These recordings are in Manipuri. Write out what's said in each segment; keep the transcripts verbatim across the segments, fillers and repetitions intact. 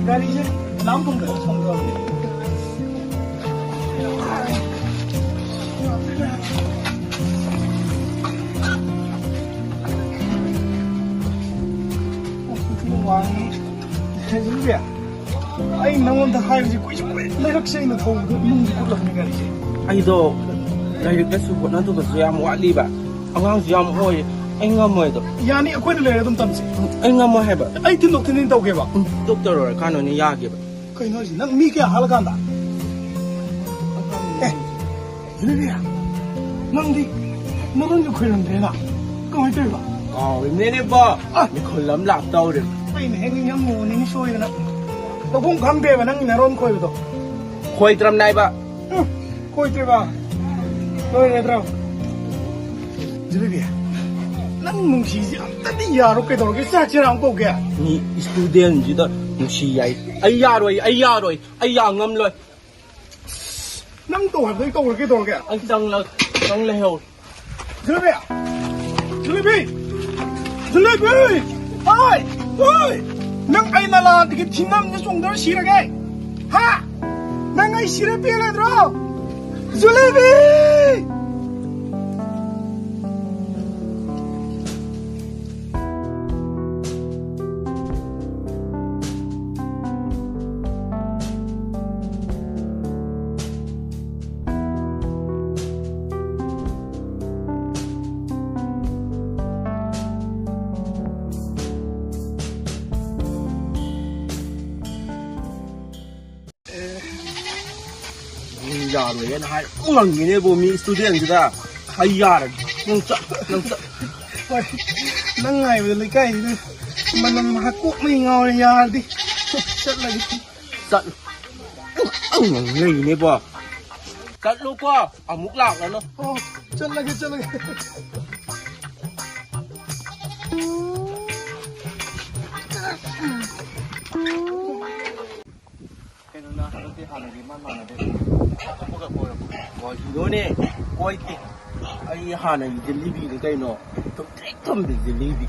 ꯒꯥꯔꯤꯁꯦ ꯂꯥꯝ ꯊꯣꯡꯗ ꯊꯣꯡꯗꯕꯅꯦ꯫ ꯑꯩ ꯅꯉꯣꯟꯗ ꯍꯥꯏꯕꯁꯤ ꯀꯨꯏꯁꯨ ꯀꯨꯏ ꯂꯩꯔꯛꯁꯦ ꯑꯩꯅ ꯊꯧꯕꯗ ꯅꯨꯡꯗꯤ ꯀꯨꯠꯂꯕꯅꯤ ꯒꯥꯔꯤꯁꯦ꯫ ꯑꯩꯗꯣ ꯂꯥꯏꯔꯤꯛ ꯂꯥꯏꯁꯨ ꯍꯣꯠꯅꯗꯕꯁꯨ ꯌꯥꯝ ꯋꯥꯠꯂꯤꯕ, ꯑꯉꯥꯡꯁꯨ ꯌꯥꯝ ꯑꯣꯏ, ꯑꯩ ꯉꯝꯃꯣꯏꯗꯣ꯫ ꯌꯥꯅꯤ, ꯑꯩꯈꯣꯏꯅ ꯂꯩꯔ ꯑꯗꯨꯝ ꯇꯝꯁꯤ꯫ ꯑꯩ ꯉꯝꯃꯣꯏ ꯍꯥꯏꯕ꯫ ꯑꯩ ꯊꯤꯟꯗꯣꯛ ꯊꯤꯟꯖꯤꯟ ꯇꯧꯒꯦꯕ꯫ ꯎꯝ, ꯗꯣꯛꯇꯔ ꯑꯣꯏꯔꯀꯥꯟꯗ ꯑꯣꯏꯅ ꯌꯥꯒꯦꯕ꯫ ꯀꯩꯅꯣ ꯍꯥꯏꯁꯤ? ꯅꯪ ꯃꯤ ꯀꯌꯥ ꯍꯥꯠꯂꯀꯥꯟꯗ? ꯑꯦ, ꯖꯤꯂꯤꯕꯤ, ꯅꯪꯗꯤ ꯃꯔꯣꯟꯁꯨ ꯈꯣꯏꯔꯝꯗ꯭ꯔꯦꯅ꯫ ꯀꯃꯥꯏꯅ ꯇꯧꯔꯤꯕ? ꯀꯥꯎꯔꯤꯕꯅꯤꯅꯦꯕꯣ꯫ ꯑ꯫ ꯃꯤꯈꯨꯜ ꯑꯃ ꯂꯥꯛꯇꯧꯔꯦ꯫ ꯑꯩꯅ ꯍꯦꯛ ꯅꯤꯡꯁꯤꯡꯉꯨꯕꯅꯤꯅꯦ ꯁꯣꯏꯗꯅ꯫ ꯂꯧꯐꯝ ꯈꯪꯗꯦꯕ ꯅꯪꯒꯤ ꯅꯔꯣꯟ ꯈꯣꯏꯕꯗꯣ꯫ ꯈꯣꯏꯗ꯭ꯔꯝꯅꯦ ꯍꯥꯏꯕ꯫ ꯎꯝ, ꯈꯣꯏꯗ꯭ꯔꯤꯕ꯫ ꯂꯣꯏꯔꯦ ꯅꯠꯇ꯭ꯔꯣ? ꯖꯤꯂꯤꯕꯤ, ꯅꯪ ꯅꯨꯡꯁꯤꯁꯤ ꯑꯝꯇꯗꯤ ꯌꯥꯔꯣ, ꯀꯩꯗꯧꯔꯒꯦ? ꯆꯥ ꯆꯦꯔꯥ ꯑꯃ ꯀꯧꯒꯦ꯫ ꯃꯤ ꯏꯁꯇꯨꯗꯦꯟꯁꯤꯗ ꯅꯨꯡꯁꯤ ꯌꯥꯏ꯫ ꯑꯩ ꯌꯥꯔꯣꯏ, ꯑꯩ ꯌꯥꯔꯣꯏ, ꯑꯩ ꯌꯥ ꯉꯝꯂꯣꯏ꯫ ꯅꯪ ꯇꯧ ꯍꯥꯏꯕꯗꯣ ꯑꯩ ꯇꯧꯔꯒꯦ, ꯇꯧꯔꯒꯦ꯫ ꯑꯩ ꯆꯪꯂ-, ꯆꯪ ꯂꯩꯍꯧ꯫ ꯖꯤꯂꯤꯕꯤ! ꯖꯤꯂꯤꯕꯤ! ꯖꯤꯂꯤꯕꯤ! ꯍꯣꯏ! ꯍꯣꯏ! ꯅꯪ ꯑꯩ ꯅꯂꯥꯗꯒꯤ ꯊꯤꯡꯅꯝꯗ ꯆꯣꯡꯊꯔ ꯁꯤꯔꯒꯦ! ꯍꯥ? ꯅꯪ ꯑꯩ ꯁꯤꯔ ꯄꯦꯜꯂꯗ꯭ꯔꯣ? ꯖꯤꯂꯤꯕꯤ! ꯌꯥꯔꯣꯏꯅ ꯍꯥꯏ ꯉꯪꯉꯤꯅꯦꯕꯣ, ꯃꯤ ꯏꯁꯇꯨꯗꯦꯟꯁꯤꯗ꯫ ꯑꯩ ꯌꯥꯔꯒꯦ꯫ ꯅꯪ ꯆꯠ-, ꯅꯪ ꯆꯠ-꯫ ꯍꯣꯏ, ꯅꯪ ꯉꯥꯏꯕꯗ ꯂꯩꯀꯥꯏꯁꯤꯗ ꯃꯅꯝ ꯃꯍꯥ ꯀꯣꯛ ꯃꯩ ꯉꯥꯎꯔꯦ, ꯌꯥꯔꯗꯤ ꯆꯠꯂꯒꯦ꯫ ꯆꯠꯂꯨ꯫ ꯉꯪꯉꯤꯅꯦꯕꯣ꯫ ꯆꯠꯂꯨꯀꯣ, ꯑꯃꯨꯛ ꯂꯥꯛꯂꯅꯨ꯫ ꯑꯣ, ꯆꯠꯂꯒꯦ, ꯆꯠꯂꯒꯦ꯫ ꯀꯩꯅꯣ, ꯅꯪ ꯍꯟꯗꯛꯇꯤ ꯍꯥꯟꯅꯒꯤ ꯏꯃꯥꯟ ꯃꯥꯟꯅꯗꯦ꯫ ꯑꯃꯒ ꯀꯣꯏꯔꯕꯣ? ꯀꯩꯅꯣꯅꯦ, ꯀꯣꯏꯗꯦ꯫ ꯑꯩ ꯍꯥꯟꯅꯒꯤ ꯖꯤꯂꯤꯕꯤꯅꯤ ꯀꯩꯅꯣ꯫ ꯊꯨꯝꯇ꯭ꯔꯤꯛ ꯊꯨꯝꯕꯤ ꯖꯤꯂꯤꯕꯤ꯫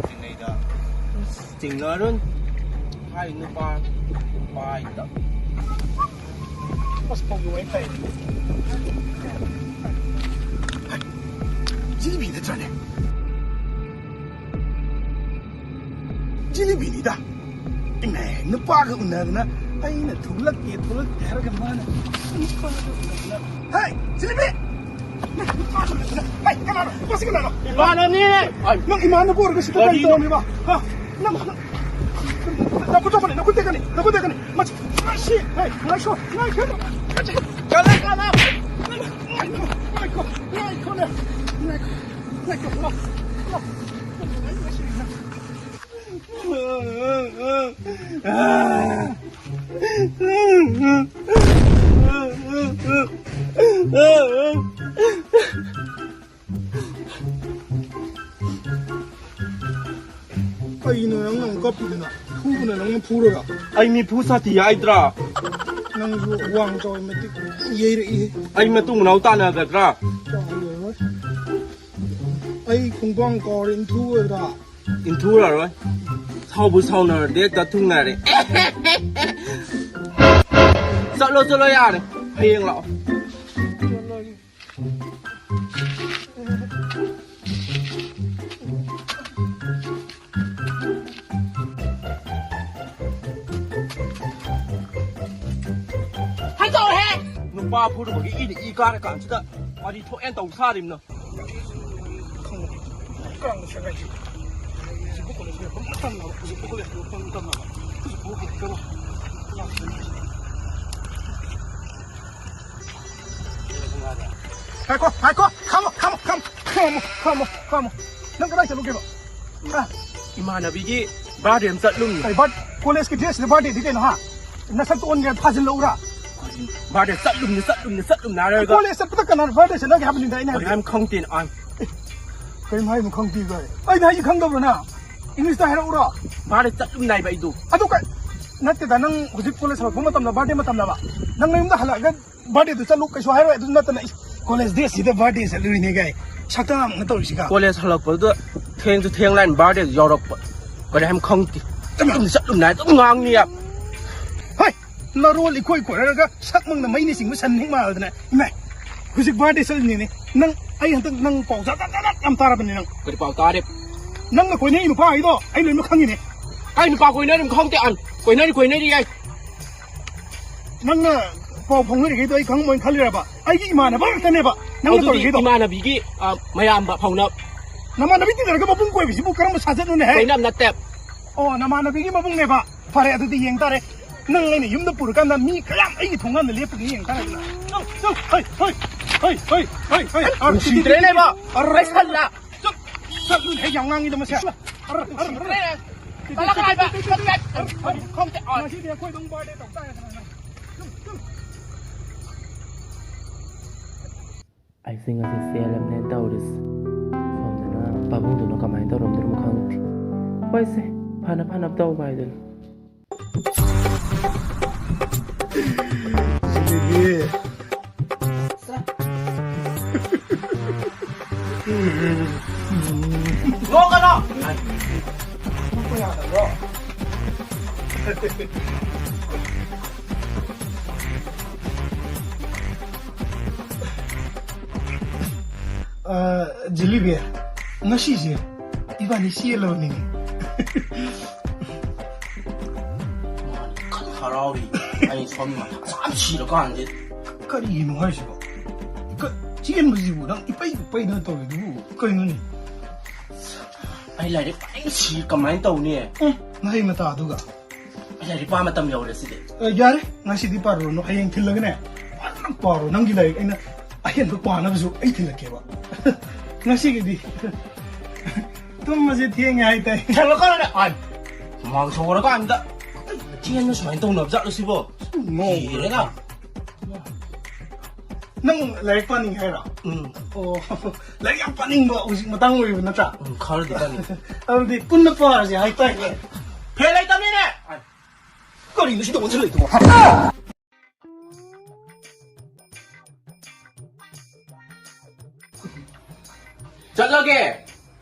ꯆꯤꯡꯅꯩꯗ꯫ ꯆꯤꯡꯅꯔꯨꯟ꯫ ꯍꯥꯏ ꯅꯨꯄꯥ ꯄꯥꯏꯗ꯫ ꯑꯁ, ꯐꯧꯒꯤ ꯋꯥꯔꯤ ꯐꯩ꯫ ꯍꯥꯏ, ꯖꯤꯂꯤꯕꯤ ꯅꯠꯇ꯭ꯔꯅꯦ? ꯖꯤꯂꯤꯕꯤꯅꯤꯗ꯫ ꯏꯃꯦ, ꯅꯨꯄꯥꯒ ꯎꯅꯗꯅ ꯑꯩꯅ ꯊꯣꯛꯂꯛꯀꯦ, ꯊꯣꯛꯂꯛꯀꯦ ꯍꯥꯏꯔꯒ ꯃꯥꯅ ꯅꯨꯄꯥꯒ ꯎꯅꯗꯅ꯫ ꯍꯦ, ꯖꯤꯂꯤꯕꯤ! ꯅꯨꯄꯥꯒ ꯎꯅꯗꯅ꯫ ꯍꯦ, ꯀꯅꯥꯅꯣ? ꯃꯁꯤ ꯀꯅꯥꯅꯣ? ꯏꯃꯥꯟꯅꯕꯅꯤꯅꯦ! ꯅꯪ ꯏꯃꯥꯟꯅꯕ ꯑꯣꯏꯔꯒ ꯁꯤꯗ ꯀꯔꯤ ꯀꯔꯤꯅꯣ? ꯇꯧꯔꯝꯃꯤꯕ? ꯍꯥ? ꯅꯪ, ꯅꯪ, ꯅꯈꯨꯠ ꯆꯣꯠꯄꯅꯤ, ꯅꯈꯨꯠ ꯇꯦꯛꯀꯅꯤ, ꯅꯈꯨꯠ ꯇꯦꯛꯀꯅꯤ꯫ ꯃꯁꯤ, ꯃꯁꯤ, ꯍꯦ, ꯉꯥꯏꯈꯣ, ꯉꯥꯏꯈꯣ, ꯉꯥꯏꯈꯣ꯫ ꯀꯜꯂꯦ, ꯀꯜꯂꯦ꯫ ꯉꯥꯏꯈꯣ, ꯉꯥꯏꯈꯣ, ꯉꯥꯏꯈꯣꯅꯦ꯫ ꯉꯥꯏꯈꯣ, ꯉꯥꯏꯈꯣ, ꯂꯥꯎ, ꯂꯥꯎ꯫ ꯀꯩꯅꯣ ꯅꯪꯅ ꯑꯃꯨꯛ ꯀꯞꯄꯤꯗꯨꯅ? ꯐꯨꯕꯅ ꯅꯪꯅ ꯐꯨꯔꯒ? ꯑꯩ ꯃꯤꯐꯨ ꯁꯥꯇꯤ ꯍꯥꯏꯗ꯭ꯔꯥ? ꯅꯪꯁꯨ ꯋꯥꯡ ꯆꯥꯎꯋꯤ ꯃꯇꯤꯛ ꯌꯩꯔꯛꯏꯍꯦ꯫ ꯑꯩ ꯃꯇꯨꯡ ꯃꯅꯥꯎ ꯇꯥꯟꯅꯒꯗ꯭ꯔꯥ? ꯆꯥꯎꯔꯣꯏ꯫ ꯑꯩ ꯈꯣꯡꯄꯥꯡ ꯀꯥꯎꯔꯦ, ꯏꯟꯊꯨꯒꯗ꯭ꯔꯥ? ꯏꯟꯊꯨꯔꯔꯣꯏ꯫ ꯁꯥꯎꯕꯨ ꯁꯥꯎꯅꯔꯗꯤ ꯍꯦꯛꯇ ꯊꯨꯡꯅꯔꯦ꯫ ꯆꯠꯂꯣ, ꯆꯠꯂꯣ, ꯌꯥꯔꯦ꯫ ꯍꯌꯦꯡ ꯂꯥꯛꯑꯣ꯫ ꯆꯠꯂꯒꯦ꯫ ꯍꯥꯏꯗꯣꯛꯑꯣꯍꯦ! ꯅꯨꯄꯥ ꯐꯨꯔꯨꯕꯒꯤ ꯏꯅ ꯏ ꯀꯥꯔ ꯀꯥꯟꯁꯤꯗ ꯋꯥꯔꯤ ꯊꯣꯛꯑꯦꯅ ꯇꯧ ꯁꯥꯔꯤꯕꯅꯣ꯫ ꯉꯥꯏꯈꯣ, ꯉꯥꯏꯈꯣ, ꯈꯥꯝꯃꯣ, ꯈꯥꯝꯃꯣ, ꯈꯥꯝꯃꯣ, ꯈꯥꯝꯃꯣ, ꯈꯥꯝꯃꯣ, ꯈꯥꯝꯃꯣ꯫ ꯅꯪ ꯀꯗꯥꯏ ꯆꯠꯂꯨꯒꯦꯕ? ꯍꯥ? ꯏꯃꯥꯟꯅꯕꯤꯒꯤ ꯕꯥꯔꯗꯦ ꯑꯃ ꯆꯠꯂꯨꯝꯅꯤ꯫ ꯀꯩ ꯕꯥꯔ-, ꯀꯣꯂꯦꯖꯀꯤ ꯗ꯭ꯔꯦꯁꯁꯤꯗ ꯕꯥꯔꯗꯦꯗꯤ ꯀꯩꯅꯣ, ꯍꯥ? ꯅꯁꯛꯇꯣ ꯑꯣꯟꯒꯦ ꯊꯥꯖꯤꯜꯂꯛꯎꯔꯥ? ꯕꯥꯔꯗꯦ ꯆꯠꯂꯨꯝꯅꯤ, ꯆꯠꯂꯨꯝꯅꯤ, ꯆꯠꯂꯨꯝꯅꯤ ꯍꯥꯏꯔꯒ꯫ ꯀꯣꯂꯦꯖ ꯆꯠꯄꯗ ꯀꯅꯥꯅ ꯕꯥꯔꯗꯦ ꯆꯠꯅꯒꯦ ꯍꯥꯏꯕꯅꯤꯗ ꯑꯩꯅ ꯍꯥꯏꯕꯗꯤ꯫ ꯀꯔꯤꯝ ꯈꯪꯗꯦꯅ ꯑꯥꯏ꯫ ꯀꯔꯤꯝ ꯍꯥꯏꯅꯣ ꯈꯪꯗꯦ ꯀꯥꯏ꯫ ꯑꯩꯅ ꯍꯥꯏꯁꯦ ꯈꯪꯗꯕ꯭ꯔꯣ ꯅꯪ? ꯏꯪꯂꯤꯁꯇ ꯍꯥꯏꯔꯛꯎꯔꯣ? ꯕꯥꯔꯗꯦ ꯆꯠꯂꯨꯝꯅꯤ ꯍꯥꯏꯕ ꯑꯩꯗꯣ꯫ ꯑꯗꯨ ꯀꯩ-, ꯅꯠꯇꯦꯗ, ꯅꯪ ꯍꯧꯖꯤꯛ ꯀꯣꯂꯦꯖ ꯍꯜꯂꯛꯄ ꯃꯇꯝꯗ ꯕꯥꯔꯗꯦ ꯃꯇꯝꯂꯕ? ꯅꯪ ꯅꯌꯨꯝꯗ ꯍꯜꯂꯛꯑꯒ ꯕꯥꯔꯗꯦꯗꯨ ꯆꯠꯂꯨ ꯀꯩꯁꯨ ꯍꯥꯏꯔꯣꯏ꯫ ꯑꯗꯨ ꯅꯠꯇꯅ ꯏꯁ, ꯀꯣꯂꯦꯖ ꯗ꯭ꯔꯦꯁꯁꯤꯗ ꯕꯥꯔꯗꯦ ꯆꯠꯂꯨꯏꯅꯦ ꯀꯥꯏ꯫ ꯁꯛꯇꯥꯡꯅ ꯇꯧꯔꯤꯁꯤꯒ꯫ ꯀꯣꯂꯦꯖ ꯍꯜꯂꯛꯄꯗꯨꯗ ꯊꯦꯡꯁꯨ ꯊꯦꯡ ꯂꯥꯏꯟ ꯕꯥꯔꯗꯦꯗꯨ ꯌꯥꯎꯔꯛꯄ꯫ ꯀꯔꯤ ꯍꯥꯏꯅ ꯈꯪꯗꯦ꯫ ꯆꯠꯂꯨꯝꯅ ꯑꯗꯨꯝ ꯉꯥꯡꯅꯤ꯫ ꯍꯣꯏ, ꯅꯔꯣꯜ ꯏꯈꯣꯏ ꯈꯣꯏꯔꯒ ꯁꯛꯃꯛꯅ ꯃꯩꯅ ꯆꯤꯡꯕ ꯁꯟ ꯍꯦꯛ ꯃꯥꯜꯂꯗꯅ꯫ ꯏꯃꯥꯏ, ꯍꯧꯖꯤꯛ ꯕꯥꯔꯗꯦ ꯆꯠꯂꯤꯅꯦ꯫ ꯅꯪ, ꯑꯩ ꯍꯟꯗꯛ ꯅꯪ ꯄꯥꯎ ꯖꯥꯠ ꯖꯥꯠ ꯖꯥꯠ ꯖꯥꯠ ꯌꯥꯝ ꯇꯥꯔꯕꯅꯦ ꯅꯪ꯫ ꯀꯔꯤ ꯄꯥꯎ ꯇꯥꯔꯦ? ꯅꯪꯅ ꯀꯣꯏꯅꯔꯤ ꯅꯨꯄꯥ ꯍꯥꯏꯗꯣ ꯑꯩ ꯂꯣꯏꯅꯃꯛ ꯈꯪꯉꯤꯅꯦ꯫ ꯑꯩ ꯅꯨꯄꯥ ꯀꯣꯏꯅꯔꯤꯝ ꯈꯪꯗꯦ꯫ ꯑꯟ ꯀꯣꯏꯅꯔꯤ ꯀꯣꯏꯅꯔꯤ ꯌꯥꯏ꯫ ꯅꯪꯅ ꯄꯥꯎ ꯐꯥꯎꯅꯔꯤꯈꯩꯗꯣ ꯑꯩ ꯈꯪꯉꯝꯃꯣꯏꯅ ꯈꯜꯂꯤꯔꯕ? ꯑꯩꯒꯤ ꯏꯃꯥꯟꯅꯕ ꯉꯥꯛꯇꯅꯦꯕ ꯅꯪꯅ ꯑꯗꯨꯗꯤ ꯇꯧꯔꯤꯈꯩꯗꯣ꯫ ꯏꯃꯥꯟꯅꯕꯤꯒꯤ, ꯑ, ꯃꯌꯥꯝꯕ ꯐꯥꯎꯅ ꯅꯃꯥꯟꯅꯕꯤ ꯇꯤꯟꯅꯔꯒ ꯃꯕꯨꯡ ꯀꯣꯏꯕꯁꯤꯕꯨ ꯀꯔꯝꯕ ꯁꯥꯖꯠꯅꯣꯅꯦ ꯍꯦ? ꯀꯣꯏꯅꯕ ꯅꯠꯇꯦ꯫ ꯑꯣ, ꯅꯃꯥꯟꯅꯕꯤꯒꯤ ꯃꯕꯨꯡꯅꯦꯕ꯫ ꯐꯔꯦ, ꯑꯗꯨꯗꯤ ꯌꯦꯡ ꯇꯥꯔꯦ꯫ ꯅꯪ ꯑꯩꯅ ꯌꯨꯝꯗ ꯄꯨꯔꯀꯥꯟꯗ ꯃꯤ ꯀꯌꯥꯝ ꯑꯩꯒꯤ ꯊꯣꯡꯒꯥꯟꯗ ꯂꯦꯞꯄꯒꯦ ꯌꯦꯡ ꯇꯥꯔꯦꯗꯅ꯫ ꯆꯪ, ꯆꯪ, ꯍꯩ, ꯍꯩ, ꯍꯩ, ꯍꯩ, ꯍꯩ, ꯍꯩ꯫ ꯅꯨꯡꯁꯤꯗ꯭ꯔꯦꯅꯦꯕ꯫ ꯑꯔꯦ, ꯁꯜꯂꯥ꯫ ꯆꯠ-, ꯆꯠꯂꯨꯅꯦ, ꯌꯥꯝ ꯉꯥꯡꯉꯤꯗ ꯃꯁꯦ꯫ ꯑꯔ, ꯑꯔ, ꯑꯔ꯫ ꯆꯠꯂꯒ ꯍꯥꯏꯕ꯫ ꯆꯠ-, ꯆꯠ-, ꯆꯠ-, ꯈꯪꯗꯦ꯫ ꯑ꯫ ꯉꯁꯤꯗꯤ ꯑꯩꯈꯣꯏ ꯑꯗꯨꯝ ꯕꯥꯔꯗꯦ ꯇꯧ ꯇꯥꯔꯦꯗꯅ꯫ ꯆꯠ-, ꯆꯠ-꯫ ꯑꯩꯁꯦ ꯉꯁꯤ ꯆꯦꯜꯂꯕꯅꯦꯅ ꯇꯧꯔꯤꯁꯦ꯫ ꯁꯣꯝꯗꯅ ꯄꯥꯕꯨꯡꯗꯨꯅ ꯀꯃꯥꯏꯅ ꯇꯧꯔꯝꯗꯣꯏꯅꯣ ꯈꯪꯗꯦ꯫ ꯍꯣꯏꯁꯦ, ꯐꯅ ꯐꯅꯕ ꯇꯧꯕ ꯍꯥꯏꯗꯨꯅꯤ꯫ ꯁꯤꯗꯒꯤ꯫ ꯅꯣꯛꯀꯅꯣ! ꯅꯣꯛꯄ ꯌꯥꯗꯕ꯭ꯔꯣ? ꯑ, ꯖꯤꯂꯤꯕꯤ, ꯉꯁꯤꯁꯦ ꯏꯕꯥꯅꯤ ꯆꯦꯜꯂꯕꯅꯤꯅꯦ꯫ ꯃꯥꯅꯤ, ꯈꯔ ꯍꯔꯥꯎꯔꯤ꯫ ꯑꯩ ꯁꯣꯝ ꯃꯊꯥ ꯌꯥꯝ ꯁꯤꯔꯀꯥꯟꯁꯤꯗ꯫ ꯀꯔꯤꯒꯤꯅꯣ ꯍꯥꯏꯁꯤꯕꯣ? ꯀ-, ꯆꯦꯟꯕꯁꯤꯕꯨ ꯅꯪ ꯏꯄꯩ ꯄꯩꯗꯅ ꯇꯧꯔꯤꯗꯨꯕꯨ ꯀꯩꯅꯣꯅꯦ? ꯑꯩ ꯂꯥꯏꯔꯤꯛ ꯐꯖꯅ ꯁꯤ ꯀꯃꯥꯏꯅ ꯇꯧꯅꯤ? ꯎꯝ, ꯅꯍꯩ ꯃꯇꯥꯗꯨꯒ꯫ ꯑꯩ ꯂꯥꯏꯔꯤꯛ ꯄꯥ ꯃꯇꯝ ꯌꯧꯔꯦ ꯁꯤꯗꯤ꯫ ꯑ, ꯌꯥꯔꯦ, ꯉꯁꯤꯗꯤ ꯄꯥꯔꯨꯔꯅꯨ, ꯍꯌꯦꯡ ꯊꯤꯜꯂꯒꯅꯦ ꯐꯖꯅ ꯄꯥꯔꯣ꯫ ꯅꯪꯒꯤ ꯂꯥꯏꯔꯤꯛ ꯑꯩꯅ ꯑꯍꯦꯟꯕ ꯄꯥꯅꯕꯁꯨ ꯑꯩ ꯊꯤꯜꯂꯛꯀꯦꯕ꯫ ꯉꯁꯤꯒꯤꯗꯤ ꯇꯨꯝꯕꯁꯦ ꯊꯦꯡꯉꯦ ꯍꯥꯏꯇꯥꯏ꯫ ꯊꯦꯡꯂꯀꯥꯟꯗꯅꯦ, ꯑꯥꯏ, ꯍꯨꯃꯥꯡ ꯁꯧꯔꯀꯥꯟꯗ ꯆꯦꯟꯕ ꯁꯨꯃꯥꯏꯅ ꯇꯧꯅꯕ ꯖꯥꯠꯂꯣ ꯁꯤꯕꯣ? ꯅꯣ꯫ ꯁꯤꯔꯦꯗ꯫ ꯅꯪ ꯂꯥꯏꯔꯤꯛ ꯄꯥꯅꯤꯡꯉꯦ ꯍꯥꯏꯔꯣ? ꯎꯝ꯫ ꯑꯣ, ꯂꯥꯏꯔꯤꯛ ꯌꯥꯝ ꯄꯥꯅꯤꯡꯕ ꯍꯧꯖꯤꯛ ꯃꯇꯥꯡ ꯑꯣꯏꯔꯤꯕ ꯅꯠꯇ꯭ꯔꯥ? ꯎꯝ, ꯈꯔꯗꯤ ꯄꯥꯅꯤꯡꯉꯦ꯫ ꯑꯗꯨꯗꯤ ꯄꯨꯟꯅ ꯄꯥꯔꯁꯦ ꯍꯥꯏꯇꯥꯏꯅꯦ꯫ ꯐꯦꯟ ꯂꯩꯇꯕꯅꯤꯅꯦ! ꯀꯔꯤꯅꯣ ꯁꯤꯗ ꯑꯣꯟꯁꯤꯜꯂꯛꯏꯗꯨꯕꯣ? ꯆꯠꯂꯒꯦ꯫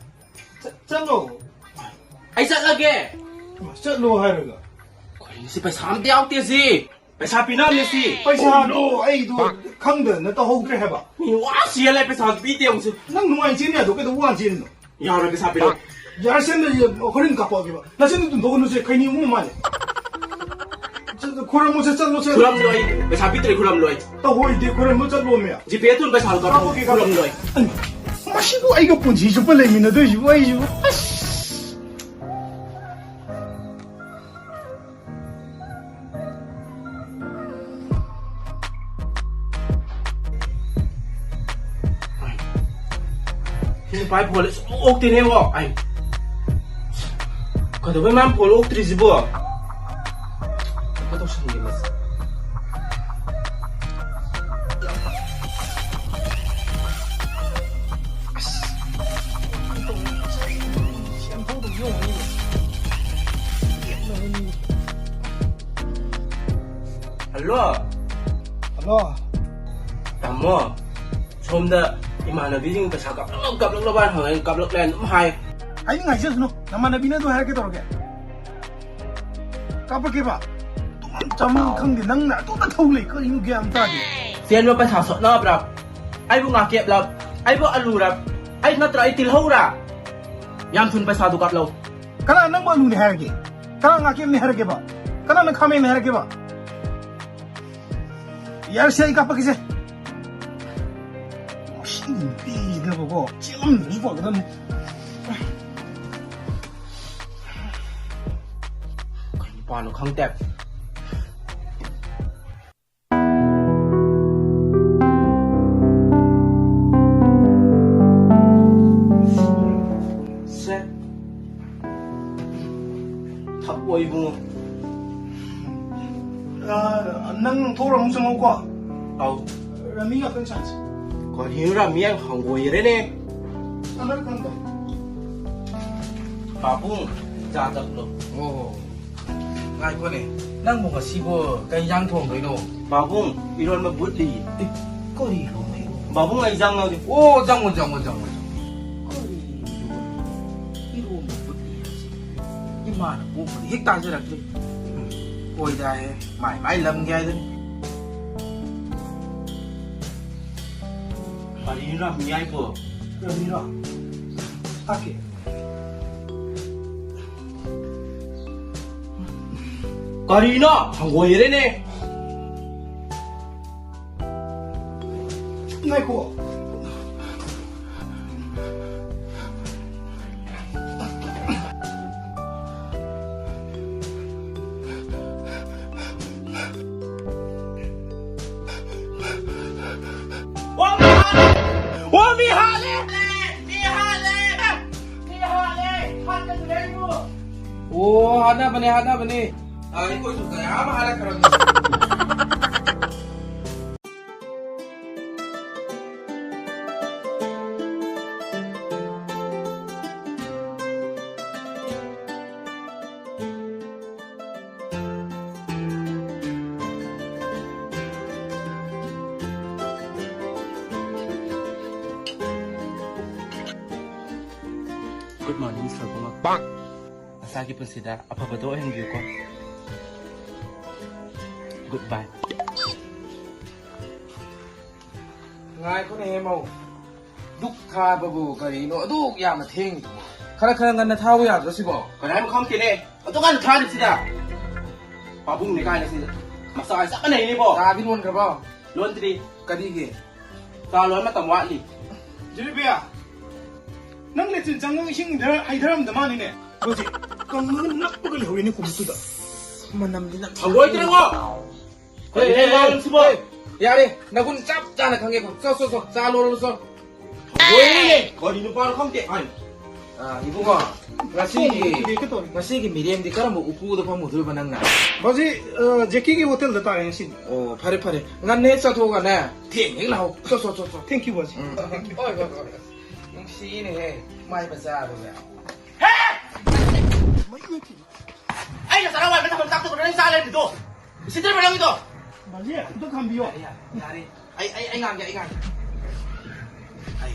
ꯆꯠ-, ꯆꯠꯂꯣ꯫ ꯑꯩ ꯆꯠꯂꯒꯦ꯫ ꯆꯠꯂꯣ ꯍꯥꯏꯔꯒ꯫ ꯀꯔꯤꯅꯣ ꯁꯤ? ꯄꯩꯁꯥ ꯑꯝꯇ ꯌꯥꯎꯗꯦ ꯁꯤ꯫ ꯄꯩꯁꯥ ꯄꯤꯅꯕꯅꯦ ꯁꯤ꯫ ꯄꯩꯁꯥꯗꯣ ꯑꯩꯗꯣ ꯈꯪꯗꯗꯅ ꯇꯧꯍꯧꯗ꯭ꯔꯦ ꯍꯥꯏꯕ꯫ ꯃꯤ ꯋꯥ ꯁꯤꯍꯜꯂꯦ, ꯄꯩꯁꯥꯁꯨ ꯄꯤꯗꯦ ꯑꯃꯨꯛꯁꯨ꯫ ꯅꯪ ꯅꯨꯡꯉꯥꯏ ꯆꯦꯟ ꯌꯥꯗ꯭ꯔꯣ? ꯀꯩꯗꯧꯕ ꯋꯥꯅ ꯆꯦꯜꯂꯤꯅꯣ? ꯌꯥꯔꯣꯏ, ꯄꯩꯁꯥ ꯄꯤꯔꯛꯑꯣ꯫ ꯌꯥꯔꯦ, ꯁꯦꯝꯗ ꯍꯣꯔꯦꯟ ꯀꯥꯞꯄꯛꯑꯒꯦꯕ꯫ ꯅꯆꯤꯟꯗꯨ ꯇꯨꯝꯊꯣꯛꯀꯅꯨꯁꯦ, ꯈꯩꯅꯤ ꯑꯃ ꯃꯥꯜꯂꯦ꯫ ꯆꯠ-, ꯈꯨꯔꯝꯃꯨꯁꯦ, ꯆꯠꯂꯣꯁꯦ꯫ ꯈꯨꯔꯝꯂꯣꯏ, ꯄꯩꯁꯥ ꯄꯤꯗ꯭ꯔꯤ, ꯈꯨꯔꯝꯂꯣꯏ꯫ ꯇꯧꯍꯣꯏꯗꯦ, ꯈꯨꯔꯝꯕ ꯆꯠꯂꯣꯃꯦ꯫ ꯖꯤꯄꯦ ꯑꯗꯨꯝ ꯄꯩꯁꯥ ꯀꯥꯞꯄꯛꯑꯣ, ꯀꯥꯞꯄꯛꯑꯒꯦ, ꯀꯥꯞꯄꯛꯑꯒꯦ꯫ ꯈꯨꯔꯝꯂꯣꯏ꯫ ꯑꯩ, ꯃꯁꯤꯕꯨ ꯑꯩꯒ ꯄꯨꯟꯁꯤ ꯆꯨꯞꯄ ꯂꯩꯃꯤꯟꯅꯗꯣꯏꯁꯤꯕꯨ ꯑꯩꯁꯤꯕꯨ꯫ ꯑꯁ! ꯁꯤ ꯅꯨꯄꯥꯒꯤ ꯐꯣꯟꯁꯦ ꯁꯨꯡꯑꯣꯛ ꯑꯣꯛꯇꯦꯅꯦꯕꯣ꯫ ꯑꯩ, ꯀꯩꯗꯧꯕꯩ ꯃꯥꯅ ꯐꯣꯟ ꯑꯣꯛꯇ꯭ꯔꯤꯁꯤꯕꯣ? ꯀꯩꯅꯣ ꯇꯧꯁꯟꯒꯦ ꯃꯁꯤ꯫ ꯑꯁ, ꯀꯩꯗꯧꯔꯦ? ꯁꯤ ꯑꯝꯇꯪ ꯌꯦꯡꯉꯨꯅꯦ꯫ ꯍꯜꯂꯣ꯫ ꯍꯜꯂꯣ꯫ ꯇꯥꯃꯣ, ꯁꯣꯝꯗ ꯏꯃꯥꯟꯅꯕꯤꯁꯤꯡ ꯄꯩꯁꯥ ꯀꯥꯞꯂꯛꯂꯣ, ꯀꯥꯞꯂꯛꯂꯣ ꯍꯥꯏꯅ ꯍꯪꯉꯦ, ꯀꯥꯞꯂꯛꯂꯦ ꯑꯗꯨꯝ ꯍꯥꯏ꯫ ꯍꯥꯏꯅꯤꯡ ꯍꯥꯏꯖꯁꯅꯨ, ꯅꯃꯥꯟꯅꯕꯤꯅ ꯑꯗꯨ ꯍꯥꯏꯔꯛꯀꯦ ꯇꯧꯔꯒꯦ꯫ ꯀꯥꯞꯄꯛꯀꯦꯕ? ꯇꯨꯝꯐꯝ ꯆꯥꯐꯝ ꯈꯪꯗꯦ, ꯅꯪꯅ ꯑꯇꯣꯞꯄ ꯊꯧ ꯂꯩ, ꯀꯔꯤꯅꯣ ꯒ꯭ꯌꯥꯟ ꯑꯃ ꯇꯥꯗꯦ꯫ ꯆꯦꯟꯕ ꯄꯩꯁꯥ ꯁꯣꯠꯅꯕ꯭ꯔꯥ? ꯑꯩꯕꯨ ꯉꯥꯀꯦꯞꯂ? ꯑꯩꯕꯨ ꯑꯂꯨꯔ? ꯑꯩ ꯅꯠꯇ꯭ꯔ ꯑꯩ ꯇꯤꯜꯍꯧꯔ? ꯌꯥꯝ ꯊꯨꯅ ꯄꯩꯁꯥꯗꯨ ꯀꯥꯞꯂꯧ꯫ ꯀꯅꯥ ꯅꯪꯕꯨ ꯑꯂꯨꯅꯤ ꯍꯥꯏꯔꯒꯦ? ꯀꯅꯥ ꯉꯥꯀꯦꯞꯅꯤ ꯍꯥꯏꯔꯒꯦꯕ? ꯀꯅꯥꯅ ꯈꯥꯃꯦꯟꯅꯤ ꯍꯥꯏꯔꯒꯦꯕ? ꯌꯥꯔꯦꯁꯦ, ꯑꯩ ꯀꯥꯞꯄꯛꯀꯦꯁꯦ꯫ ꯃꯁꯤ ꯅꯨꯄꯤꯁꯤꯅꯕꯀꯣ, ꯆꯦꯜꯂꯝꯗ꯭ꯔꯗꯤ ꯐꯒꯗꯕꯅꯤ꯫ ꯀꯩ ꯅꯨꯄꯥꯅꯣ ꯈꯪꯗꯦ꯫ ꯁꯦ꯫ ꯊꯛꯑꯣ ꯏꯕꯨꯡꯉꯣ꯫ ꯑ, ꯅꯪ ꯊꯣꯛꯎꯔ ꯑꯃꯨꯛ ꯆꯪꯉꯛꯎꯀꯣ꯫ ꯑꯧ꯫ ꯔꯥꯃꯤ ꯉꯥꯛꯇꯪ ꯁꯥꯟꯅꯁꯤ꯫ ꯀꯔꯤꯅꯣ ꯔꯥꯃꯤ ꯍꯥꯏ ꯍꯪꯒꯣꯏꯔꯦꯅꯦ꯫ ꯑꯃꯅ ꯈꯪꯗꯦ꯫ ꯄꯥꯕꯨꯡ, ꯆꯥ ꯊꯛꯂꯣ꯫ ꯑꯣ꯫ ꯉꯥꯏꯈꯣꯅꯦ, ꯅꯪꯕꯨ ꯉꯁꯤꯕꯨ ꯀꯩ ꯏꯟꯖꯥꯡ ꯊꯣꯡꯗꯣꯏꯅꯣ? ꯄꯥꯕꯨꯡ, ꯏꯔꯣꯟꯕ ꯐꯨꯠꯂꯤ꯫ ꯑꯦ, ꯀꯔꯤꯅꯣ ꯏꯔꯣꯟꯕ? ꯄꯥꯕꯨꯡ, ꯑꯩ ꯏꯟꯖꯥꯡ ꯂꯧꯒꯦ꯫ ꯑꯣ, ꯆꯪꯉꯣ, ꯆꯪꯉꯣ, ꯆꯪꯉꯣ, ꯆꯪꯉꯣ꯫ ꯀꯔꯤꯅꯣ? ꯏꯔꯣꯟꯕ ꯐꯨꯠꯂꯤ ꯍꯥꯏꯁꯦ? ꯏꯕꯨꯡ, ꯃꯥꯅ ꯄꯣꯛꯄꯗꯤ ꯍꯦꯛ ꯇꯥꯖꯔꯛꯇ꯭ꯔꯤ꯫ ꯎꯝ, ꯍꯣꯏꯗꯥꯍꯦ, ꯃꯥꯏ ꯃꯥꯏ ꯂꯝꯒꯤ ꯍꯥꯏꯗꯨꯅꯤ꯫ ꯀꯔꯤꯅꯣ ꯃꯤ ꯍꯥꯏꯕꯣ? ꯀꯔꯤꯅꯣ? ꯇꯥꯛꯀꯦ꯫ ꯀꯔꯤꯅꯣ? ꯍꯪꯒꯣꯏꯔꯦꯅꯦ꯫ ꯉꯥꯏꯈꯣ꯫ ꯑꯣ, ꯃꯤ ꯍꯥꯠꯂꯦ! ꯑꯣ, ꯃꯤ ꯍꯥꯠꯂꯦ! ꯃꯤ ꯍꯥꯠꯂꯦ! ꯃꯤ ꯍꯥꯠꯂꯦ! ꯍꯥꯠꯀꯅꯨ ꯂꯩꯕꯨ! ꯑꯣ, ꯍꯥꯠꯅꯕꯅꯦ, ꯍꯥꯠꯅꯕꯅꯦ꯫ ꯑ, ꯑꯩꯈꯣꯏꯁꯨ ꯀꯌꯥ ꯑꯃ ꯍꯥꯠꯂꯛꯈ꯭ꯔꯕꯅꯤ꯫ Good morning, ꯁꯣꯔꯕꯨꯡꯉꯣ꯫ ꯅꯁꯥꯒꯤ ꯄꯨꯟꯁꯤꯗ ꯑꯐꯕꯗꯣ ꯑꯣꯏꯍꯟꯕꯤꯌꯨꯀꯣ꯫ Good bye꯫ ꯉꯥꯏꯈꯣꯅꯦꯍꯦ, ꯃꯧ꯫ ꯗꯨꯛ ꯊꯥꯕꯕꯨ ꯀꯔꯤꯅꯣ ꯑꯗꯨꯛ ꯌꯥꯝꯅ ꯊꯦꯡꯉꯤꯗꯨꯕꯣ? ꯈꯔ ꯈꯔ ꯉꯟꯅ ꯊꯥꯕ ꯌꯥꯗ꯭ꯔꯣ ꯁꯤꯕꯣ? ꯀꯅꯥ ꯍꯥꯏꯕ ꯈꯪꯗꯦꯅꯦ? ꯑꯗꯨꯛ ꯉꯟꯅ ꯊꯥꯔꯤꯁꯤꯗ꯫ ꯄꯥꯕꯨꯡꯅꯦ ꯀꯥꯏꯅ ꯁꯤꯗ꯫ ꯃꯆꯥ ꯆꯞ ꯃꯥꯟꯅꯩꯅꯦꯕꯣ꯫ ꯆꯥꯗꯤ ꯂꯣꯟꯈ꯭ꯔꯕꯣ? ꯂꯣꯟꯗ꯭ꯔꯤ꯫ ꯀꯔꯤꯒꯤ? ꯆꯥ ꯂꯣꯟ ꯃꯇꯝ ꯋꯥꯠꯂꯤ꯫ ꯖꯤꯂꯤꯕꯤꯌꯥ, ꯅꯪ ꯂꯦꯇ꯭ꯔꯤꯟ ꯆꯪꯉꯒ ꯏꯁꯤꯡ ꯍꯩꯊꯔ-, ꯍꯩꯊꯔꯝꯗ ꯃꯥꯜꯂꯤꯅꯦ꯫ ꯍꯧꯖꯤꯛ ꯀꯪꯉꯒ ꯅꯞꯄꯒ ꯂꯩꯍꯧꯔꯤꯅꯦ ꯈꯨꯃꯨꯛꯇꯨꯗ꯫ ꯃꯅꯝꯗꯤ ꯅꯝ-, ꯍꯪꯒꯣꯏꯗ꯭ꯔꯦꯉꯣ! ꯍꯦ, ꯀꯔꯤꯅꯣ ꯍꯦ, ꯍꯦ, ꯋꯥꯔꯣꯜꯁꯤꯕꯣ? ꯍꯦ, ꯌꯥꯔꯦ, ꯅꯒꯨꯟ ꯆꯞ ꯆꯥꯅ ꯈꯪꯉꯦꯀꯣ꯫ ꯆꯣ, ꯆꯣ, ꯆꯣ, ꯆꯥ ꯂꯣꯜꯂꯨ ꯆꯣ꯫ ꯍꯣꯏꯅꯦ, ꯀꯔꯤ ꯅꯨꯄꯥꯅꯣ ꯈꯪꯗꯦ꯫ ꯑꯥꯏ꯫ ꯑꯥ, ꯏꯕꯨꯡꯉꯣ, ꯉꯁꯤꯒꯤ, ꯀꯩꯗꯧꯔꯒꯦ? ꯉꯁꯤꯒꯤ ꯃꯤꯔꯦꯝꯗꯤ ꯀꯔꯝꯕ ꯎꯄꯨꯗ ꯐꯝꯃꯨꯗꯣꯏꯕ ꯅꯪꯅ? ꯕꯥꯖꯤ, ꯑ, ꯖꯦꯀꯤꯒꯤ ꯍꯣꯇꯦꯜꯗ ꯇꯥꯔꯦ ꯉꯁꯤꯗꯤ꯫ ꯑꯣ, ꯐꯔꯦ, ꯐꯔꯦ꯫ ꯉꯟꯅ ꯍꯦꯛ ꯆꯠꯊꯣꯛꯑꯒꯅꯦ, ꯊꯦꯡꯅ ꯍꯦꯛ ꯂꯥꯛꯍꯧ꯫ ꯆꯣ, ꯆꯣ, ꯆꯣ, ꯆꯣ꯫ Thank you, ꯕꯥꯖꯤ꯫ ꯎꯝ꯫ ꯍꯣꯏ, ꯍꯣꯏ, ꯍꯣꯏ꯫ ꯅꯨꯡꯁꯤꯅꯦꯍꯦ, ꯃꯥꯏ ꯃꯆꯥꯗꯨꯒ꯫ ꯍꯦ! ꯑꯩꯅ ꯆꯔꯥ ꯋꯥꯟꯕ ꯊꯝꯐꯝ ꯆꯥꯛꯇꯣ ꯀꯩꯅꯣ ꯅꯪ ꯆꯥ ꯂꯩꯔꯝꯃꯤꯗꯣ? ꯎꯁꯤꯠꯇ꯭ꯔꯤꯕ ꯅꯪꯒꯤꯗꯣ? ꯕꯥꯖꯤ, ꯑꯝꯇ ꯈꯥꯝꯕꯤꯌꯣ꯫ ꯌꯥꯔꯦ, ꯌꯥꯔꯦ, ꯌꯥꯔꯦ꯫ ꯑꯩ, ꯑꯩ, ꯑꯩ ꯉꯥꯡꯒꯦ, ꯑꯩ ꯉꯥꯡꯒꯦ꯫ ꯑꯩ,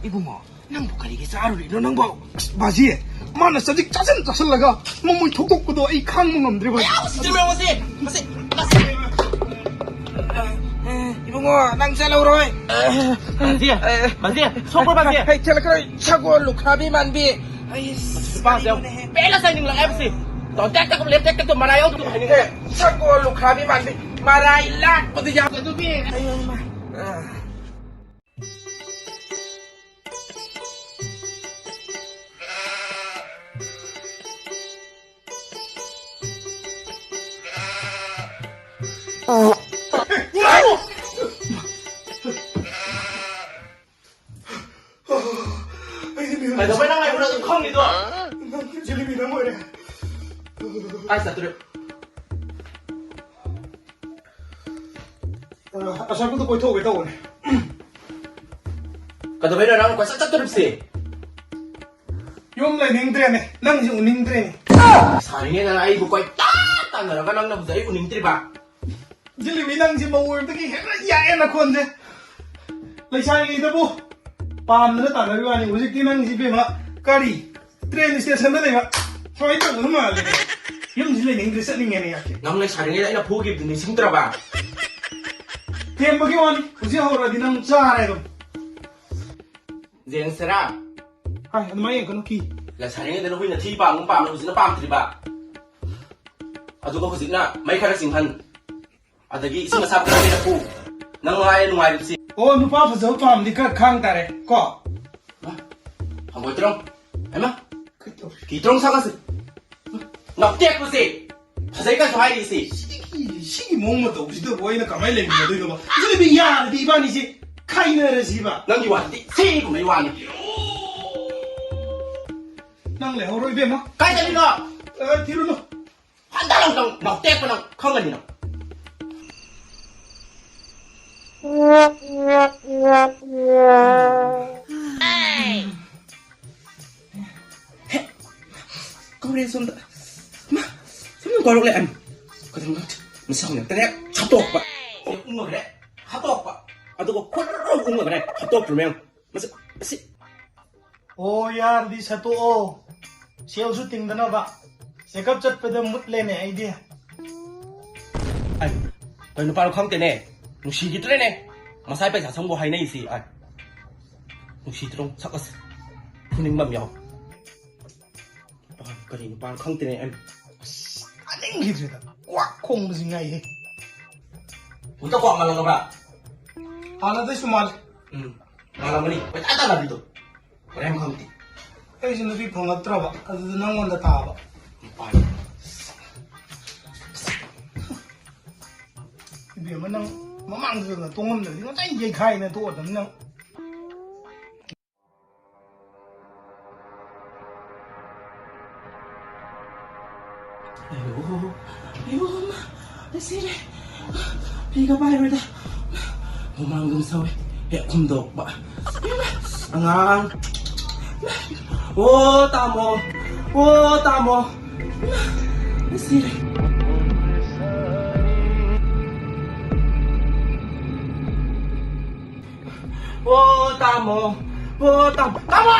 ꯏꯕꯨꯡꯉꯣ, ꯅꯪꯕꯨ ꯀꯔꯤꯒꯤ ꯆꯥꯔꯨꯔꯤꯅꯣ ꯅꯪꯕꯨ? ꯑꯁ, ꯕꯥꯖꯤ, ꯃꯥꯅ ꯆꯖꯤꯛ ꯆꯥꯁꯤꯟ ꯆꯥꯁꯤꯜꯂꯒ ꯃꯃꯣꯏ ꯊꯣꯛꯇꯣꯛꯄꯗꯣ ꯑꯩ ꯈꯥꯡꯕ ꯉꯝꯗ꯭ꯔꯦ, ꯕꯥꯖꯤ꯫ ꯑꯌꯥ, ꯃꯁꯤ ꯇꯨꯝꯃꯦ, ꯃꯁꯤ, ꯃꯁꯤ, ꯃꯁꯤ꯫ ꯑꯦ, ꯏꯕꯨꯡꯉꯣ, ꯅꯪ ꯆꯠꯍꯧꯔꯣꯏ꯫ ꯃꯁꯤ, ꯃꯁꯤ, ꯁꯣꯛꯄ꯭ꯔꯣ, ꯃꯁꯤ? ꯍꯩ, ꯆꯠꯂꯛꯀꯅꯣ, ꯁꯒꯣꯜ ꯂꯨꯈ꯭ꯔꯥꯕꯤ ꯃꯥꯟꯕꯤ꯫ ꯑꯩ, ꯅꯨꯄꯥꯁꯦ ꯌꯥꯝ ꯀꯔꯤꯅꯣꯅꯦꯍꯦ? ꯄꯦꯜꯂ ꯆꯥꯏꯅꯤꯡꯂꯛꯑꯦ, ꯃꯁꯤ꯫ ꯇꯣ, ꯇꯦꯛ ꯇꯦꯛ ꯂꯦꯞ, ꯇꯦꯛ ꯇꯦꯛ ꯇꯣ, ꯃꯔꯥꯏ ꯌꯥꯎꯗꯕ ꯍꯥꯏꯅꯤꯡꯉꯦ꯫ ꯁꯒꯣꯜ ꯂꯨꯈ꯭ꯔꯥꯕꯤ ꯃꯥꯟꯕꯤ, ꯃꯔꯥꯏ ꯂꯥꯛꯄꯗ ꯌꯥꯎꯗꯕꯤ꯫ ꯑꯩ, ꯑꯩ, ꯑꯩ꯫ ꯀꯩꯗꯧꯕꯩ ꯅꯪ ꯑꯩꯉꯣꯟꯗ ꯑꯗꯨꯝ ꯈꯪꯉꯤꯗꯣ? ꯅꯪ ꯖꯤꯂꯤꯕꯤ ꯅꯪ ꯑꯣꯏꯔꯦ꯫ ꯀꯥꯏ ꯆꯠꯇꯣꯔꯤꯕ? ꯑ, ꯑꯁ꯭ꯋꯥꯏꯐꯥꯎꯗ ꯀꯣꯏꯊꯣꯛꯎꯒꯦ ꯇꯧꯕꯅꯦ꯫ ꯀꯩꯗꯧꯕꯩꯅꯣ ꯅꯪꯅ ꯀꯣꯏꯆꯠ ꯆꯠꯇꯣꯔꯤꯕꯁꯦ? ꯌꯨꯝ ꯂꯩꯅꯤꯡꯗ꯭ꯔꯦꯅꯦ, ꯅꯪꯁꯦ ꯎꯅꯤꯡꯗ꯭ꯔꯦꯅꯦ꯫ ꯁꯥꯔꯤꯉꯩꯗ ꯑꯩꯕꯨ ꯀꯣꯏꯇꯥꯟ ꯇꯥꯟꯅꯔꯒ ꯅꯪꯅ ꯍꯧꯖꯤꯛ ꯑꯩ ꯎꯅꯤꯡꯗ꯭ꯔꯤꯕ? ꯖꯤꯂꯤꯕꯤ, ꯅꯪꯁꯦ ꯃꯧ ꯑꯣꯏꯕꯗꯒꯤ ꯍꯦꯟꯅ ꯌꯥꯛꯑꯦ ꯅꯈꯣꯟꯁꯦ꯫ ꯂꯩꯁꯥꯔꯤꯉꯩꯗꯕꯨ ꯄꯥꯝꯗꯅ ꯇꯥꯟꯅꯕꯤ ꯋꯥꯅꯤ, ꯍꯧꯖꯤꯛꯇꯤ ꯅꯪꯁꯤ ꯏꯕꯦꯝꯃ ꯀꯔꯤ ꯇ꯭ꯔꯦꯟ ꯁ꯭ꯇꯦꯁꯟꯗ ꯂꯩꯕ ꯁꯨꯃꯥꯏꯅ ꯇꯧꯕꯗꯨ ꯃꯥꯜꯂꯦ꯫ ꯌꯨꯝꯁꯤ ꯂꯩꯅꯤꯡꯗ꯭ꯔꯦ, ꯆꯠꯅꯤꯡꯉꯦꯅꯦ ꯌꯥꯛꯀꯦ꯫ ꯅꯪ ꯂꯩꯁꯥꯔꯤꯉꯩꯗ ꯑꯩꯅ ꯐꯨꯈꯤꯕꯗꯨ ꯅꯤꯡꯁꯤꯡꯗ꯭ꯔꯕ? ꯊꯦꯝꯕꯒꯤ ꯋꯥꯅꯤ, ꯍꯧꯖꯤꯛ ꯍꯧꯔꯗꯤ ꯅꯪ ꯆꯥꯔꯦ ꯑꯗꯨꯝ꯫ ꯖꯦꯡꯁꯦꯔꯥ? ꯍꯥꯏ, ꯑꯗꯨꯃꯥꯏꯅ ꯌꯦꯡꯒꯅꯨ, ꯀꯤ꯫ ꯂꯩꯁꯥꯔꯤꯉꯩꯗꯅ ꯍꯨꯏꯅ ꯊꯤ ꯄꯥꯝꯒꯨꯝ ꯄꯥꯝꯅ ꯍꯧꯖꯤꯛꯅ ꯄꯥꯝꯗ꯭ꯔꯤꯕ? ꯑꯗꯨꯒ ꯍꯧꯖꯤꯛꯅ ꯃꯩ ꯈꯔ ꯆꯤꯡꯍꯟ, ꯑꯗꯒꯤ ꯏꯁꯤꯡ ꯑꯁꯥꯕ ꯈꯔ ꯍꯩꯔꯛꯎ꯫ ꯅꯪ ꯃꯉꯥꯏꯔꯦ ꯅꯨꯡꯉꯥꯏꯔꯤꯕꯁꯤ꯫ ꯑꯣ, ꯅꯨꯄꯥ ꯐꯖꯕ ꯄꯥꯝꯗꯤ ꯈꯔ ꯈꯥꯡ ꯇꯥꯔꯦ ꯀꯣ꯫ ꯍꯪꯒꯣꯏꯇ꯭ꯔꯣ? ꯍꯩꯃꯥ! ꯀꯩ ꯇꯧꯔꯤ? ꯀꯤꯇ꯭ꯔꯣ ꯁꯥꯒꯠꯁꯤ꯫ ꯅꯞꯇꯦꯛꯄꯁꯦ! ꯐꯖꯩ ꯀꯥꯏꯁꯨ ꯍꯥꯏꯔꯤꯁꯤ꯫ ꯁꯤꯒꯤ, ꯁꯤꯒꯤ ꯃꯑꯣꯡ ꯃꯇꯧꯁꯤꯗꯕꯨ ꯑꯩꯅ ꯀꯃꯥꯏꯅ ꯂꯩꯃꯤꯟꯅꯗꯣꯏꯅꯣꯕ? ꯁꯤꯗꯤ ꯌꯥꯔꯗꯤ ꯏꯕꯥꯅꯤꯁꯦ ꯈꯥꯏꯅꯔꯁꯤꯕ꯫ ꯅꯪꯒꯤ ꯋꯥꯁꯤꯗꯤ ꯁꯤꯒꯨꯝꯕꯩ ꯋꯥꯅꯤ꯫ ꯅꯪ ꯂꯩꯍꯧꯔꯣ, ꯏꯕꯦꯝꯃ꯫ ꯀꯥꯏ ꯆꯠꯂꯤꯅꯣ? ꯑ, ꯊꯤꯔꯨꯅꯨ꯫ ꯍꯟꯗꯛ ꯑꯃꯨꯛꯇꯪ ꯅꯞꯇꯦꯛꯄ ꯅꯪ ꯈꯪꯒꯅꯤ ꯅꯪ꯫ ꯍꯦ, ꯀꯧꯔꯦ ꯁꯣꯝꯗ꯫ ꯃꯥ, ꯁꯣꯝꯗ ꯀꯧꯔꯛꯂꯦ꯫ ꯑꯝ, ꯀꯩꯗꯧꯅꯣ ꯈꯪꯗꯦ꯫ ꯃꯁꯤ ꯍꯧꯅ ꯇꯔꯦꯠ ꯍꯥꯠꯇꯣꯛꯄ꯫ ꯎꯪꯉꯒꯅꯦ ꯍꯥꯠꯇꯣꯛꯄ꯫ ꯑꯗꯨꯒ ꯈꯨꯔꯨ ꯎꯪꯉꯒꯅꯦ ꯍꯥꯠꯇꯣꯛꯇ꯭ꯔꯣ ꯃꯌꯥꯝ꯫ ꯃꯁꯤ, ꯃꯁꯤ꯫ ꯑꯣ, ꯌꯥꯔꯗꯤ ꯁꯠꯇꯣꯛꯑꯣ꯫ ꯁꯦꯜꯁꯨ ꯇꯤꯡꯗꯅꯕ꯫ ꯆꯦꯛꯑꯞ ꯆꯠꯄꯗ ꯃꯨꯠꯂꯦꯅꯦ ꯑꯩꯗꯤ꯫ ꯑꯩ, ꯀꯩ ꯅꯨꯄꯥꯅꯣ ꯈꯪꯗꯦꯅꯦ꯫ ꯅꯨꯡꯁꯤꯈꯤꯗ꯭ꯔꯦꯅꯦ꯫ ꯃꯁꯥꯏ ꯄꯩꯁꯥ ꯁꯪꯕꯨ ꯍꯥꯏꯅꯩꯁꯤ꯫ ꯑꯩ, ꯅꯨꯡꯁꯤꯗ꯭ꯔꯣ? ꯁꯛ ꯑꯁ ꯐꯨꯅꯤꯡꯕ ꯑꯃ ꯌꯥꯎ꯫ ꯀꯔꯤ ꯅꯨꯄꯥꯅꯣ ꯈꯪꯗꯦꯅꯦ꯫ ꯑꯩ, ꯑꯁ, ꯇꯥꯅꯤꯡꯈꯤꯗ꯭ꯔꯦꯗ꯫ ꯀ꯭ꯋꯥꯛ ꯈꯣꯡꯕꯁꯤ ꯉꯥꯏꯍꯦ꯫ ꯍꯨꯏꯗ ꯀ꯭ꯋꯥꯛ ꯃꯥꯜꯂꯝꯃꯕ꯭ꯔꯥ? ꯍꯥꯟꯅꯗꯩꯁꯨ ꯃꯥꯜꯂꯦ꯫ ꯎꯝ, ꯃꯥꯜꯂꯝꯃꯅꯤ꯫ ꯀꯣꯏꯇꯥꯟ ꯇꯥꯟꯅꯕꯤꯗꯣ꯫ ꯃꯔꯝ ꯈꯪꯗꯦ꯫ ꯑꯩꯁꯨ ꯅꯨꯄꯤ ꯐꯪꯉꯛꯇ꯭ꯔꯕ, ꯑꯗꯨꯗ ꯅꯪꯉꯣꯟꯗ ꯇꯥꯕ꯫ ꯅꯨꯄꯥꯅꯤ꯫ ꯏꯕꯦꯝꯃ, ꯅꯪ ꯃꯃꯥꯡꯗꯨꯗ ꯇꯣꯡꯉꯝꯗ꯭ꯔꯗꯤ ꯉꯁꯥꯏ ꯌꯩꯈꯥꯏꯅ ꯇꯣꯛꯑꯗꯝꯅꯤ ꯅꯪ꯫ ꯑꯌꯣ, ꯑꯌꯣ, ꯑꯃ, ꯑꯩ ꯁꯤꯔꯦ꯫ ꯐꯤꯒ ꯄꯥꯏꯔꯣꯏꯗ꯫ ꯍꯨꯃꯥꯡ ꯑꯗꯨꯝ ꯁꯧꯋꯦ꯫ ꯍꯦꯛ ꯍꯨꯝꯗꯣꯛꯄ꯫ ꯑꯉꯥꯡ꯫ ꯑꯣ, ꯇꯥꯃꯣ꯫ ꯑꯣ, ꯇꯥꯃꯣ꯫ ꯑꯩ ꯁꯤꯔꯦ꯫ ꯑꯣ, ꯇꯥꯃꯣ꯫ ꯑꯣ, ꯇꯥꯃꯣ꯫ ꯇꯥꯃꯣ!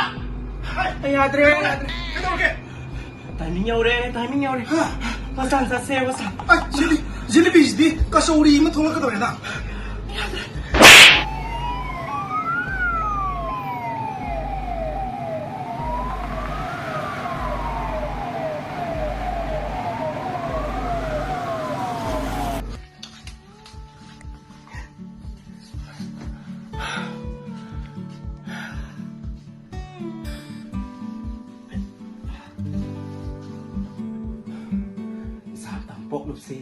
ꯑꯩ ꯌꯥꯗ꯭ꯔꯦ, ꯌꯥꯗ꯭ꯔꯦ꯫ ꯀꯩꯗꯧꯔꯒꯦ? ꯇꯥꯏꯃꯤꯡ ꯌꯧꯔꯦ, ꯇꯥꯏꯃꯤꯡ ꯌꯧꯔꯦ꯫ ꯍꯥ? ꯃꯆꯥ ꯆꯠꯁꯦ, ꯃꯆꯥ꯫ ꯑ, ꯖꯤꯂꯤ-, ꯖꯤꯂꯤꯕꯤꯁꯤꯗꯤ ꯀꯆꯧꯔꯤ ꯑꯃ ꯊꯣꯛꯂꯛꯀꯗꯧꯔꯦꯗ꯫ ꯏꯆꯥ ꯑꯝꯇꯪ ꯄꯣꯛꯂꯨꯞꯁꯦ꯫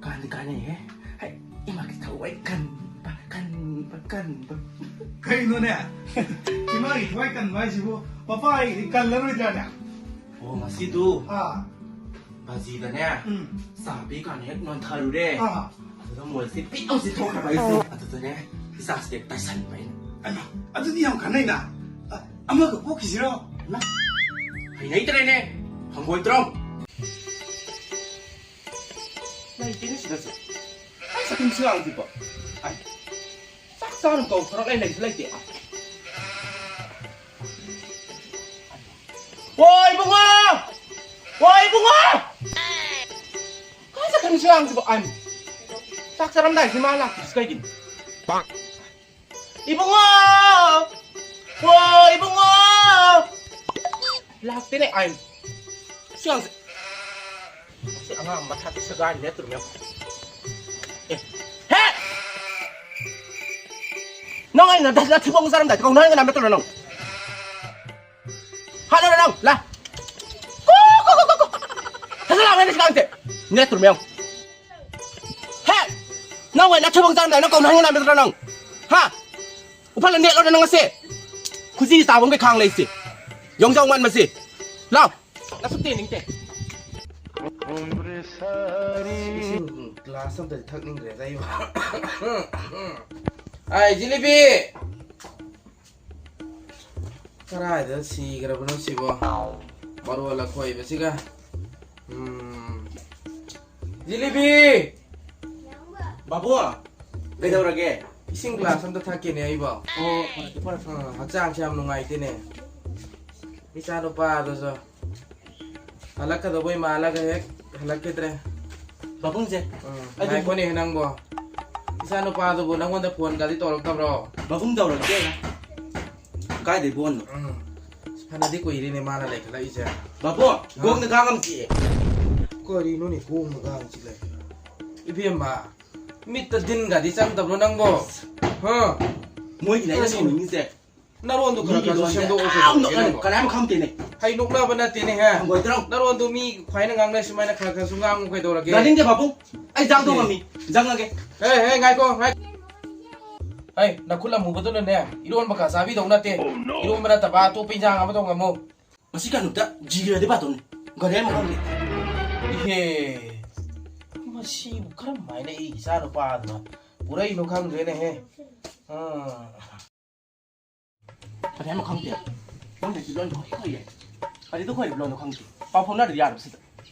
ꯀꯥꯟꯗꯤ ꯀꯥꯟꯅꯩꯍꯦ꯫ ꯍꯩ, ꯏꯃꯥꯒꯤ ꯊꯋꯥꯏ ꯀꯟꯕ, ꯀꯟꯕ, ꯀꯟꯕ꯫ ꯀꯩꯅꯣꯅꯦ? ꯏꯃꯥꯒꯤ ꯊꯋꯥꯏ ꯀꯟꯕ ꯍꯥꯏꯁꯤꯕꯨ ꯃꯄꯥꯒꯤꯗꯤ ꯀꯜꯂꯔꯣꯏꯗ꯭ꯔꯥꯅꯦ? ꯑꯣ, ꯉꯁꯤꯗꯨ ꯑꯥ꯫ ꯕꯥꯖꯤꯗꯅꯦ, ꯎꯝ꯫ ꯆꯥ ꯄꯤꯀꯥꯟꯗ ꯍꯦꯛ ꯅꯣꯟꯊꯔꯨꯔꯦ꯫ ꯑꯥ꯫ ꯑꯗꯨꯗ ꯃꯣꯏꯁꯦ ꯄꯤꯛ ꯂꯥꯎ ꯆꯤꯊꯣꯛꯈ꯭ꯔꯕ ꯑꯩꯁꯦ꯫ ꯑꯗꯨꯗꯅꯦ, ꯏꯆꯥꯁꯦ ꯇꯥꯏꯁꯟꯕ ꯑꯩꯅ꯫ ꯑꯩꯃ, ꯑꯗꯨꯗꯤ ꯌꯥꯝ ꯀꯥꯟꯅꯩꯅ꯫ ꯑ, ꯑꯃꯒ ꯄꯣꯛꯈꯤꯁꯤꯔꯣ? ꯏꯃꯥ, ꯍꯩꯅꯩꯇ꯭ꯔꯦꯅꯦ, ꯍꯪꯒꯣꯏꯇ꯭ꯔꯣ? ꯂꯩꯇꯦꯅꯦ ꯁꯤꯗꯁꯨ꯫ ꯑꯩ ꯁꯛꯈꯪ ꯁꯤꯡꯉꯥꯡꯁꯤꯕꯣ꯫ ꯑꯩ ꯆꯥꯛ ꯆꯥꯅ ꯀꯧꯊꯣꯔꯛꯂꯦ, ꯂꯩꯁꯨ ꯂꯩꯇꯦ꯫ ꯍꯣꯏ ꯏꯕꯨꯡꯉꯣ! ꯍꯣꯏ ꯏꯕꯨꯡꯉꯣ! ꯀꯥꯏ ꯆꯠꯈ꯭ꯔꯅꯤ ꯁꯤ ꯑꯉꯥꯡꯁꯤꯕꯣ? ꯑꯥꯏ, ꯆꯥꯛ ꯆꯥꯔꯝꯗꯥꯏꯁꯤ ꯃꯥ ꯂꯥꯛꯇ꯭ꯔꯤꯁꯤ ꯀꯩꯒꯤꯅꯣ? ꯏꯕꯨꯡꯉꯣ! ꯍꯣꯏ ꯏꯕꯨꯡꯉꯣ! ꯂꯥꯛꯇꯦꯅꯦ꯫ ꯑꯥꯏ, ꯁꯤ ꯑꯉꯥꯡꯁꯦ, ꯁꯤ ꯑꯉꯥꯡ ꯃꯊꯥꯗꯤ ꯁꯒꯥꯏꯅꯦ ꯇꯨꯔꯃꯦ꯫ ꯑꯦ, ꯍꯦ! ꯅꯪ ꯑꯩꯅ ꯅꯊꯤꯕꯣꯡ ꯆꯥꯔꯝꯗꯥꯏꯗ ꯀꯧꯅ ꯍꯟꯒꯅ ꯅꯠꯇ꯭ꯔꯣ ꯅꯪ? ꯍꯜꯂꯣ ꯅꯪ ꯂꯥ꯫ ꯀꯣ, ꯀꯣ, ꯀꯣ, ꯀꯣ, ꯀꯣ꯫ ꯐꯖꯅ ꯂꯥꯎꯅꯦ ꯁꯤ ꯑꯉꯥꯡꯁꯦ꯫ ꯅꯦꯠ ꯇꯨꯔꯃꯦ ꯌꯦꯡꯉꯨ꯫ ꯍꯦ! ꯅꯪ ꯑꯣꯏꯅ ꯅꯊꯤꯕꯣꯡ ꯆꯥꯔꯝꯗꯥꯏꯗ ꯅꯪ ꯀꯧꯅ ꯍꯟꯒꯅ ꯅꯠꯇ꯭ꯔꯣ ꯅꯪ? ꯍꯥ? ꯎꯐꯜ ꯅꯦꯠꯂꯣ ꯅꯪ ꯉꯁꯤ? ꯈꯨꯖꯤ ꯆꯥꯕ ꯑꯃꯒꯤ ꯈꯥꯡ ꯂꯩꯁꯤ꯫ ꯌꯣꯡꯖꯥꯎ ꯃꯥꯟꯕꯁꯤ꯫ ꯂꯥꯎ꯫ ꯅꯁꯨꯛ ꯇꯦꯟꯅꯤꯡꯇꯦ꯫ ꯏꯁꯤꯡ ꯒ꯭ꯂꯥꯁ ꯑꯝꯇꯗꯤ ꯊꯛꯅꯤꯡꯈ꯭ꯔꯦꯗ ꯑꯩꯕꯨ꯫ ꯑꯥꯏ, ꯖꯤꯂꯤꯕꯤ! ꯀꯔꯥꯏꯗ ꯁꯤꯈ꯭ꯔꯕꯅꯣ ꯁꯤꯕꯣ? ꯃꯔꯣꯜ ꯑꯈꯣꯏꯕꯁꯤꯒ꯫ ꯎꯝ꯫ ꯖꯤꯂꯤꯕꯤ! ꯕꯥꯕꯨ, ꯀꯩꯗꯧꯔꯒꯦ? ꯏꯁꯤꯡ ꯒ꯭ꯂꯥꯁ ꯑꯝꯇ ꯊꯛꯀꯦꯅꯦ ꯑꯩꯕꯣ꯫ ꯑꯣ, ꯐꯔꯦ, ꯐꯔꯦ꯫ ꯑꯥ, ꯍꯛꯆꯥꯡꯁꯦ ꯌꯥꯝ ꯅꯨꯡꯉꯥꯏꯇꯦꯅꯦ꯫ ꯏꯆꯥ ꯅꯨꯄꯥꯗꯨꯁꯨ ꯍꯜꯂꯛꯀꯗꯧꯕꯩ ꯃꯥꯜꯂꯒ ꯍꯦꯛ ꯍꯜꯂꯛꯈꯤꯗ꯭ꯔꯦ꯫ ꯕꯥꯕꯨꯡꯁꯦ, ꯎꯝ, ꯑꯗꯨ ꯉꯥꯏꯈꯣꯅꯦ ꯅꯪꯕꯣ꯫ ꯏꯆꯥ ꯅꯨꯄꯥꯗꯨꯕꯨ ꯅꯪꯉꯣꯟꯗ ꯐꯣꯟꯒꯗꯤ ꯇꯧꯔꯛꯇꯕ꯭ꯔꯣ? ꯕꯥꯕꯨꯡ ꯇꯧꯔꯛꯇꯦ꯫ ꯀꯥꯏꯗꯩ ꯐꯣꯟꯅꯣ? ꯎꯝ, ꯐꯅꯗꯤ ꯀꯨꯏꯔꯦꯅꯦ ꯃꯥꯅ ꯂꯩꯈꯠꯂꯛꯏꯁꯦ꯫ ꯕꯥꯕꯨ, ꯒꯣꯡꯗ ꯀꯥꯡ ꯑꯃ ꯆꯤꯛꯑꯦ꯫ ꯀꯔꯤꯅꯣꯅꯦ ꯒꯣꯡꯗ ꯀꯥꯡ ꯆꯤꯛꯂꯦ? ꯏꯕꯦꯝꯃ, ꯃꯤꯠꯇ ꯗꯤꯟꯒꯗꯤ ꯆꯪꯗꯕ꯭ꯔꯣ ꯅꯪꯕꯣ? ꯍꯥ? ꯃꯣꯏꯒꯤꯅꯦ ꯑꯩꯅ ꯀꯔꯤꯅꯣ? ꯁꯥꯎꯅꯤꯡꯉꯤꯁꯦ꯫ ꯅꯔꯣꯟꯗꯣ ꯈꯔ ꯃꯤꯒꯤ ꯈꯔꯁꯨ ꯂꯣꯟꯁꯦ ꯁꯦꯝꯗꯣꯛꯑꯣ ꯌꯥꯝ ꯀꯩꯗꯧꯔꯒꯦ ꯅꯣꯛꯀꯟ-, ꯅꯪꯕꯣ? ꯀꯅꯥꯝ ꯈꯪꯗꯦꯅꯦ꯫ ꯍꯩ, ꯅꯣꯛꯅꯕ ꯅꯠꯇꯦꯅꯦꯍꯦ꯫ ꯍꯪꯒꯣꯏꯗ꯭ꯔꯣ? ꯅꯔꯣꯟꯗꯣ ꯃꯤ ꯈ꯭ꯋꯥꯏꯅ ꯉꯥꯡꯅꯩ ꯁꯨꯃꯥꯏꯅ ꯈꯔ ꯈꯔꯁꯨ ꯉꯥꯡꯉꯨ ꯀꯩꯗꯧꯔꯒꯦ? ꯇꯥꯅꯤꯡꯗꯦ ꯄꯥꯕꯨꯡ꯫ ꯑꯩ ꯆꯥꯛ ꯊꯣꯡꯉꯝꯃꯤ꯫ ꯆꯪꯉꯒꯦ꯫ ꯍꯦ, ꯍꯦ, ꯉꯥꯏꯈꯣ, ꯉꯥꯏꯈꯣ꯫ ꯍꯩ, ꯅꯈꯨꯠ ꯑꯃꯨꯕꯗꯨꯅꯅꯦ, ꯏꯔꯣꯟꯕ ꯈꯔ ꯆꯥꯕꯤꯗꯧ ꯅꯠꯇꯦ꯫ ꯏꯔꯣꯟꯕ ꯅꯠꯇꯕ ꯑꯇꯣꯞꯄ ꯏꯟꯖꯥꯡ ꯑꯃ ꯊꯣꯡꯉꯝꯃꯨ꯫ ꯃꯁꯤ ꯀꯩꯅꯣꯗ ꯖꯤꯔꯗꯤ ꯄꯥꯊꯣꯛꯅꯤ꯫ ꯒꯥꯔꯤ ꯑꯃ ꯈꯪꯗꯦ꯫ ꯏꯍꯦ, ꯃꯁꯤꯕꯨ ꯀꯔꯝꯍꯥꯏꯅ ꯑꯩ ꯏꯆꯥ ꯅꯨꯄꯥꯗꯨꯅ ꯄꯨꯔꯛꯏꯅꯣ ꯈꯪꯗ꯭ꯔꯦꯅꯦꯍꯦ꯫ ꯑꯥ꯫ ꯀꯔꯤ ꯍꯥꯏꯅꯣ ꯈꯪꯗꯦ꯫ ꯂꯣꯟ ꯂꯩꯁꯤ ꯂꯣꯟ ꯈꯣꯏ ꯈꯣꯏꯌꯦ꯫ ꯀꯔꯤꯗ ꯈꯣꯏꯔꯤꯕ ꯂꯣꯟꯅꯣ ꯈꯪꯗꯦ꯫ ꯄꯥꯎ ꯐꯥꯎꯅꯗ꯭ꯔꯗꯤ ꯌꯥꯔꯕ ꯁꯤꯗ꯫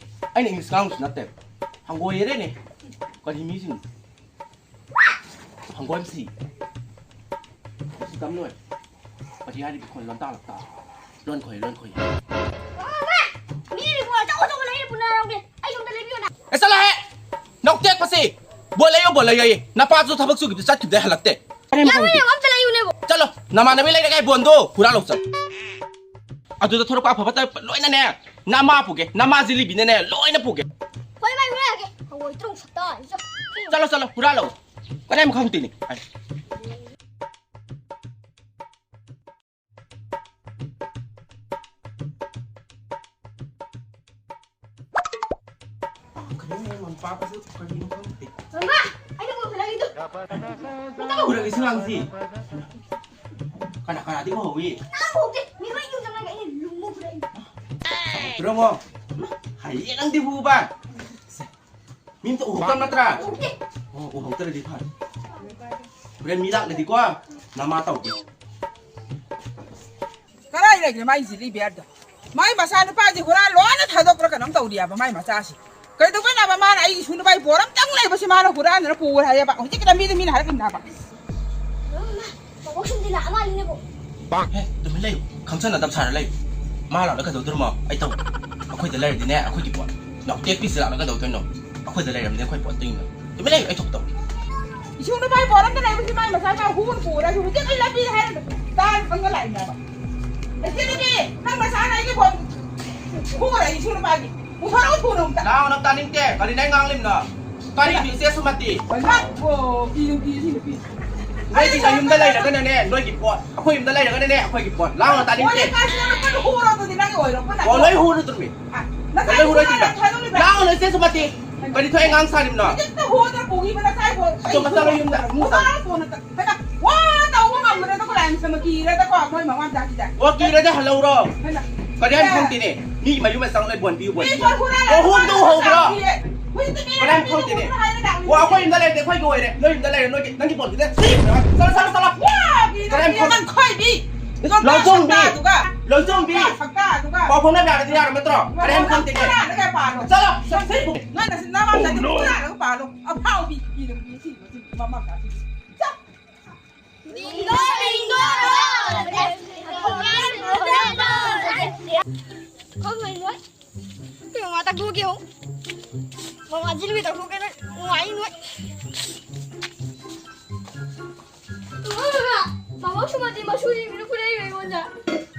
ꯑꯩꯅ ꯏꯪꯂꯤꯁ ꯉꯥꯡꯕꯁꯨ ꯅꯠꯇꯦ꯫ ꯍꯪꯒꯣꯏꯔꯦꯅꯦ꯫ ꯀꯔꯤ ꯃꯤꯁꯤꯡ꯫ ꯍꯪꯒꯣꯏꯕꯁꯤ꯫ ꯁꯤ ꯇꯝ ꯂꯣꯏ꯫ ꯀꯔꯤ ꯍꯥꯏꯔꯤꯕ ꯈꯣꯏ ꯂꯣꯟ ꯇꯥꯂꯛꯇ꯫ ꯂꯣꯟ ꯈꯣꯏ, ꯂꯣꯟ ꯈꯣꯏ꯫ ꯎꯅꯔꯝꯒꯦ꯫ ꯑꯩ ꯌꯨꯝꯗ ꯂꯩꯕꯤꯌꯨꯅ꯫ ꯑꯦ, ꯆꯠꯂꯣꯍꯦ! ꯅꯧꯇꯦꯛ ꯃꯁꯤ! ꯕꯣꯜ ꯂꯩꯌꯣ, ꯕꯣꯜ ꯂꯩꯌꯣꯌꯦ꯫ ꯅꯄꯥꯁꯨ ꯊꯕꯛ ꯁꯨꯈꯤꯕꯗ ꯆꯠꯈꯤꯕꯗꯩ ꯍꯜꯂꯛꯇꯦ꯫ ꯌꯥꯔꯣꯏꯅꯦ, ꯑꯝꯇ ꯂꯩꯌꯨꯅꯦꯕꯣ꯫ ꯆꯠꯂꯣ, ꯅꯃꯥꯟꯅꯕꯤ ꯂꯩꯔꯒ ꯑꯩ ꯕꯣꯜꯗꯣ ꯍꯨꯔꯥꯜꯂꯧ ꯆꯠꯂꯣ꯫ ꯑꯗꯨꯗ ꯊꯣꯔꯛꯄ ꯑꯐ ꯐꯠꯇ ꯂꯣꯏꯅꯅꯦ, ꯅꯃꯥ ꯄꯨꯒꯦ, ꯅꯃꯥ ꯖꯤꯂꯤꯕꯤꯅꯅꯦ ꯂꯣꯏꯅ ꯄꯨꯒꯦ꯫ ꯍꯣꯏ, ꯃꯥꯏ ꯍꯨꯔꯥꯜꯂꯒꯦ꯫ ꯍꯪꯒꯣꯏ ꯇ꯭ꯔꯨꯡ ꯁꯛꯇ꯫ ꯆꯠꯂꯣ, ꯆꯠꯂꯣ, ꯍꯨꯔꯥꯜꯂꯣ꯫ ꯀꯔꯤꯝ ꯈꯪꯗꯦꯅꯦ꯫ ꯀꯔꯤꯅꯣ ꯃꯝꯄꯥꯛꯁꯨ ꯀꯔꯤꯅꯣ ꯈꯪꯗꯦ꯫ ꯃꯃꯥ, ꯑꯩꯅ ꯄꯨꯈꯠꯂꯛꯏꯗꯣ꯫ ꯀꯅꯥ ꯍꯨꯔꯥꯜꯂꯤꯁꯤ ꯑꯉꯥꯡꯁꯤ? ꯀꯅꯥ ꯀꯅꯥꯗꯤ ꯎꯍꯧꯏ? ꯅꯪ ꯎꯍꯧꯗꯦ꯫ ꯃꯤ ꯂꯣꯏ ꯌꯨꯝ ꯆꯪꯉꯒ ꯑꯩꯅ ꯂꯨꯝꯃ ꯄꯨꯔꯛꯏꯅꯤ꯫ ꯎꯔꯝꯃꯣ? ꯍꯩꯌꯦ ꯅꯪꯗꯤ ꯍꯨꯕ꯫ ꯃꯤ ꯑꯝꯇ ꯎꯍꯧꯗꯕ ꯅꯠꯇ꯭ꯔꯥ? ꯎꯍꯧꯗꯦ꯫ ꯑꯣ, ꯎꯍꯧꯗ꯭ꯔꯗꯤ ꯐꯔꯦ꯫ ꯍꯣꯔꯦꯟ ꯃꯤ ꯂꯥꯛꯂꯗꯤꯀꯣ, ꯅꯃꯥ ꯇꯧꯒꯦ꯫ ꯀꯗꯥꯏ ꯂꯩꯈ꯭ꯔꯦ ꯃꯥꯏ ꯖꯤꯂꯤ ꯕꯤꯌꯔꯗꯣ? ꯃꯥꯏ ꯃꯆꯥꯅꯨꯄꯥꯁꯦ ꯍꯨꯔꯥꯟ ꯂꯣꯟꯅ ꯊꯥꯗꯣꯛꯄ꯭ꯔꯥ ꯀꯩꯅꯣꯝ ꯇꯧꯔꯤ ꯍꯥꯏꯕ ꯃꯥꯏ ꯃꯆꯥꯁꯦ꯫ ꯀꯩꯗꯧꯕꯩꯅꯕ ꯃꯥꯅ ꯑꯩꯒꯤ ꯏꯁꯨ ꯅꯨꯄꯥꯒꯤ ꯄꯣꯠ ꯑꯝꯇꯪ ꯂꯩꯕꯁꯦ ꯃꯥꯅ ꯍꯨꯔꯥꯟꯗꯅ ꯄꯨꯈ꯭ꯔꯦ ꯍꯥꯏꯌꯦꯕ? ꯍꯧꯖꯤꯛꯀꯤ ꯂꯝꯕꯤꯗ ꯃꯤꯅ ꯍꯥꯏꯔꯛꯏꯅꯦ ꯍꯥꯏꯕ꯫ ꯃꯥ, ꯃꯕꯣꯛ ꯁꯨꯝꯗꯤ ꯂꯥꯛꯑ ꯃꯥꯜꯂꯤꯅꯦꯕꯣ꯫ ꯍꯦ, ꯇꯨꯃꯤꯟ ꯂꯩꯌꯨ꯫ ꯈꯪꯁꯟꯅꯗꯕ ꯁꯥꯔ ꯂꯩꯌꯨ꯫ ꯃꯥ ꯂꯥꯛꯂꯒ ꯀꯩꯗꯧꯗꯣꯏꯅꯣ? ꯑꯩ ꯇꯧ꯫ ꯑꯩꯈꯣꯏꯗ ꯂꯩꯔꯗꯤꯅꯦ, ꯑꯩꯈꯣꯏꯒꯤ ꯄꯣꯠ꯫ ꯅꯥꯎꯇꯦꯛꯄꯤꯁꯤ ꯂꯥꯛꯂꯒ ꯀꯩꯗꯧꯗꯣꯏꯅꯣ? ꯑꯩꯈꯣꯏꯗ ꯂꯩꯔꯝꯗꯤ ꯑꯩꯈꯣꯏ ꯄꯣꯠ ꯇꯤꯡꯅ꯫ ꯇꯨꯃꯤꯟ ꯂꯩꯌꯨ, ꯑꯩ ꯊꯣꯛ ꯇꯧ꯫ ꯏꯁꯨ ꯅꯨꯄꯥꯒꯤ ꯄꯣꯠ ꯑꯝꯇ ꯂꯩꯕꯁꯤ ꯃꯥꯏ ꯃꯆꯥ ꯃꯥ ꯍꯨꯅ ꯄꯨꯔꯦ꯫ ꯑꯗꯨ ꯍꯧꯖꯤꯛ ꯑꯩ ꯂꯝꯕꯤꯗ ꯍꯥꯏꯔꯒ ꯇꯥꯔ ꯈꯪꯉ ꯂꯥꯛꯏꯅꯦꯕ꯫ ꯏꯆꯦ ꯅꯨꯄꯤ, ꯅꯪ ꯅꯆꯥꯅ ꯑꯩꯒꯤ ꯄꯣꯠ ꯍꯨꯔꯦ ꯏꯁꯨ ꯅꯨꯄꯥꯒꯤ꯫ ꯄꯨꯊꯣꯔꯛꯎ ꯊꯨꯅ ꯑꯝꯇ꯫ ꯂꯥꯎꯅ ꯇꯥꯅꯤꯡꯗꯦ꯫ ꯀꯔꯤꯅ ꯑꯩ ꯉꯥꯡꯂꯤꯝꯅꯣ? ꯀꯔꯤ ꯏꯆꯦ ꯁꯨꯃꯇꯤ? ꯍꯣꯏ, ꯃꯥ, ꯑꯣ, ꯄꯤ, ꯄꯤ, ꯄꯤ, ꯄꯤ꯫ ꯅꯣꯏꯒꯤ ꯅꯌꯨꯝꯗ ꯂꯩꯔꯒꯅꯅꯦ, ꯅꯣꯏꯒꯤ ꯄꯣꯠ꯫ ꯑꯩꯈꯣꯏ ꯌꯨꯝꯗ ꯂꯩꯔꯒꯅꯅꯦ, ꯑꯩꯈꯣꯏꯒꯤ ꯄꯣꯠ꯫ ꯂꯥꯎꯅ ꯇꯥꯅꯤꯡꯗꯦ꯫ ꯍꯣꯏ, ꯀꯥꯏꯗꯅꯣ ꯅꯪ ꯍꯨꯔꯣ ꯑꯗꯨꯗꯤ ꯅꯪꯒꯤ ꯑꯣꯏꯔꯣ, ꯄꯨꯟꯅ꯫ ꯑꯣ, ꯂꯣꯏ ꯍꯨꯔꯨꯗ꯭ꯔꯃꯤ꯫ ꯑ, ꯅꯁꯥꯏ ꯂꯣꯏ ꯍꯨꯔꯣꯏ ꯍꯨꯔꯥ ꯇꯤꯟꯗ꯫ ꯅꯪ ꯊꯥꯗꯣꯛꯂꯤꯕ꯭ꯔꯥ? ꯂꯥꯎꯅ ꯏꯆꯦ ꯁꯨꯃꯇꯤ꯫ ꯀꯔꯤ ꯊꯣꯛꯑꯦ ꯉꯥꯡ ꯁꯥꯔꯤꯝꯅꯣ? ꯍꯧꯖꯤꯛꯇ ꯍꯨꯗꯅ ꯄꯨꯈꯤꯕ ꯅꯁꯥꯏ ꯍꯣ-, ꯑꯩ ꯆꯨꯝꯕ ꯆꯠꯂꯣ ꯌꯨꯝꯗ꯫ ꯄꯨꯊꯣꯔꯛꯑꯣ ꯊꯨꯅ꯫ ꯍꯦꯟꯅ ꯋꯥ ꯇꯧꯕ ꯉꯝꯗ꯭ꯔꯦꯗꯀꯣ, ꯂꯥꯏ ꯃꯁꯦ ꯀꯤꯔꯦꯗꯀꯣ, ꯃꯣꯏ ꯃꯃꯥ ꯃꯆꯥꯁꯤꯗ꯫ ꯑꯣ, ꯀꯤꯔꯗꯤ ꯍꯜꯂꯧꯔꯣ꯫ ꯍꯦꯟꯅ꯫ ꯀꯔꯤ ꯍꯥꯏꯅ ꯈꯪꯗꯦꯅꯦ꯫ ꯃꯤ ꯃꯌꯨꯝ ꯃꯆꯪ ꯂꯣꯏ ꯕꯣꯟ ꯄꯤꯌꯨ, ꯕꯣꯟ ꯃꯤ ꯄꯤꯌꯨ꯫ ꯕꯣꯟ ꯍꯨꯔꯥꯜꯂꯦ꯫ ꯑꯣ, ꯍꯨꯝꯗꯨ ꯍꯧꯕ꯭ꯔꯣ? ꯍꯨꯏꯗꯤ ꯃꯤꯅ ꯀꯔꯤ ꯍꯥꯏꯅ ꯃꯤꯅ ꯈꯪꯗꯦꯅꯦ꯫ ꯍꯨꯔꯥꯜꯂꯦ ꯍꯥꯏꯅ ꯂꯥꯛꯂꯤꯅꯦ꯫ ꯑꯣ, ꯑꯩꯈꯣꯏ ꯌꯨꯝꯗ ꯂꯩꯔꯗꯤ ꯑꯩꯈꯣꯏꯒꯤ ꯑꯣꯏꯔꯦ꯫ ꯅꯣꯏ ꯌꯨꯝꯗ ꯂꯩꯔꯦ, ꯅꯣꯏꯒꯤ, ꯅꯪꯒꯤ ꯕꯣꯟꯗꯨꯗꯤ꯫ ꯆꯠꯂꯣ, ꯆꯠꯂꯣ, ꯆꯠꯂꯣ꯫ ꯋꯥ, ꯀꯤꯔ ꯀꯔꯤ ꯍꯥꯏꯅ ꯀꯤꯔ ꯈꯪꯗꯦ꯫ ꯅꯪꯈꯣꯏꯕꯤ꯫ ꯂꯧꯆꯣꯡꯕꯤ꯫ ꯁꯛꯇꯥꯗꯨꯒ꯫ ꯂꯧꯆꯣꯡꯕꯤ꯫ ꯁꯛꯇꯥꯗꯨꯒ꯫ ꯄꯥꯎ ꯐꯥꯎꯅꯕ ꯌꯥꯔꯗꯤ ꯌꯥꯔꯕ ꯅꯠꯇ꯭ꯔꯣ? ꯀꯔꯤ ꯍꯥꯏꯅ ꯈꯪꯗꯦꯅꯦ꯫ ꯍꯨꯔꯥꯜꯂꯒ ꯄꯥꯜꯂꯣ꯫ ꯆꯠꯂꯣ, ꯆꯠꯂꯣ꯫ ꯅꯣꯏ ꯅꯆꯤꯟ ꯅꯅꯥꯎ ꯃꯆꯥꯗꯤ ꯍꯨꯔꯥꯜꯂꯒ ꯄꯥꯜꯂꯣ꯫ ꯑꯐꯥꯎꯕꯤ, ꯀꯤꯔ ꯀꯤꯔ ꯁꯤ ꯃꯆꯤꯟ ꯃꯃꯥ ꯃꯆꯥꯁꯤꯡꯁꯦ꯫ ꯆꯠ꯫ Bingo, bingo, roll! Come on, what? ꯃꯃꯥ ꯇꯥꯛꯊꯣꯛꯀꯦ꯫ ꯃꯃꯥ ꯖꯤꯂꯤꯕꯤ ꯇꯥꯛꯊꯣꯛꯀꯦ ꯅꯪ꯫ ꯅꯨꯡꯉꯥꯏꯅꯤ ꯅꯣꯏ꯫ ꯃꯃꯥ, ꯃꯃꯥ, ꯃꯃꯥ ꯁꯨꯃꯇꯤ ꯃꯁꯨꯁꯤꯡꯁꯤꯅ ꯐꯨꯔꯛꯏꯕ ꯑꯩꯉꯣꯟꯗ꯫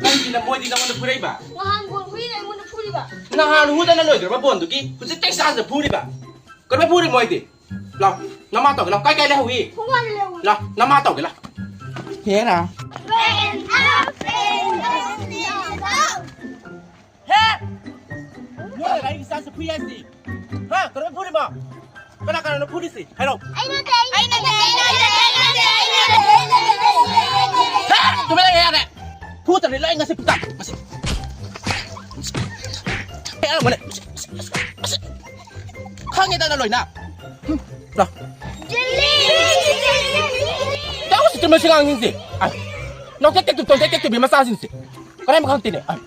ꯀꯔꯤꯒꯤꯅ ꯃꯣꯏꯗꯤ ꯅꯉꯣꯟꯗ ꯐꯨꯔꯛꯏꯕ? ꯅꯍꯥꯟ ꯕꯣꯜ ꯍꯨꯏꯅ ꯑꯩꯉꯣꯟꯗ ꯐꯨꯔꯤꯕ꯫ ꯅꯍꯥꯟ ꯍꯨꯗꯅ ꯂꯣꯏꯈ꯭ꯔꯕ ꯕꯣꯜꯗꯨꯒꯤ ꯍꯧꯖꯤꯛ ꯇꯦꯛꯁ ꯆꯥꯁꯤꯗ ꯐꯨꯔꯤꯕ? ꯀꯔꯝꯍꯥꯏ ꯐꯨꯔꯤ ꯃꯣꯏꯗꯤ? ꯂꯥꯎ, ꯅꯃꯥ ꯇꯧꯒꯦ ꯂꯥꯎ꯫ ꯀꯥꯏ ꯀꯥꯏ ꯂꯩꯍꯧꯏ? ꯊꯣꯡꯒꯥꯟꯗ ꯂꯩꯍꯧꯏ꯫ ꯂꯥꯎ, ꯅꯃꯥ ꯇꯧꯒꯦ ꯂꯥꯎ꯫ ꯍꯦꯔꯥ꯫ ꯍꯦ! ꯅꯣꯏ ꯂꯥꯏꯔꯤꯛ ꯏꯆꯥꯁꯨ ꯐꯨꯏ ꯍꯥꯏꯁꯤ꯫ ꯍꯥ? ꯀꯔꯝꯍꯥꯏ ꯐꯨꯔꯤꯃꯣ? ꯀꯅꯥ ꯀꯅꯥꯅꯣ ꯐꯨꯔꯤꯁꯤ? ꯍꯥꯏꯔꯛꯑꯣ꯫ ꯑꯩ ꯅꯠꯇꯦ, ꯑꯩ ꯅꯠꯇꯦ, ꯑꯩ ꯅꯠꯇꯦ, ꯑꯩ ꯅꯠꯇꯦ, ꯑꯩ ꯅꯠꯇꯦ, ꯑꯩ ꯅꯠꯇꯦ, ꯑꯩ ꯅꯠꯇꯦ꯫ ꯍꯦ! ꯇꯨꯃꯤꯟ ꯂꯩꯌꯨ ꯌꯥꯔꯦ꯫ ꯐꯨꯗꯕꯅꯤ ꯂꯣꯏ ꯉꯁꯤ ꯄꯨꯡꯇꯥ꯫ ꯃꯁꯤ꯫ ꯍꯦ, ꯑꯃꯨꯛꯅꯦ꯫ ꯃꯁꯤ, ꯃꯁꯤ, ꯃꯁꯤ, ꯃꯁꯤ꯫ ꯈꯪꯉꯦꯗꯅ ꯂꯣꯏꯅ꯫ ꯍꯨꯝ, ꯂꯥꯎ꯫ ꯇꯧꯁꯤ ꯆꯨꯝꯃꯦ ꯁꯤ ꯉꯥꯡꯁꯤꯡꯁꯤ꯫ ꯑꯥꯏ꯫ ꯅꯣꯛꯇꯦꯛ ꯇꯦꯛ ꯇꯨ, ꯇꯣꯟꯇꯦꯛ ꯇꯦꯛ ꯇꯨꯕꯤ ꯃꯆꯥꯁꯤꯡꯁꯤ꯫ ꯀꯔꯥꯏ ꯃꯈꯥ ꯇꯤꯅꯦ? ꯑꯥꯏ꯫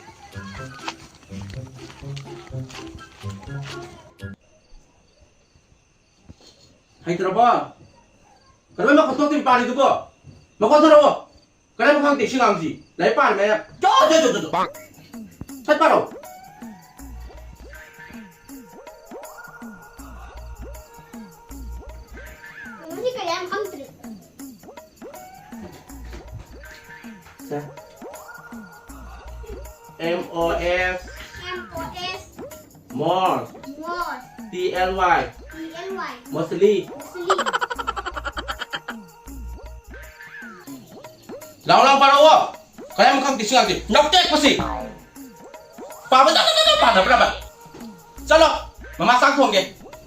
ꯍꯩꯇ꯭ꯔꯕꯣ? ꯀꯔꯝꯕ ꯃꯈꯣꯟ ꯊꯣꯛꯇꯕꯤ ꯄꯥꯔꯤꯗꯨꯕꯣ? ꯃꯈꯣꯟ ꯊꯣꯔꯛꯑꯣ꯫ ꯀꯔꯝꯕ ꯈꯪꯗꯦ ꯁꯤ ꯉꯥꯡꯁꯤ? ꯂꯥꯏꯔꯤꯛ ꯄꯥꯔꯝꯃꯦ꯫ ꯖꯣ, ꯖꯣ, ꯖꯣ, ꯖꯣ, ꯖꯣ꯫ ꯁꯠ ꯄꯥꯔꯣ꯫ ꯃꯁꯤ ꯀꯔꯤ ꯌꯥꯝ ꯈꯪꯗ꯭ꯔꯤ꯫ ꯁꯦ꯫ M O S꯫ M O S꯫ More꯫ More꯫ T L Y꯫ T L Y꯫ Mostly꯫ Mostly꯫ ꯂꯥꯎ ꯂꯥꯎ ꯄꯥꯔꯛꯑꯣ꯫ ꯀꯔꯝ ꯈꯪꯗꯦ ꯁꯤ ꯉꯥꯡꯁꯤ꯫ ꯅꯧꯇꯦꯛꯄꯁꯤ꯫ ꯄꯥꯕ ꯇꯞ ꯇꯞ ꯇꯞ ꯄꯥꯗꯕ꯭ꯔꯕ? ꯆꯠꯂꯣ꯫ ꯃꯃꯥ ꯆꯥꯛ ꯊꯣꯡꯒꯦ꯫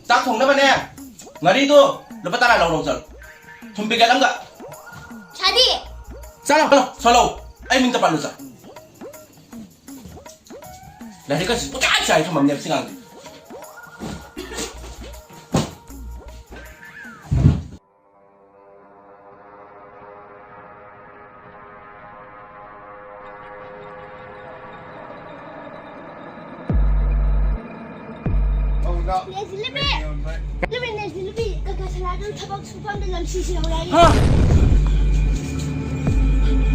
ꯆꯥꯛ ꯊꯣꯡꯅꯕꯅꯦ꯫ ꯉꯥꯔꯤꯗꯨ ꯂꯨꯄꯥ ꯇꯔꯥ ꯂꯧꯔꯣ ꯆꯠꯂꯣ꯫ ꯊꯨꯝ ꯄꯤꯀꯦꯠ ꯑꯃꯒ꯫ ꯁꯥꯗꯤ꯫ ꯆꯠꯂꯣ, ꯆꯠꯂꯣ, ꯆꯠꯂꯣ꯫ ꯑꯩ ꯃꯤꯡ ꯆꯄꯥꯠꯂꯨ ꯆꯠꯂꯣ꯫ ꯂꯥꯏꯔꯤꯛ ꯑꯁꯤ ꯄꯨꯡꯆꯥꯏ ꯆꯥꯏ ꯊꯝꯃꯝꯅꯦꯕ ꯁꯤ ꯉꯥꯡꯁꯦ꯫ ꯅꯦ ꯖꯤꯂꯤꯕꯤ! ꯖꯤꯂꯤꯕꯤ, ꯅꯦ ꯖꯤꯂꯤꯕꯤ! ꯀꯀꯥ ꯁꯅꯥꯗꯨ ꯊꯕꯛ ꯁꯨꯐꯝꯗ ꯂꯝꯁꯤꯁꯨ ꯌꯧꯔꯛꯑꯦ꯫ ꯍꯥ?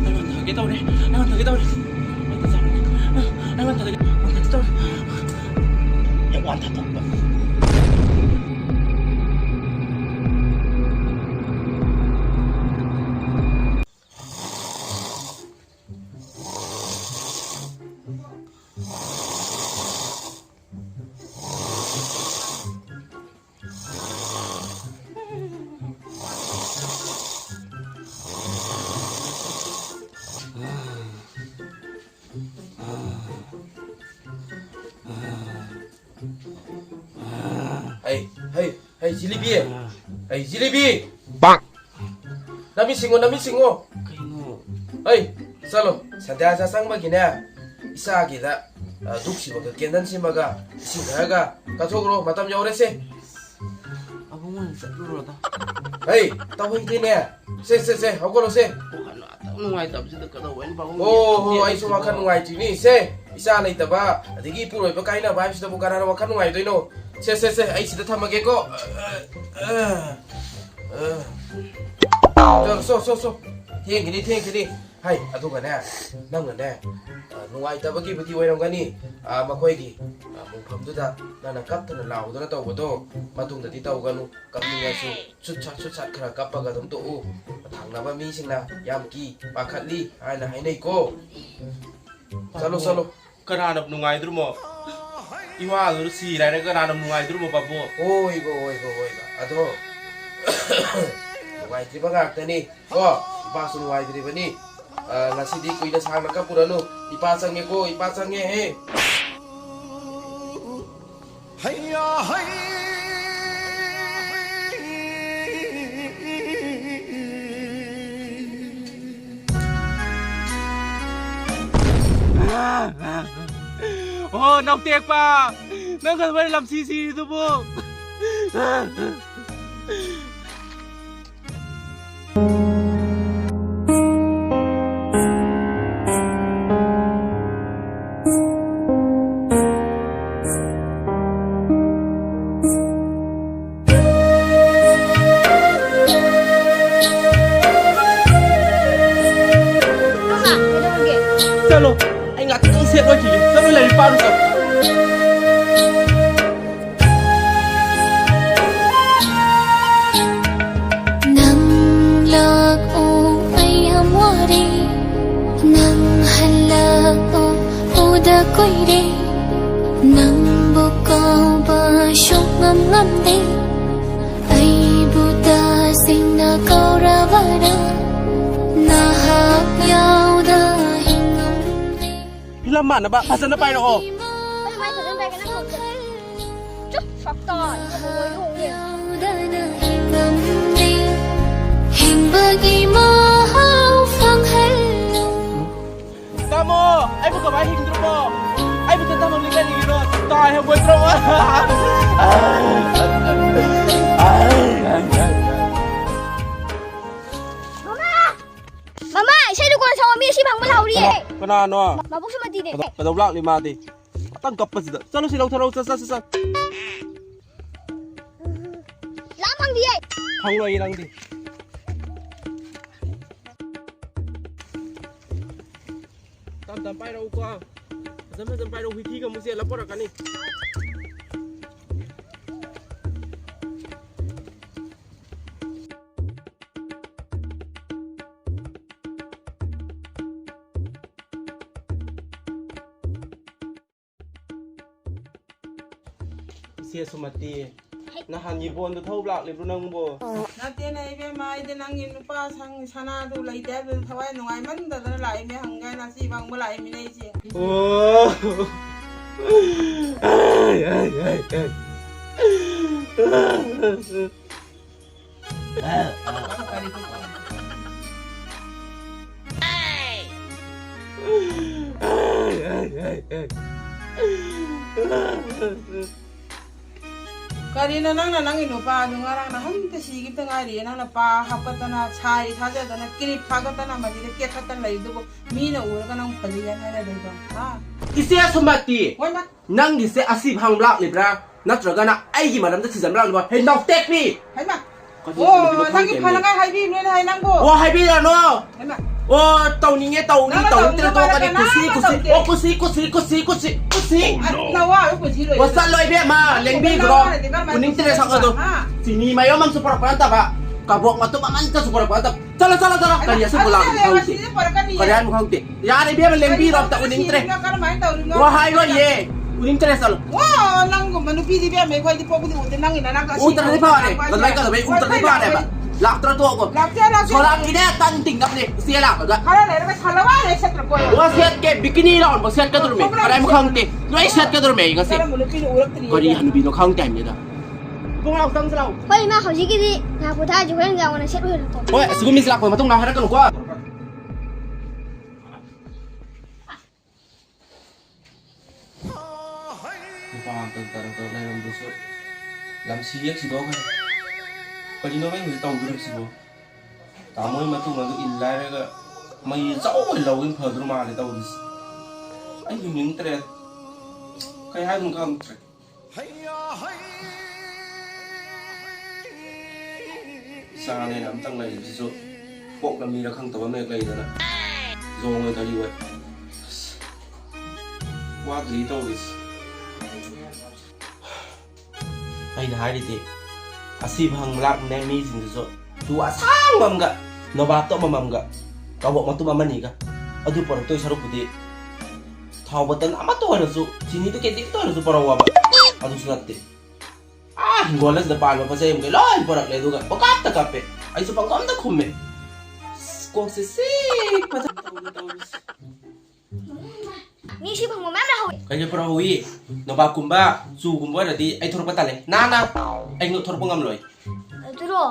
ꯑꯩ ꯋꯥꯟꯊꯒꯦ ꯇꯧꯔꯦ꯫ ꯑꯩ ꯋꯥꯟꯊꯒꯦ ꯇꯧꯔꯦ꯫ ꯑꯩ ꯋꯥꯟꯊꯒꯦ ꯇꯧꯔꯦ꯫ ꯍꯩ, ꯍꯩ, ꯍꯩ, ꯖꯤꯂꯤꯕꯤ! ꯍꯩ, ꯖꯤꯂꯤꯕꯤ! ꯄꯥꯛ! ꯅꯃꯤꯠ ꯁꯤꯡꯉꯣ, ꯅꯃꯤꯠ ꯁꯤꯡꯉꯣ! ꯀꯩꯅꯣ? ꯍꯩ, ꯆꯠꯂꯣ꯫ ꯁꯟꯙ꯭ꯌꯥ ꯆꯥ ꯆꯪꯕꯒꯤꯅꯦ, ꯏꯆꯥꯒꯤꯗ, ꯑ, ꯙꯨꯞ ꯁꯤꯃꯒ, ꯀꯦꯟꯗꯜ ꯁꯤꯃꯒ, ꯏꯁꯤꯡ ꯈꯔꯒ ꯀꯠꯊꯣꯛꯎꯔꯣ, ꯃꯇꯝ ꯌꯧꯔꯦꯁꯦ꯫ ꯑꯕꯨꯡꯉꯣ ꯑꯣꯏꯅ ꯆꯠꯂꯨꯔꯣꯗ꯫ ꯍꯩ, ꯇꯧꯍꯩꯗꯦꯅꯦ꯫ ꯁꯦ, ꯁꯦ, ꯁꯦ, ꯍꯧꯒꯠꯂꯣ, ꯁꯦ꯫ ꯋꯥꯈꯜ ꯉꯥꯛꯇꯪ ꯅꯨꯡꯉꯥꯏꯇꯕꯁꯤꯗ ꯀꯩꯗꯧꯕꯩꯅꯣ ꯄꯥꯕꯨꯡ ꯑꯣ, ꯍꯣ, ꯌꯦꯡꯉꯤꯁꯤꯕꯣ? ꯑꯩꯁꯨ ꯋꯥꯈꯜ ꯅꯨꯡꯉꯥꯏꯇ꯭ꯔꯤꯅꯤ, ꯁꯦ꯫ ꯏꯆꯥ ꯂꯩꯇꯕ, ꯑꯗꯒꯤ ꯏꯄꯨꯔꯣꯏꯕ ꯀꯥꯏꯅꯕ ꯍꯥꯏꯕꯁꯤꯗꯕꯨ ꯀꯅꯥꯅ ꯋꯥꯈꯜ ꯅꯨꯡꯉꯥꯏꯗꯣꯏꯅꯣ? ꯁꯦ, ꯁꯦ, ꯁꯦ, ꯑꯩ ꯁꯤꯗ ꯊꯝꯃꯒꯦꯀꯣ꯫ ꯑ, ꯑ, ꯑ, ꯑ꯫ ꯁꯣ, ꯁꯣ, ꯁꯣ, ꯁꯣ꯫ ꯊꯦꯡꯈꯤꯅꯤ, ꯊꯦꯡꯈꯤꯅꯤ꯫ ꯍꯥꯏ, ꯑꯗꯨꯒꯅꯦ, ꯅꯪꯅꯅꯦ, ꯑ, ꯅꯨꯡꯉꯥꯏꯇꯕꯒꯤꯕꯨꯗꯤ ꯑꯣꯏꯔꯝꯒꯅꯤ, ꯑ, ꯃꯈꯣꯏꯒꯤ, ꯑ, ꯃꯨꯡꯐꯝꯗꯨꯗ ꯅꯪꯅ ꯀꯞꯇꯅ ꯂꯥꯎꯗꯅ ꯇꯧꯕꯗꯣ ꯃꯇꯨꯡꯗꯗꯤ ꯇꯧꯒꯅꯨ꯫ ꯀꯞꯅꯤꯡꯉꯁꯨ ꯁꯨꯠ ꯁꯥꯠ, ꯁꯨꯠ ꯁꯥꯠ ꯈꯔ ꯀꯞꯄꯒ ꯑꯗꯨꯝ ꯇꯣꯛꯎ꯫ ꯊꯪꯅꯕ ꯃꯤꯁꯤꯡꯅ ꯌꯥꯝ ꯀꯤ, ꯄꯥꯈꯠꯂꯤ ꯍꯥꯏꯅ ꯍꯥꯏꯅꯩꯀꯣ꯫ ꯆꯠꯂꯣ, ꯆꯠꯂꯣ꯫ ꯀꯅꯥꯅ ꯅꯨꯡꯉꯥꯏꯗꯣꯔꯤꯃꯣ? ꯏꯋꯥꯗꯨꯅ ꯁꯤꯔꯦ ꯍꯥꯏꯔꯒ ꯀꯅꯥꯅ ꯅꯨꯡꯉꯥꯏꯗꯣꯔꯤꯃꯣ, ꯄꯥꯕꯨꯡ? ꯍꯣꯏꯕ, ꯍꯣꯏꯕ, ꯍꯣꯏꯕ꯫ ꯑꯗꯣ, ꯅꯨꯡꯉꯥꯏꯇ꯭ꯔꯤꯕ ꯉꯥꯛꯇꯅꯤ꯫ ꯀꯣ, ꯏꯄꯥꯁꯨ ꯅꯨꯡꯉꯥꯏꯇ꯭ꯔꯤꯕꯅꯤ꯫ ꯑ, ꯉꯁꯤꯗꯤ ꯀꯨꯏꯅ ꯁꯥꯡꯅ ꯀꯞꯄꯨꯔꯅꯨ꯫ ꯏꯄꯥ ꯆꯪꯉꯦꯀꯣ, ꯏꯄꯥ ꯆꯪꯉꯦ, ꯍꯦ꯫ ꯍꯩꯌꯥ, ꯍꯩ꯫ ꯑꯣ, ꯅꯥꯎꯇꯦꯛꯄ! ꯅꯪ ꯀꯩꯗꯧꯕꯩ ꯂꯝꯁꯤ ꯁꯤꯔꯤꯗꯨꯕꯨ? ꯆꯠꯂꯣ, ꯑꯩ ꯉꯥꯛꯇꯪ ꯁꯦꯠ ꯑꯣꯏꯈꯤꯒꯦ꯫ ꯆꯠꯂꯣ, ꯂꯥꯏꯔꯤꯛ ꯄꯥꯔꯨꯆꯣ꯫ ꯍꯜꯂꯛꯑꯣ, ꯎꯗ ꯀꯨꯏꯔꯦ, ꯅꯪꯕꯨ ꯀꯥꯎꯕ ꯁꯨꯡꯉꯝ ꯉꯝꯗꯦ꯫ ꯑꯩꯕꯨ ꯇꯁꯦꯡꯅ ꯀꯥꯎꯔꯕꯔꯥ? ꯅꯍꯥꯛ ꯌꯥꯎꯗ ꯍꯤꯡꯉꯝꯗꯦ꯫ ꯐꯤꯂꯝ ꯃꯥꯟꯅꯕ ꯐꯖꯅ ꯄꯥꯏꯔꯛꯑꯣ꯫ ꯀꯃꯥꯏ ꯐꯖꯅ ꯄꯥꯏꯔꯛꯀꯅꯣ? ꯆꯨꯞ, ꯁꯛꯇ꯫ ꯌꯥꯎꯗꯅ ꯍꯤꯡꯉꯝꯗꯦ꯫ ꯍꯤꯡꯕꯒꯤ ꯃꯍꯥꯎ ꯐꯪꯍꯜꯂꯣ꯫ ꯇꯥꯃꯣ, ꯑꯩꯕꯨ ꯀꯃꯥꯏ ꯍꯤꯡꯗ꯭ꯔꯣꯕꯣ? ꯑꯩꯕꯨ ꯇ ꯇꯥꯃꯣ ꯂꯤꯛꯂꯤꯔꯣ? ꯇꯥꯏ ꯍꯪꯒꯣꯏꯗ꯭ꯔꯣ? ꯃꯃꯥ! ꯃꯃꯥ, ꯏꯁꯩ ꯗꯨꯀꯥꯟ ꯁꯥꯎ, ꯃꯤ ꯑꯁꯤ ꯐꯪꯕ ꯂꯥꯎꯔꯤꯌꯦ꯫ ꯀꯅꯥꯅꯣ? ꯃꯕꯨꯛꯁꯨ ꯃꯇꯤꯅꯦ꯫ ꯀꯩꯗꯧ-, ꯀꯩꯗꯧ ꯂꯥꯛꯂꯤ ꯃꯥꯗꯤ? ꯉꯥꯛꯇꯪ ꯀꯞꯄꯁꯤꯗ꯫ ꯆꯠꯂꯨꯁꯤ, ꯂꯧꯊꯔꯛꯎ, ꯆꯠ, ꯆꯠ, ꯆꯠ, ꯆꯠ꯫ ꯂꯥꯛ ꯐꯪꯗꯤꯌꯦ꯫ ꯐꯪꯂꯣꯏꯌꯦ ꯅꯪꯗꯤ꯫ ꯇꯞ ꯇꯞ ꯄꯥꯏꯔꯛꯎꯀꯣ꯫ ꯐꯖ ꯐꯖꯅ ꯄꯥꯏꯔꯛꯎ, ꯍꯨꯏꯊꯤꯒ ꯑꯃꯨꯛ ꯆꯦꯜꯂ ꯄꯣꯔꯛꯀꯅꯤ꯫ ꯏꯆꯦ ꯁꯨꯃꯇꯤ, ꯅꯍꯥꯟꯒꯤ ꯕꯣꯟꯗꯣ ꯊꯧꯕ ꯂꯥꯛꯂꯤꯕ꯭ꯔꯣ ꯅꯪꯕꯣ? ꯅꯠꯇꯦꯅꯦ ꯏꯕꯦꯝꯃ, ꯑꯩꯗꯤ ꯅꯪꯒꯤ ꯅꯨꯄꯥ ꯁꯪ ꯁꯅꯥꯗꯨ ꯂꯩꯇꯦ ꯍꯥꯏꯕꯗꯨꯗ ꯊꯋꯥꯏ ꯅꯨꯡꯉꯥꯏꯃꯟꯗꯗꯅ ꯂꯥꯛꯏꯅꯦ, ꯍꯪꯒꯦꯅ ꯑꯁꯤ ꯐꯪꯕ ꯂꯥꯛꯏꯃꯤꯅꯦ ꯑꯩꯁꯦ꯫ ꯑꯣ꯫ ꯑꯥꯏ, ꯑꯥꯏ, ꯑꯥꯏ, ꯑꯥꯏ꯫ ꯀꯔꯤꯅꯣ ꯅꯪꯅ ꯅꯪꯒꯤ ꯅꯨꯄꯥꯗꯨ ꯉꯔꯥꯡ ꯅꯍꯟꯇ ꯁꯤꯈꯤꯕꯇ ꯉꯥꯏꯔꯤꯌꯦ, ꯅꯪꯅ ꯄꯥ ꯍꯥꯞꯀꯠꯇꯅ, ꯁꯥꯏ ꯊꯥꯖꯗꯅ, ꯀꯤꯔꯤꯞ ꯊꯥꯒꯠꯇꯅ ꯃꯁꯤꯗ ꯀꯦꯈꯠꯇꯅ ꯂꯩꯗꯨꯕꯨ ꯃꯤꯅ ꯎꯔꯒ ꯅꯪ ꯐꯖꯩ ꯍꯥꯏꯅ ꯍꯥꯏꯅꯗꯣꯏꯕ? ꯍꯥ? ꯏꯆꯦ ꯁꯨꯃꯇꯤ! ꯍꯣꯏ, ꯃꯥ꯫ ꯅꯪꯒꯤꯁꯦ ꯑꯁꯤ ꯐꯪ ꯂꯥꯛꯂꯤꯕ꯭ꯔꯥ? ꯅꯠꯇ꯭ꯔꯒꯅ ꯑꯩꯒꯤ ꯃꯔꯝꯗ ꯊꯤꯖꯤꯟꯕ ꯂꯥꯛꯂꯤꯕ꯭ꯔꯥ? ꯍꯦ, ꯅꯥꯎꯇꯦꯛꯄꯤ! ꯍꯩꯃꯥ! ꯀꯔꯤ ꯑꯣ, ꯇꯧꯔꯤꯕ ꯅꯪꯒꯤ ꯈꯪꯗꯦ ꯐꯅꯉꯥꯏ ꯍꯥꯏꯕꯤꯕꯅꯦꯅ ꯍꯥꯏ ꯅꯪꯕꯨ? ꯑꯣ, ꯍꯥꯏꯕꯤꯔꯅꯣ꯫ ꯍꯩꯃꯥ! ꯑꯣ, ꯇꯧꯅꯤꯡꯉꯦ, ꯇꯧꯅꯤ, ꯅꯪꯅ ꯇꯧꯅꯤꯡꯗ꯭ꯔꯦ, ꯇꯧꯅꯤꯡꯕ ꯇꯣꯛꯀꯅꯤ꯫ ꯃꯥꯜꯂꯦ, ꯀꯨꯁꯤ, ꯀꯅꯥꯝ ꯀꯨꯁꯤ꯫ ꯇꯧꯗꯦ꯫ ꯑꯣ, ꯀꯨꯁꯤ, ꯀꯨꯁꯤ, ꯀꯨꯁꯤ, ꯀꯨꯁꯤ, ꯀꯨꯁꯤ꯫ ꯑꯁ, ꯅꯋꯥ ꯑꯃ ꯄꯨꯟꯁꯤ ꯂꯣꯏꯔꯦ꯫ ꯑꯣ, ꯆꯠꯂꯣ, ꯏꯕꯦꯝꯃ, ꯅꯪ ꯂꯦꯡꯕꯤꯈ꯭ꯔꯣ꯫ ꯅꯋꯥꯅꯗꯤ ꯀꯔꯝꯍꯥꯏꯅ ꯎꯅꯤꯡꯗ꯭ꯔꯦ, ꯁꯛ ꯑꯗꯣ꯫ ꯍꯥ? ꯆꯤꯅꯤ ꯃꯌꯨꯝ ꯑꯃꯁꯨ ꯄꯨꯔꯛꯄ ꯅꯠꯇꯕ꯫ ꯀꯕꯣꯛ ꯃꯇꯨꯝ ꯑꯃꯠꯇꯁꯨ ꯄꯨꯔꯛꯄ ꯅꯠꯇꯕ꯫ ꯆꯠꯂꯣ, ꯆꯠꯂꯣ, ꯆꯠꯂꯣ꯫ ꯀꯔꯤ ꯑꯁꯤꯕꯨ ꯂꯥꯛꯄꯅꯣ ꯈꯪꯗꯦ꯫ ꯀꯔꯤ ꯍꯥꯏꯕꯅꯣ ꯈꯪꯗꯦ꯫ ꯌꯥꯔꯦ ꯏꯕꯦꯝꯃ, ꯂꯦꯝꯕꯤꯔꯣ ꯑꯝꯇ, ꯎꯅꯤꯡꯗ꯭ꯔꯦ꯫ ꯀꯔꯝꯍꯥꯏꯅ ꯇꯧꯔꯤꯅꯣ? ꯋꯥ ꯍꯥꯏꯔꯣꯏꯌꯦ, ꯎꯅꯤꯡꯗ꯭ꯔꯦ, ꯆꯠꯂꯣ꯫ ꯋꯥ, ꯅꯪꯒꯨꯝꯕ ꯅꯨꯄꯤꯗꯤ ꯏꯕꯦꯝꯃ ꯑꯩꯈꯣꯏꯗꯤ ꯄꯣꯛꯄꯗꯤ ꯎꯗꯦ, ꯅꯪꯒꯤ ꯅꯅꯥꯛꯇ ꯑꯁꯤ ꯎꯗ꯭ꯔꯗꯤ ꯐꯔꯦ, ꯀꯗꯥꯏ ꯀꯗꯧꯕꯩ ꯎꯗ꯭ꯔꯗꯤ ꯐꯔꯦꯕ꯫ ꯂꯥꯛꯇ꯭ꯔ ꯇꯣꯛꯑꯣ꯫ ꯂꯥꯛꯇꯦ, ꯂꯥꯛꯇꯦ꯫ ꯁꯣꯔꯥꯠꯀꯤꯅꯦ ꯇꯟ ꯇꯤꯡꯅꯕꯅꯦ ꯏꯆꯦ ꯂꯥꯛꯄꯗ꯫ ꯈꯔ ꯂꯩꯔꯒ ꯁꯥꯂꯋꯥꯔ ꯍꯦꯛ ꯁꯦꯠꯇ꯭ꯔ ꯀꯣꯏꯔꯣ꯫ ꯋꯥ ꯁꯦꯠꯀꯦ, ꯕꯤꯀꯤꯅꯤ ꯂꯥꯎꯕ ꯁꯦꯠꯀꯗꯧꯔꯤꯃꯤ꯫ ꯀꯗꯥꯏꯃꯨꯛ ꯈꯪꯗꯦ, ꯂꯣꯏ ꯁꯦꯠꯀꯗꯧꯔꯤꯃꯤ ꯑꯩ ꯉꯁꯤ꯫ ꯀꯔꯝꯕ ꯅꯨꯄꯤꯅ ꯎꯔꯛꯇ꯭ꯔꯤ? ꯀꯔꯤ ꯍꯅꯨꯕꯤꯅꯣ ꯈꯪꯗꯦ ꯍꯥꯏꯕꯅꯤꯗ꯫ ꯏꯕꯨꯡꯉꯣ, ꯆꯪꯁꯤ ꯂꯥꯎ꯫ ꯍꯣꯏ, ꯏꯃꯥ, ꯍꯧꯖꯤꯛꯀꯤꯗꯤ ꯉꯥꯏꯈꯣ, ꯊꯥꯁꯤ ꯍꯣꯔꯦꯟ ꯅꯨꯡꯗꯥꯡ ꯋꯥꯏꯔꯝ ꯁꯦꯠ ꯂꯣꯏꯔꯣ꯫ ꯍꯣꯏ, ꯑꯁꯤꯒꯨꯝꯕꯁꯤ ꯂꯥꯛꯄ ꯃꯇꯨꯡ ꯅꯪ ꯍꯥꯏꯔꯛꯀꯅꯨꯀꯣ꯫ ꯅꯨꯄꯥ ꯑꯝꯇ ꯇꯔꯛ ꯇꯔꯛ ꯂꯩꯔꯝꯕꯁꯨ ꯂꯝꯁꯤ ꯍꯦꯛ ꯁꯤꯗꯣꯛꯈ꯭ꯔꯦ꯫ ꯀꯔꯤꯅꯣ ꯑꯩ ꯍꯧꯖꯤꯛ ꯇꯧꯗꯣꯔꯤꯕꯁꯤꯕꯣ? ꯇꯥꯃꯣꯒꯤ ꯃꯇꯨꯡ ꯑꯗꯨ ꯏꯜ ꯍꯥꯏꯔꯒ ꯃꯩ ꯑꯆꯧꯕ ꯂꯧꯒꯦꯅ ꯐꯗꯣꯏ ꯃꯥꯜꯂꯦ ꯇꯧꯔꯤꯁꯦ꯫ ꯑꯩ ꯍꯤꯡꯅꯤꯡꯗ꯭ꯔꯦ꯫ ꯀꯩ ꯍꯥꯏꯗꯣꯏꯅꯣ ꯈꯪꯗ꯭ꯔꯦ꯫ ꯏꯆꯥꯅꯦꯅ ꯑꯝꯇꯪ ꯂꯩꯔꯤꯕꯁꯤꯁꯨ ꯄꯣꯛꯂꯝꯃꯤꯔ ꯈꯪꯗꯕ ꯑꯃ ꯍꯦꯛ ꯂꯩꯗꯅ ꯌꯣꯡ ꯑꯣꯏ ꯀꯔꯤ ꯑꯣꯏ꯫ ꯑꯁ, ꯋꯥꯗ꯭ꯔꯤ ꯇꯧꯔꯤꯁꯦ꯫ ꯑꯩꯅ ꯍꯥꯏꯔꯤꯗꯤ ꯑꯁꯤꯕ ꯍꯪ ꯂꯥꯛꯅꯦ ꯃꯤꯁꯤꯡꯗꯨꯁꯨ ꯇꯨ ꯑꯁꯥꯡꯕ ꯑꯃꯒ ꯅꯣꯕꯥꯞꯇꯣ ꯑꯃꯃꯝꯒ ꯀꯕꯣꯛ ꯃꯇꯨꯝ ꯑꯃꯅꯤꯒ ꯑꯗꯨ ꯄꯨꯔꯛꯇꯣꯏ ꯁꯔꯨꯛꯄꯨꯗꯤ ꯊꯥꯎ ꯕꯇꯟ ꯑꯃꯠꯇ ꯑꯣꯏꯔꯁꯨ, ꯆꯤꯅꯤꯗꯨ ꯀꯦꯖꯤ ꯑꯃꯠꯇ ꯑꯣꯏꯔꯁꯨ ꯄꯨꯔꯛꯑꯣꯕ꯫ ꯑꯗꯨꯁꯨ ꯅꯠꯇꯦ꯫ ꯑꯥ, ꯍꯤꯡꯒꯣꯜ ꯑꯁꯤꯗ ꯄꯥꯟꯕ ꯄꯣꯠ ꯆꯩ ꯑꯃꯈꯩ ꯂꯣꯏ ꯄꯨꯔꯛꯂꯦ, ꯑꯗꯨꯒ ꯄꯪꯀꯥꯞꯇ ꯀꯥꯞꯄꯦ꯫ ꯑꯩꯁꯨ ꯄꯪꯈꯨꯝꯗ ꯈꯨꯝꯃꯦ꯫ ꯑꯁ, ꯀꯣꯛꯁꯦ ꯆꯤꯛꯄꯗ ꯇꯧꯔꯤ ꯇꯧꯔꯤꯁꯦ꯫ ꯃꯤ ꯁꯤ ꯐꯪꯕ ꯃꯌꯥꯝ ꯂꯩꯍꯧꯋꯤ꯫ ꯀꯩꯀꯩ ꯄꯨꯔꯛꯍꯧꯋꯤ? ꯅꯣꯕꯥꯞꯀꯨꯝꯕ, ꯆꯨꯒꯨꯝꯕ ꯑꯣꯏꯔꯗꯤ ꯑꯩ ꯊꯣꯔꯛꯄ ꯇꯜꯂꯦ꯫ ꯅꯥꯅ ꯑꯩ ꯊꯣꯔꯛꯄ ꯉꯝꯂꯣꯏ꯫ ꯑꯗꯨꯔꯣ,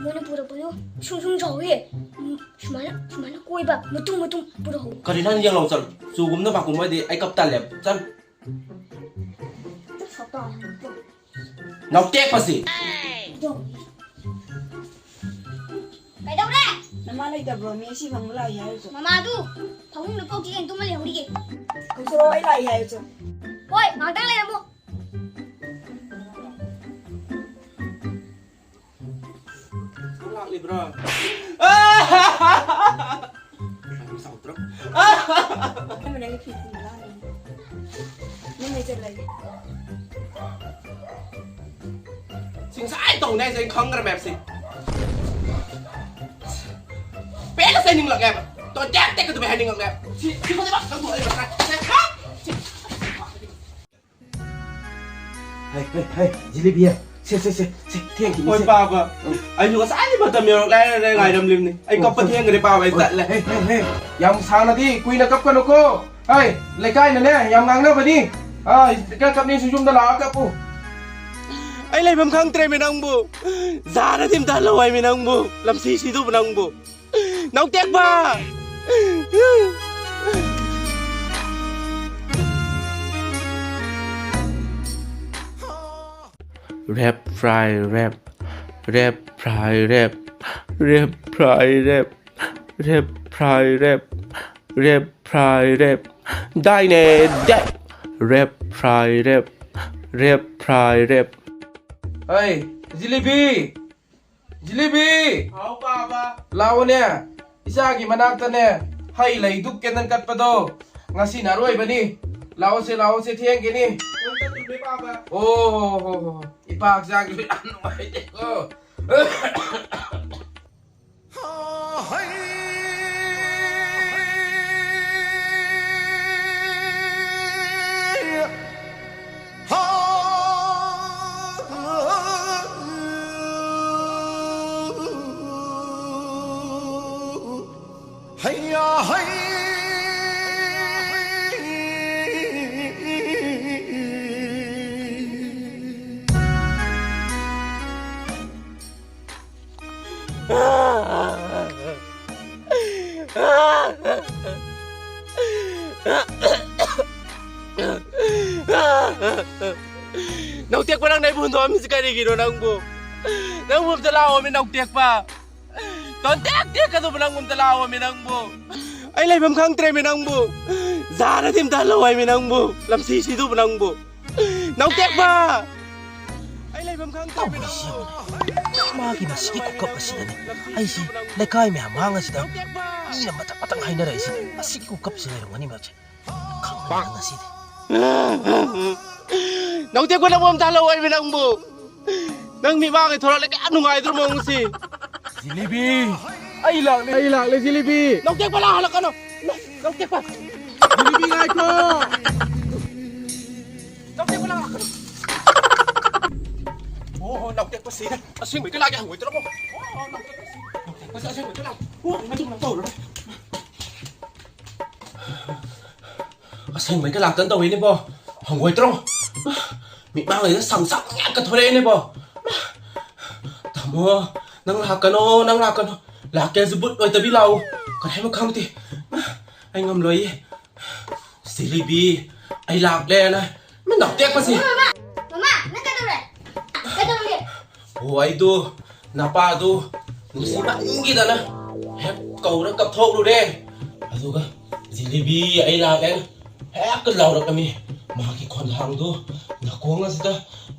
ꯃꯣꯏꯅ ꯄꯨꯔꯛꯄꯗꯨ ꯁꯨꯝ ꯁꯨꯝ ꯆꯥꯎꯋꯤ꯫ ꯎꯝ, ꯁꯨꯃꯥꯏꯅ, ꯁꯨꯃꯥꯏꯅ ꯀꯣꯏꯕ ꯃꯇꯨꯝ ꯃꯇꯨꯝ ꯄꯨꯔꯛꯍꯧꯋꯤ꯫ ꯀꯔꯤ ꯅꯪ ꯌꯦꯡꯂꯧ ꯆꯠꯂꯨ꯫ ꯆꯨꯒꯨꯝꯕ ꯅꯣꯕꯥꯞꯀꯨꯝꯕ ꯑꯣꯏꯔꯗꯤ ꯑꯩ ꯀꯞ ꯇꯜꯂꯦ꯫ ꯆꯠꯂꯨ꯫ ꯅꯥꯎꯇꯦꯛꯄꯁꯤ꯫ ꯀꯩꯗꯧꯔꯦ? ꯅꯃꯥ ꯂꯩꯇꯕ꯭ꯔꯣ? ꯃꯤ ꯁꯤ ꯐꯪꯕ ꯂꯥꯛꯏ ꯍꯥꯏꯔꯤꯁꯦ꯫ ꯃꯃꯥꯗꯨ ꯐꯃꯨꯡꯗ ꯄꯣꯛ ꯆꯦꯟ ꯇꯨꯝꯃ ꯂꯩꯍꯧꯔꯤꯌꯦ꯫ ꯀꯧꯊꯣꯔꯛꯑꯣ, ꯑꯩ ꯂꯥꯛꯏ ꯍꯥꯏꯔꯤꯁꯦ꯫ ꯍꯣꯏ, ꯉꯥꯛꯇꯪ ꯂꯩꯔꯝꯃꯣ꯫ ꯂꯥꯛꯂꯤꯕ꯭ꯔꯣ? ꯌꯥꯝ ꯆꯥꯎꯗ꯭ꯔꯣ? ꯅꯪ ꯅꯪꯒꯤ ꯐꯤ ꯊꯤꯟꯕ ꯂꯥꯛꯑꯅꯤ꯫ ꯅꯪ ꯂꯩꯖꯔ ꯂꯩꯒꯦ꯫ ꯁꯤ ꯉꯁꯥꯏ ꯇꯧꯅꯦ ꯍꯥꯏꯁꯦ ꯑꯩ ꯈꯪꯈ꯭ꯔ ꯃꯦꯞꯁꯦ꯫ ꯇꯩꯅꯤꯡꯂꯛꯂꯦꯕ꯫ ꯇꯣꯟ ꯇꯦꯛ ꯇꯦꯛ ꯑꯗꯨꯃꯥꯏ ꯍꯥꯏꯅꯤꯡꯂꯛꯂꯦꯕ꯫ ꯁꯤ, ꯁꯤ ꯈꯨꯗꯤꯡꯃꯛ ꯅꯪ ꯊꯣꯛꯍꯜꯂꯤꯕ ꯅꯠꯇ꯭ꯔꯥ? ꯁꯦ, ꯍꯥ? ꯁꯤ꯫ ꯍꯩ, ꯍꯩ, ꯍꯩ, ꯖꯤꯂꯤꯕꯤ꯫ ꯁꯦ, ꯁꯦ, ꯁꯦ, ꯁꯦ, ꯊꯦꯡꯈꯤꯅꯤ, ꯍꯣꯏ, ꯁꯦ꯫ ꯄꯥꯕ꯫ ꯑꯩꯁꯨ ꯉꯁꯥꯏꯗꯩ ꯃꯇꯝ ꯌꯧꯔꯛꯂꯦ ꯍꯥꯏꯔ ꯉꯥꯏꯔꯝꯂꯤꯕꯅꯤ꯫ ꯑꯩ ꯀꯞꯄ ꯊꯦꯡꯈ꯭ꯔꯦ, ꯄꯥꯕ, ꯑꯩ ꯆꯠꯂꯦ꯫ ꯍꯩ, ꯍꯩ, ꯍꯩ, ꯌꯥꯝ ꯁꯥꯡꯅꯗꯤ ꯀꯨꯏꯅ ꯀꯞꯀꯅꯨꯀꯣ꯫ ꯍꯩ, ꯂꯩꯀꯥꯏꯅꯅꯦ ꯌꯥꯝ ꯉꯥꯡꯅꯕꯅꯤ꯫ ꯑꯥ, ꯀꯞ-, ꯀꯞꯅꯤꯡꯁꯨ ꯌꯨꯝꯗ ꯂꯥꯛꯑ ꯀꯞꯄꯨ꯫ ꯑꯩ ꯂꯩꯐꯝ ꯈꯪꯗ꯭ꯔꯦꯃꯤ ꯅꯪꯕꯨ꯫ ꯖꯥꯔꯗꯤ ꯑꯝꯇ ꯍꯜꯂꯛꯑꯣ ꯍꯥꯏꯃꯤ ꯅꯪꯕꯨ꯫ ꯂꯝꯁꯤꯁꯤꯗꯨꯕꯨ ꯅꯪꯕꯨ꯫ ꯅꯥꯎꯇꯦꯛꯄ! Rap fry rap, rap fry rap, rap fry rap, rap fry rap, rap fry rap, ꯗꯥꯏꯅꯦ ꯗꯦ! Rap fry rap, rap fry rap. ꯍꯩ, ꯖꯤꯂꯤꯕꯤ! ꯖꯤꯂꯤꯕꯤ! ꯍꯥꯎ, ꯄꯥꯕ꯫ ꯂꯥꯛꯑꯣꯅꯦ, ꯏꯆꯥꯒꯤ ꯃꯅꯥꯛꯇꯅꯦ ꯍꯩ ꯂꯩ ꯙꯨꯞ ꯀꯦꯟꯗꯜ ꯀꯠꯄꯗꯣ ꯉꯁꯤꯅ ꯑꯔꯣꯏꯕꯅꯤ꯫ ꯂꯥꯛꯑꯣꯁꯦ, ꯂꯥꯛꯑꯣꯁꯦ, ꯊꯦꯡꯈꯤꯅꯤ꯫ ꯀꯣꯟ ꯆꯠꯇ꯭ꯔꯤꯕꯅꯦ, ꯄꯥꯕ꯫ ꯑꯣ ꯍꯣ ꯍꯣ ꯍꯣ꯫ ꯏꯄꯥ ꯍꯛꯆꯥꯡꯁꯨ ꯌꯥꯝ ꯅꯨꯡꯉꯥꯏꯇꯦꯀꯣ꯫ ꯅꯧꯇꯦꯛꯄ, ꯅꯪꯅ ꯑꯩꯕꯨ ꯍꯨꯟꯗꯣꯛꯑꯝꯃꯤꯁꯤ ꯀꯔꯤꯒꯤꯅꯣ ꯅꯪꯕꯨ? ꯅꯪꯕꯨ ꯑꯝꯇ ꯂꯥꯛꯑꯣꯃꯤ, ꯅꯧꯇꯦꯛꯄ꯫ ꯇꯣꯟ ꯇꯦꯛ ꯇꯦꯛ ꯑꯗꯨꯕꯨ ꯅꯪꯕꯨ ꯑꯝꯇ ꯂꯥꯛꯑꯣꯃꯤ ꯅꯪꯕꯨ꯫ ꯑꯩ ꯂꯩꯐꯝ ꯈꯪꯗ꯭ꯔꯦꯃꯤ ꯅꯪꯕꯨ꯫ ꯖꯥꯔꯗꯤ ꯑꯝꯇ ꯍꯜꯂꯛꯑꯣ ꯍꯥꯏꯃꯤ ꯅꯪꯕꯨ꯫ ꯂꯝꯁꯤꯁꯤꯗꯨꯕꯨ ꯅꯪꯕꯨ꯫ ꯅꯧꯇꯦꯛꯄ! ꯑꯩ ꯂꯩꯐꯝ ꯈꯪꯗ꯭ꯔꯦꯃꯤ ꯇꯧꯔꯤꯁꯤ ꯅꯪꯕꯨ꯫ ꯌꯦꯡꯉꯨꯅꯦ꯫ ꯃꯥꯒꯤ ꯃꯁꯤꯒꯤ ꯈꯨꯀꯞ ꯑꯁꯤꯗꯅꯦ ꯑꯩꯁꯤ ꯂꯩꯀꯥꯏ ꯃꯌꯥꯝ ꯃꯥꯡ ꯑꯁꯤꯗ ꯃꯤꯅ ꯃꯊꯪ ꯃꯊꯪ ꯍꯥꯏꯅꯔꯛꯏꯁꯤ꯫ ꯃꯁꯤꯒꯤ ꯈꯨꯀꯞꯁꯤ ꯂꯩꯔꯝꯒꯅꯤ ꯃꯁꯦ꯫ ꯈꯪꯉꯦ ꯉꯁꯤꯗꯤ꯫ ꯅꯧꯇꯦꯛꯄ, ꯅꯪꯕꯨ ꯑꯝꯇ ꯍꯜꯂꯛꯑꯣ ꯍꯥꯏꯃꯤ ꯅꯪꯕꯨ꯫ ꯅꯪ ꯃꯤꯃꯥꯡꯒꯤ ꯊꯣꯔꯛꯂꯦ ꯀꯌꯥ ꯅꯨꯡꯉꯥꯏꯗ꯭ꯔꯣ ꯃꯑꯣꯡꯁꯤ꯫ ꯖꯤꯂꯤꯕꯤ, ꯑꯩ ꯂꯥꯛꯂꯦ, ꯑꯩ ꯂꯥꯛꯂꯦ, ꯖꯤꯂꯤꯕꯤ꯫ ꯅꯥꯎꯇꯦꯛꯄ ꯂꯥꯛꯍꯜꯂꯛꯀꯅꯨ꯫ ꯅꯥꯎꯇꯦꯛꯄ꯫ ꯖꯤꯂꯤꯕꯤ, ꯉꯥꯏꯈꯣ꯫ ꯅꯥꯎꯇꯦꯛꯄ ꯂꯥꯛꯍꯜꯂꯛꯀꯅꯨ꯫ ꯑꯣ, ꯅꯥꯎꯇꯦꯛꯄꯁꯤ ꯑꯁꯦꯡꯕꯩꯗꯤ ꯂꯥꯛꯀꯦ ꯍꯪꯉꯣꯏꯗ꯭ꯔꯣ? ꯑꯣ, ꯅꯥꯎꯇꯦꯛꯄꯁꯤ, ꯅꯥꯎꯇꯦꯛꯄꯁꯤ ꯑꯁꯦꯡꯕꯩꯗꯤ ꯂꯥꯛꯀꯦ꯫ ꯑꯣ, ꯑꯗꯨꯝ ꯇꯧꯔꯨꯔꯦ꯫ ꯑꯁꯦꯡꯕꯩꯒ ꯂꯥꯛꯇꯅ ꯇꯧꯋꯤꯅꯦꯕꯣ꯫ ꯍꯪꯒꯣꯏꯇ꯭ꯔꯣ? ꯃꯤꯠꯃꯥꯡꯁꯤꯗ ꯁꯪ ꯁꯪ ꯉꯥꯛꯇ ꯊꯣꯔꯛꯑꯦꯅꯦꯕꯣ꯫ ꯇꯥꯃꯣ, ꯅꯪ ꯂꯥꯛꯀꯅꯣ, ꯅꯪ ꯂꯥꯛꯀꯅꯣ꯫ ꯂꯥꯛꯀꯦꯁꯨ ꯕꯨꯠ ꯑꯣꯏꯗꯕꯤ ꯂꯥꯛꯎ꯫ ꯀꯔꯤ ꯍꯥꯏꯅꯣ ꯈꯪꯗꯦ꯫ ꯑꯩ ꯉꯝꯂꯣꯏꯌꯦ꯫ ꯖꯤꯂꯤꯕꯤ, ꯑꯩ ꯂꯥꯛꯂꯦꯅ꯫ ꯃꯤ ꯅꯥꯎꯇꯦꯛꯄꯁꯤ꯫ ꯃꯃꯥ, ꯃꯃꯥ, ꯅꯪ ꯀꯩꯗꯧꯔꯦ? ꯀꯩꯗꯧꯔꯒꯦ? ꯑꯣ, ꯑꯩꯗꯣ ꯅꯄꯥꯗꯣ ꯅꯨꯡꯁꯤꯃꯟꯈꯤꯗꯅ ꯍꯦꯛ ꯀꯧꯔ ꯀꯞꯊꯣꯛꯂꯨꯔꯦ꯫ ꯑꯗꯨꯒ ꯖꯤꯂꯤꯕꯤ ꯑꯩ ꯂꯥꯛꯂꯦꯅ ꯍꯦꯛꯇ ꯂꯥꯎꯔꯛꯂꯝꯃꯤ꯫ ꯃꯥꯒꯤ ꯈꯣꯟꯊꯥꯡꯗꯣ ꯅꯥꯀꯣꯡ ꯑꯁꯤꯗ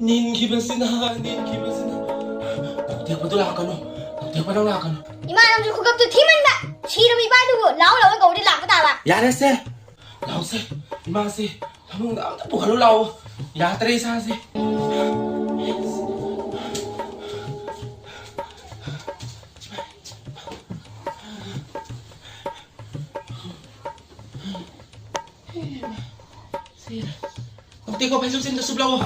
ꯅꯤꯟꯈꯤꯕꯁꯤꯅ, ꯅꯤꯟꯈꯤꯕꯁꯤꯅ꯫ ꯅꯥꯎꯇꯦꯛꯄꯗꯣ ꯂꯥꯛꯀꯅꯨ, ꯅꯥꯎꯇꯦꯛꯄ ꯅꯪ ꯂꯥꯛꯀꯅꯨ꯫ ꯏꯃꯥ, ꯅꯪꯁꯨ ꯈꯨꯀꯞꯇꯨ ꯊꯤꯃꯟꯕ꯫ ꯁꯤꯔꯕ ꯏꯄꯥꯗꯨꯕꯨ ꯂꯥꯎ ꯂꯥꯎ ꯀꯧꯔꯗꯤ ꯂꯥꯛꯄ ꯇꯥꯕ꯫ ꯌꯥꯔꯦꯁꯦ, ꯂꯥꯎꯁꯦ, ꯏꯃꯥꯁꯦ ꯐꯃꯨꯡꯗ ꯑꯝꯇ ꯄꯨꯈꯠꯂꯨ ꯂꯥꯛꯑꯣ꯫ ꯌꯥꯗ꯭ꯔꯦ ꯏꯁꯥꯁꯦ꯫ ꯅꯥꯎꯇꯦꯛꯄ, ꯐꯩꯖꯨꯞꯁꯦ ꯑꯝꯇ ꯁꯨꯞꯂꯛꯑꯣ꯫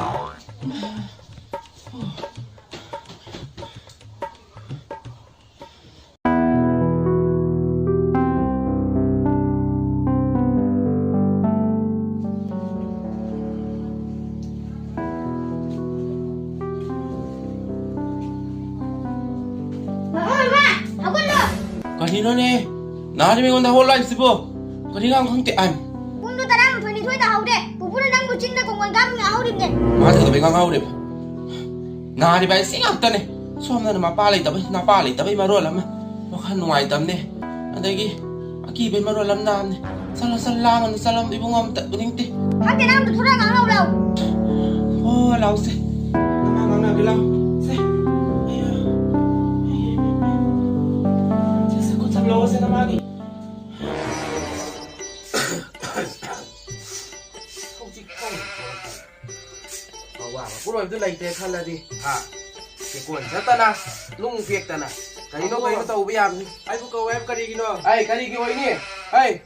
ꯃꯃꯥ, ꯃꯃꯥ, ꯍꯧꯒꯠꯂꯣ꯫ ꯀꯔꯤꯅꯣꯅꯦ? ꯅꯍꯥꯟ ꯑꯩꯉꯣꯟꯗ ꯍꯧꯒꯠꯂꯣ ꯍꯥꯏꯁꯤꯕꯣ? ꯀꯔꯤ ꯉꯥꯡ ꯈꯪꯗꯦ ꯑꯟ? ꯄꯨꯡꯗꯣ ꯇꯔꯥꯃꯥꯊꯣꯏ ꯅꯤꯊꯣꯏ ꯇꯥꯍꯧꯗꯦ꯫ ꯄꯨꯄꯨꯅ ꯅꯪꯕꯨ ꯆꯤꯡꯗ ꯀꯣꯡꯒꯣꯟ ꯀꯥꯞꯄ ꯉꯥꯎꯍꯧꯔꯤꯕꯅꯦ꯫ ꯃꯥ ꯀꯩꯗꯧꯕꯩ ꯉꯥꯡꯍꯧꯔꯤꯕ? ꯅꯥꯔꯤꯕ ꯑꯩ ꯁꯤ ꯉꯥꯛꯇꯅꯦ꯫ ꯁꯣꯝꯗꯅ ꯃꯄꯥ ꯂꯩꯇꯕꯩ, ꯅꯄꯥ ꯂꯩꯇꯕꯩ ꯃꯔꯣꯜ ꯑꯃ, ꯋꯥꯈꯜ ꯅꯨꯡꯉꯥꯏꯇꯕꯅꯦ꯫ ꯑꯗꯒꯤ ꯑꯀꯤꯕꯩ ꯃꯔꯣꯜ ꯑꯃ ꯅꯥꯕꯅꯦ꯫ ꯆꯠꯂꯣ, ꯆꯠꯂꯣ, ꯂꯥꯡꯒꯅꯨ, ꯆꯠꯂꯣ, ꯏꯕꯨꯡꯉꯣ ꯑꯝꯇ ꯎꯅꯤꯡꯗꯦ꯫ ꯈꯪꯗꯦ, ꯅꯪ ꯑꯝꯇ ꯊꯣꯔꯛꯑ ꯉꯥꯡꯅꯧ ꯂꯥꯎ꯫ ꯍꯣ, ꯂꯥꯎꯁꯦ꯫ ꯅꯃꯥ ꯉꯥꯡꯅꯒꯦ ꯂꯥꯎ꯫ ꯁꯦ꯫ ꯑꯌꯥ꯫ ꯁꯦ, ꯁꯦ, ꯈꯨꯠ ꯁꯝ ꯂꯧꯑꯣꯁꯦ ꯅꯃꯥꯒꯤ꯫ ꯍꯧꯖꯤꯛ ꯇꯧꯔꯤꯁꯦ꯫ ꯑꯋꯥꯕ ꯄꯣꯠꯂꯣꯏꯕꯗꯨ ꯂꯩꯇ꯭ꯔꯦ ꯈꯜꯂꯗꯤ, ꯍꯥ? ꯆꯦꯛꯀꯣꯟ ꯆꯠꯇꯅ, ꯅꯨꯡ ꯄꯦꯛꯇꯅ, ꯀꯩꯅꯣ, ꯀꯩꯅꯣ ꯇꯧꯕ ꯌꯥꯕꯁꯤ? ꯑꯩꯕꯨ ꯀꯧꯋꯦ ꯍꯥꯏꯕ ꯀꯔꯤꯒꯤꯅꯣ? ꯑꯩ ꯀꯔꯤꯒꯤ ꯑꯣꯏꯅꯤ? ꯑꯩ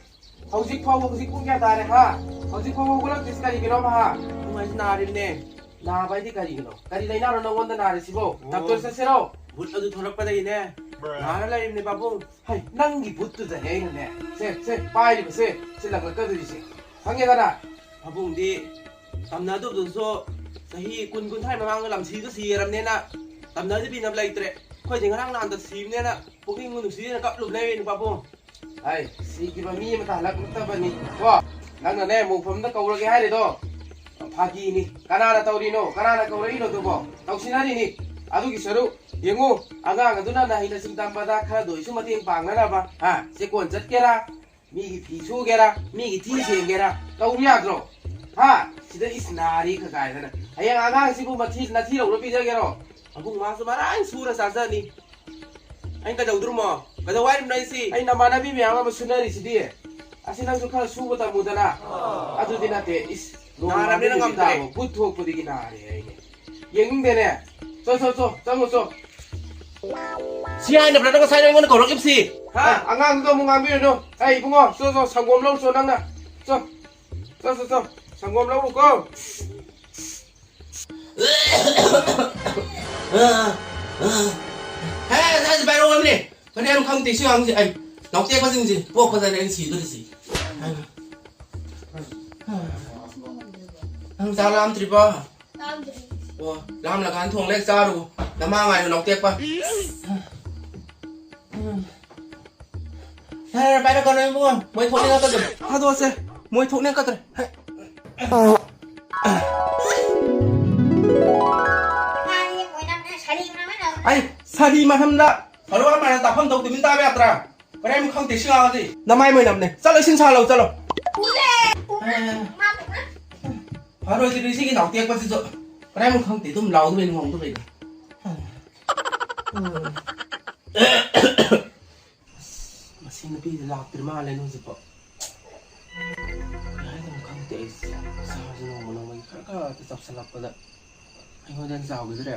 ꯍꯧꯖꯤꯛ ꯐꯥꯎꯕ, ꯍꯧꯖꯤꯛ ꯄꯨꯡ ꯀꯌꯥ ꯇꯥꯔꯦ, ꯍꯥ? ꯍꯧꯖꯤꯛ ꯐꯥꯎꯕ ꯍꯧꯒꯠꯂꯛꯇ꯭ꯔꯤꯁꯤ ꯀꯔꯤꯒꯤꯅꯣꯕ, ꯍꯥ? ꯏꯕꯨꯡ, ꯑꯩꯁꯨ ꯅꯥꯔꯤꯕꯅꯦ꯫ ꯅꯥꯕ ꯍꯥꯏꯗꯤ ꯀꯔꯤꯒꯤꯅꯣ? ꯀꯔꯤ ꯂꯩꯅꯥꯅꯣ ꯅꯪꯉꯣꯟꯗ ꯅꯥꯔꯤꯁꯤꯕꯣ? ꯑꯣ꯫ ꯗꯥꯛꯇꯔ ꯆꯠꯁꯤꯔꯣ? ꯚꯨꯠ ꯑꯗꯨ ꯊꯣꯛꯂꯛꯄꯗꯒꯤꯅꯦ ꯅꯥꯔ ꯂꯩꯔꯤꯕꯅꯦ, ꯄꯥꯕꯨꯡ꯫ ꯍꯩ, ꯅꯪꯒꯤ ꯚꯨꯠꯇꯨꯗꯅꯦ ꯑꯩꯅꯅꯦ, ꯁꯦ, ꯁꯦ, ꯄꯥꯏꯔꯤꯕꯁꯦ, ꯁꯤ ꯂꯪꯂꯛꯀꯗꯣꯔꯤꯁꯦ꯫ ꯈꯪꯉꯦꯗꯅ? ꯄꯥꯕꯨꯡꯗꯤ ꯇꯝꯅꯗꯕꯗꯨꯁꯨ ꯆꯍꯤ ꯀꯨꯟ, ꯀꯨꯟꯊ꯭ꯔꯥ ꯃꯃꯥꯡꯗ ꯂꯝꯁꯤꯗ ꯁꯤꯔꯕꯅꯤꯅ ꯇꯝꯅꯕꯤꯅꯕ ꯂꯩꯇ꯭ꯔꯦ꯫ ꯑꯩꯈꯣꯏꯗꯤ ꯉꯔꯥꯡ ꯅꯍꯥꯟꯗ ꯁꯤꯕꯅꯤꯅ ꯄꯨꯛꯅꯤꯡ ꯅꯨꯡꯁꯤꯗꯅ ꯀꯞꯂꯨꯕꯅꯦ ꯄꯥꯕꯨꯡ꯫ ꯑꯩ ꯁꯤꯈꯤꯕ ꯃꯤ ꯑꯃꯇ ꯍꯜꯂꯛꯂꯛꯇꯕꯅꯤ ꯀꯣ꯫ ꯅꯪꯅꯅꯦ ꯃꯣꯡꯐꯝꯗ ꯀꯧꯔꯒꯦ ꯍꯥꯏꯔꯤꯗꯣ ꯐꯥꯒꯤꯅꯤ꯫ ꯀꯅꯥꯅ ꯇꯧꯔꯤꯅꯣ? ꯀꯅꯥꯅ ꯀꯧꯔꯛꯏꯅꯣ ꯑꯗꯨꯕꯣ? ꯇꯧꯁꯤꯟꯅꯔꯤꯅꯤ꯫ ꯑꯗꯨꯒꯤ ꯁꯔꯨꯛ ꯌꯦꯡꯉꯨ, ꯑꯉꯥꯡ ꯑꯗꯨꯅ ꯅꯍꯩ ꯅꯁꯤꯡ ꯇꯝꯕꯗ ꯈꯔꯗ ꯑꯣꯏꯁꯨ ꯃꯇꯦꯡ ꯄꯥꯡꯅꯅꯕ, ꯍꯥ? ꯆꯦꯛꯀꯣꯟ ꯆꯠꯀꯦꯔꯥ? ꯃꯤꯒꯤ ꯐꯤ ꯁꯨꯒꯦꯔꯥ, ꯃꯤꯒꯤ ꯊꯤ ꯁꯦꯡꯒꯦꯔꯥ, ꯇꯧꯕ ꯌꯥꯗ꯭ꯔꯣ? ꯍꯥ? ꯁꯤꯗ ꯏꯁ ꯅꯥꯔꯤ ꯀ ꯀꯥꯏꯗꯅ꯫ ꯍꯌꯦꯡ ꯑꯉꯥꯡꯁꯤꯕꯨ ꯃꯊꯤ, ꯅꯊꯤ ꯂꯧꯔ ꯄꯤꯖꯒꯦꯔꯣ? ꯄꯥꯕꯨꯡ, ꯃꯥꯁꯨ ꯃꯔꯥꯡ ꯁꯨꯔ ꯆꯥꯖꯅꯤ꯫ ꯑꯩꯅ ꯀꯩꯗꯧꯗ꯭ꯔꯨꯃꯣ? ꯀꯩꯗꯧ ꯍꯥꯏꯔꯤꯕꯅꯣ ꯑꯩꯁꯤ? ꯑꯩ ꯅꯃꯥꯟꯅꯕꯤ ꯃꯌꯥꯝ ꯑꯃ ꯁꯨꯅꯔꯤꯁꯤꯗꯤ꯫ ꯑꯁꯤ ꯅꯪꯁꯨ ꯈꯔ ꯁꯨꯕ ꯇꯝꯃꯨꯗꯅ꯫ ꯑꯗꯨꯗꯤ ꯅꯠꯇꯦ, ꯏꯁ, ꯅꯥꯔꯕꯅꯤꯅ ꯅꯣꯡꯉꯥꯟꯕꯗꯒꯤ ꯉꯝꯗ꯭ꯔꯦ꯫ ꯅꯨꯃꯤꯠ ꯇꯥꯕ ꯕꯨꯠ ꯊꯣꯛꯄꯗꯒꯤ ꯅꯥꯔꯦ ꯍꯥꯏꯅꯦ꯫ ꯌꯦꯡꯅꯤꯡꯗꯦꯅꯦ꯫ ꯆꯣ, ꯆꯣ, ꯆꯣ, ꯆꯪꯉꯣ, ꯆꯣ꯫ ꯁꯤ ꯍꯥꯏꯅꯕ꯭ꯔꯥ ꯅꯪ ꯉꯁꯥꯏ ꯑꯩꯉꯣꯟꯗ ꯀꯧꯔꯛꯏꯕꯁꯤ? ꯍꯥ? ꯑꯦ, ꯑꯉꯥꯡꯗꯨꯗ ꯑꯃꯨꯛ ꯉꯥꯡꯕꯤꯔꯨꯅꯨ꯫ ꯑꯩ ꯏꯕꯨꯡꯉꯣ, ꯆꯣ, ꯆꯣ, ꯁꯪꯒꯣꯝ ꯂꯧꯔꯨꯆꯣ ꯅꯪꯅ꯫ ꯆꯣ, ꯆꯣ, ꯆꯣ, ꯆꯣ, ꯁꯪꯒꯣꯝ ꯂꯧꯔꯨꯀꯣ꯫ ꯍꯦ, ꯁ꯭ꯋꯥꯏꯁꯦ ꯄꯥꯏꯔꯛꯑꯣ ꯍꯥꯏꯕꯅꯦ꯫ ꯀꯔꯤꯝ ꯈꯪꯗꯦ ꯁꯤ ꯑꯉꯥꯡꯁꯦ꯫ ꯑꯩ ꯅꯥꯎꯇꯦꯛꯄꯁꯤꯡꯁꯦ ꯄꯣꯛꯄꯗꯅꯦ ꯑꯩꯅ ꯁꯤꯗꯣꯔꯤꯁꯤ꯫ ꯅꯪ ꯆꯥꯛ ꯂꯥꯝꯗ꯭ꯔꯤꯕꯣ? ꯂꯥꯝꯗ꯭ꯔꯤ꯫ ꯑꯣ, ꯂꯥꯝꯂꯀꯥꯟꯗ ꯊꯣꯡ ꯂꯩ ꯆꯥꯔꯨ꯫ ꯅꯃꯥ ꯉꯥꯏꯔꯨ, ꯅꯥꯎꯇꯦꯛꯄ꯫ ꯌꯥꯔꯦ, ꯄꯥꯏꯔꯛꯀꯅꯨ ꯏꯕꯨꯡꯉꯣ꯫ ꯃꯣꯏ ꯊꯣꯛꯅꯤꯡꯉꯛꯀꯗꯣꯏꯅꯤ꯫ ꯊꯥꯗꯣꯛꯑꯁꯦ꯫ ꯃꯣꯏ ꯊꯣꯛꯅꯤꯡꯉꯛꯀꯗ꯭ꯔꯦ꯫ ꯍꯦ꯫ ꯑꯩ ꯁꯥꯔꯤ ꯃꯐꯝꯗ ꯐꯔꯨ ꯑꯃꯅ ꯇꯥꯐꯝ ꯊꯣꯛ ꯇꯨꯃꯤꯟ ꯇꯥꯕ ꯌꯥꯗ꯭ꯔꯥ? ꯀꯔꯤꯝ ꯈꯪꯗꯦ ꯁꯤ ꯉꯥꯡꯉꯗꯤ꯫ ꯅꯃꯥꯏ ꯃꯣꯏꯅꯝꯅꯦ꯫ ꯆꯠꯂꯣ, ꯏꯁꯤꯡ ꯁꯥꯍꯜꯂꯣ, ꯆꯠꯂꯣ꯫ ꯐꯔꯣꯏꯗ꯭ꯔꯤ ꯁꯤꯒꯤ ꯅꯥꯎꯇꯦꯛꯄꯁꯤꯁꯨ꯫ ꯀꯔꯤꯝ ꯈꯪꯗꯦ, ꯑꯗꯨꯝ ꯂꯥꯎꯗꯕꯩ ꯉꯣꯡꯗꯕꯩꯅꯦ꯫ ꯑꯁ, ꯃꯁꯤ ꯅꯨꯄꯤꯁꯦ ꯂꯥꯛꯇ꯭ꯔꯤ ꯃꯥꯜꯂꯦꯅꯦ ꯍꯧꯖꯤꯛꯐꯥꯎ꯫ ꯀꯩ ꯍꯥꯏꯗꯣꯏꯅꯣ ꯈꯪꯗꯦ ꯑꯩꯁꯦ꯫ ꯏꯁꯥꯁꯦ ꯅꯣꯡꯃ ꯅꯣꯡꯃꯒꯤ ꯈꯔ ꯈꯔ ꯆꯥꯎꯁꯜꯂꯛꯄꯗ ꯑꯩꯉꯣꯟꯗ ꯍꯦꯟꯅ ꯆꯥꯎꯈꯤꯗ꯭ꯔꯦ꯫